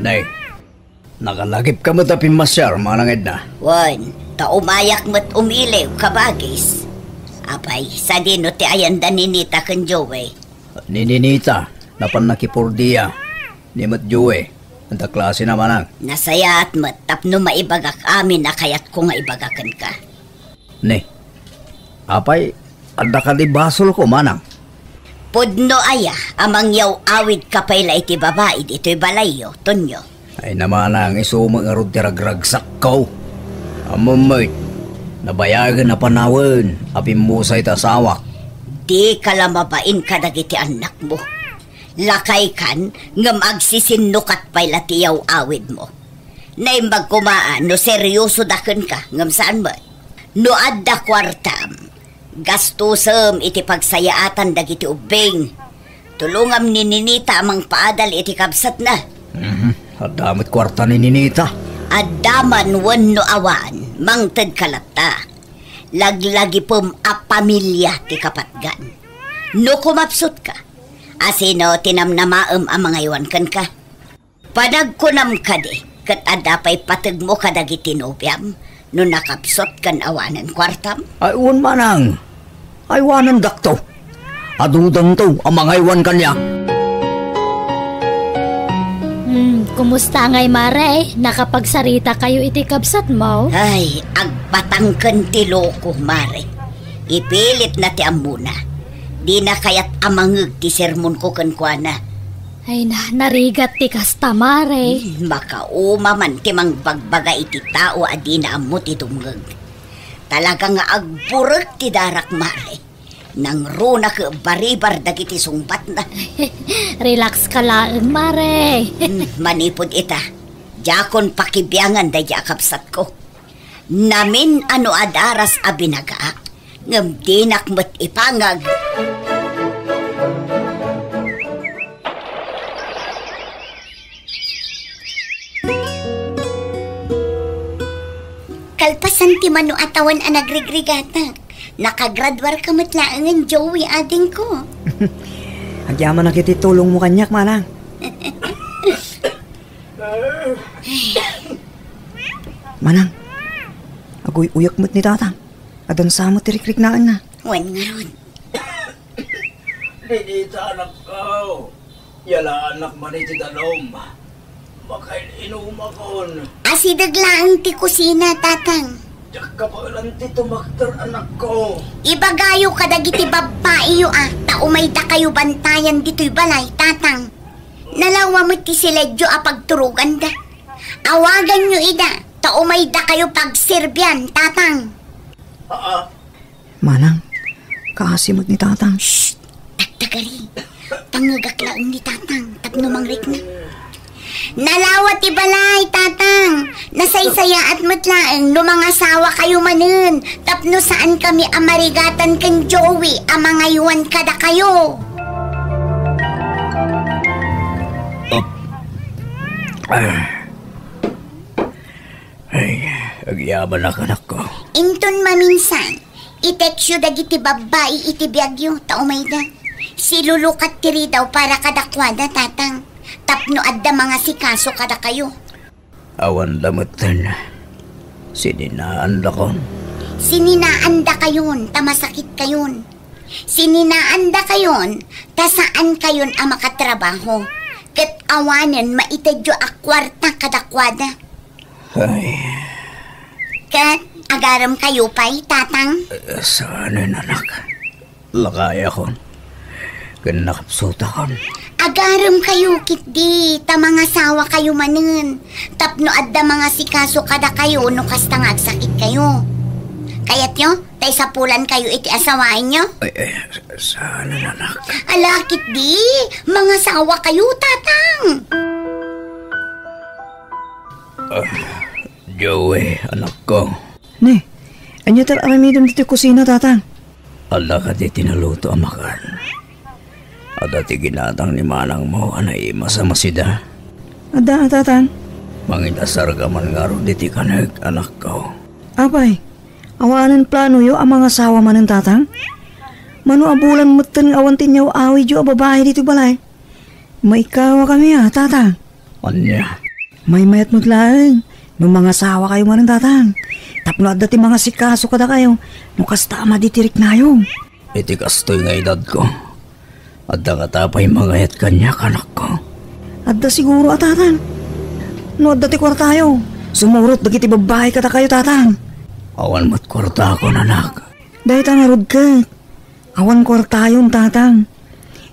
Nay, nakalagipka met a pimmasiar, Manang Edna. Wen, ta umayak met umiliw, kabagis. Apay, sadino ti ayanda ni Nita ken Joey? Ni Ninita, napan nakipurdia. Ni met Joey, adda klasena, Manang. Nasayaat met tapno maibagak amin a kayatko nga ibaga kenka. Ne, apay, adda kadi basolko, Manang? Pudno aya a mangyaw-awidka pay la iti babai ditoy balayyo, Tonyo? Ay na, Manang, isu met ngarud ti ragragsakko. Ammom met, Nabayagen a panawen a pimmusay ti asawak. Dika la mabain kadagiti annakmo. Lakaykan, ngem agsisinnukat pay la ti yaw-awidmo. Naimbag koma a no seriosoda kenka, ngem saan met. No adda kuartam, gastosem iti pagsayaatan dagiti ubbing. Tulongam ni Ninita a mangpaadal iti kabsatna. Mhm. Adda met kuarta ni Ninita. Adda man wenno awan, mangtedka latta. Laglagipem a pamilia ti kapatgan. No kumapsutka, asino ti namnamaem a mangaywan kenka? Panagkunam kadi, ket adda pay pategmo kadagiti nobiam no nakapsut ken awanen kuartam? Ay, wen, manang. Aywanendakto. Adudanto a mangaywan kaniak. Hmm, kumusta ngay, Mare? Nakapagsarita kayo iti kabsatmo? Ay, agpatangken ti loko, Mare. Ipilitna ti ammona. Dina kayat a mangeg ti sermonko kenkuana. Ay na, narigat ti kasta, Mare. Hmm, makauma man ti mangbagbaga iti tao a dina ammo ti dumngeg. Talaga nga agburek ti darak, Mare. Nangruna ket baribar dagiti sungbatna. Relax ka laeng, Mare. Hmm, manipud ita, diakon pakibiangan daydi a kabsatko. Namin a no adaras a binagaak, ngem dinak met ipangag. Kalpasan ti mano a tawen a nagrigrigatak, nakagraduar ka met laengen, Joey, adingko. Agyamanak iti tulongmo kaniak, manang. Manang, aguy-uyak met ni tatang. Adda sa met ti rikriknaenna. Wen ngarud. Didita, anakko. Yalaannak man iti danum. Makain-inumakon. Asideg laeng ti kusina, tatang. Diak kabaelan ti tumakder, anakko. Ibagayo kadagiti babbaiyo a, ta umaydakayo bantayan ditoy balay, tatang. Nalawa met ti siledyo a pagturoganda. Awaganyo ida, ta umaydakayo pagserbian, tatang. Aa. Manang, kaasi met ni tatang. Shh! Tagtagari. Pangngegak laeng ni tatang tapno mangrikna. Nalawa ti balay, tatang. Nasaysayaat met laeng no mangasawa kayo manen tapno saan kami a marigatan ken Joey a mangaywan kadakayo. Op. Ah. Ay, agyamanak, anakko. Inton maminsan, i-textyo dagiti babbai iti biagyo, ta umayda. Silulukat ti ridaw para kadakuada, tatang. Tapno adda mangasikaso kadakayo. Awan da metten. Sininaandakon. Sininaandakayon, ta masakitkayon. Sininaandakayon, ta saankayon a makatrabaho. Ket awanen maitedyo a kuarta kadakuada. Ay. Ket agarem kayo pay, tatang? Eh, saanen, anak. Lakayakon. Ken nakapsutakon. Agarem kayo, ketdi, ta mangasawa kayo manen. Tapno adda mangasikaso kadakayo no kasta nga agsakit kayo. Kayatyo, ta isapulan kayo iti asawaenyo? Ay, ay, saanen, anak. Ala, ketdi, mangasawa kayo, tatang. Ah, Joey, anakko. Ne, ania ti ar-aramidem ditoy kusina, tatang? Adda kadi ti naluto a makan? Adda ti ginatang ni manangmo a naimas a masida? Adda, tatang. Mangitasarka man ngarud iti kaneg, anakko. Apay, awanen planoyo a mangasawa manen, tatang? Mano a bulan metten nga awan ti inyaw-awidyo a babai ditoy balay? Maikawakami a, tatang. Ania? Maymayat met laeng no mangasawa kayo manen, tatang. Tapno adda ti mangasikaso kadakayo no kasta a madi ti riknayo. Iti kastoy nga edadko, adda ngata pay mangayat kaniak, anakko? Adda siguro a, tatang. No adda ti kuartayo, sumurot dagiti babbai kadakayo, tatang. Awan met kuartakon, anak. Dayta ngarud ket. Awan kuartayon, tatang.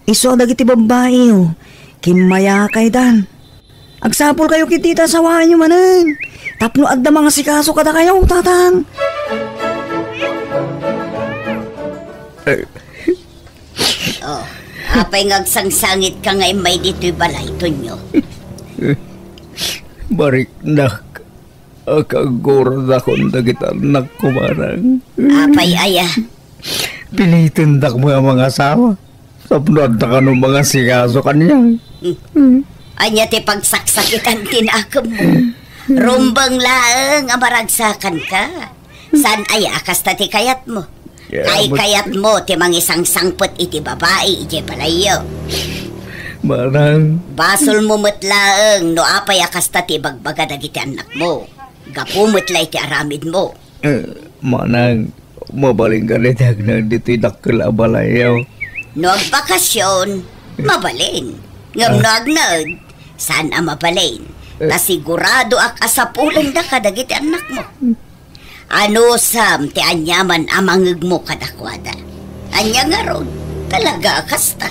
Isu a dagiti babbaiyo, kimmayakaydan. Agsapulkayo ketdi ta asawaenyo manen. Tapno adda mangasikaso kadakayo, tatang. Oh, apay nga agsangsangitka nga immay ditoy balay, Tonyo? Bariknak a kaguradakon dagiti annakko, manang. Apay aya? Pilitindak met a mangasawa tapno adda kano mangasikaso kaniak. Hmm. Ania ti pagsaksakitan ti nakemmo? Rumbeng laeng a maragsakanka. Saan aya a kasta ti kayatmo? Ya, Kaykayatmo ti mangisangsangpet iti babai idiay balayyo. Manang. Basolmo met laeng no apay a kasta ti ibagbaga dagiti annakmo. Gapu met la iti aramidmo. Eh, manang, mabalin kadi ti agnaed ditoy dakkel a balayyo? No agbakasyon, mabalin. Ngem no agnaed, saan a mabalin. Ta siguradoak a sapulendaka dagiti annakmo. Anusam ti aniaman a mangngegmo kadakuada. Ania ngarud, talaga a kasta.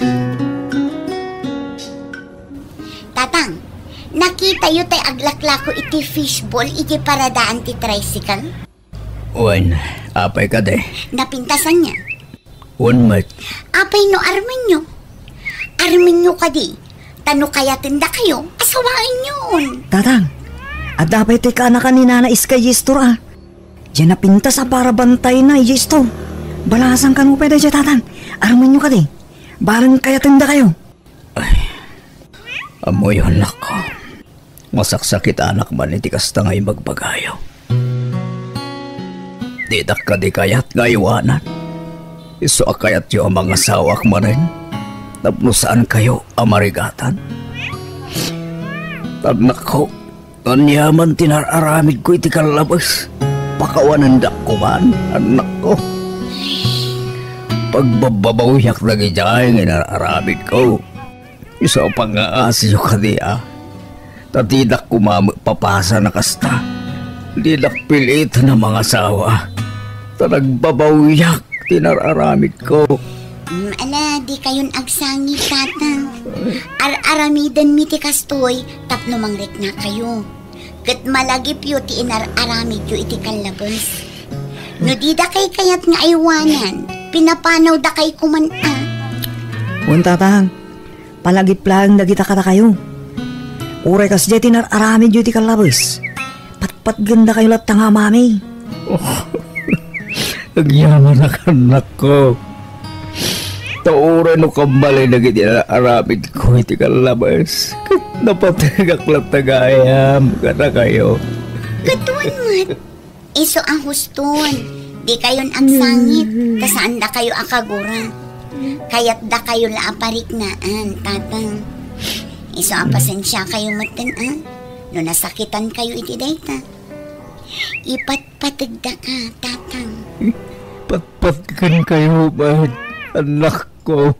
Tatang, nakitayo tay aglaklako iti fishball iti paradaan ti tricycle? Wen, apay kadi? Napintasanna. Wen met. Apay no armenyo? Armenyo kadi, ta no kayatendakayo, asawaenyon. Tatang, adda pay ti kaanakan ni Nana Iskay Yestor a. Diay napintas a para bantayna, Yestor. Balasan kano pay daydiay, Tatang. Armenyo kadi, bareng kayatendakayo. Ay, ammoyo, annakko. Masaksakitanak man iti kasta nga ibagbagayo. Ditak kadi kayat nga aywanan. Isu a kayatyo a mangasawaak manen tapno saankayo a marigatan. Annakko, aniaman ti nar-aramidko iti kallabes, pakawanendak koman, annakko. Pagbabbabawiak dagidiay nga inar-aramidko. Isu a pangngaasiyo kadi a, ta didak koma met papasan a kasta. Didak piliten a mangasawa, ta nagbabawiak ti nar-aramidko. Mm, ala, dikayon agsangit, Tatang. Ar-aramidenmi ti kastoy tapno mangriknakayo. Ket malagipyo ti inar-aramidyo iti kallabes. No dida kaykayat nga aywanan, pinapanawdakay koman a. Wen, Tatang, palagip laeng dagita kadakayo. Uray kasdiay ti nar-aramidyo iti kallabes, patpatgendakayo latta nga amami. Agyamanak, annakko. Ta uray no kammalay dagiti aramidko iti kallabes, ket napategak latta gayam kadakayo. Ket wen met, isu a huston, dikayon agsangit, ta saandakayo a kagura. Kayatdakayo la a pariknaan, Tatang. Isu a pasensiakayo metten a, no nasakitankayo iti dayta. Ipatpategdaka, Tatang. Patpatgenkayo met, annakko.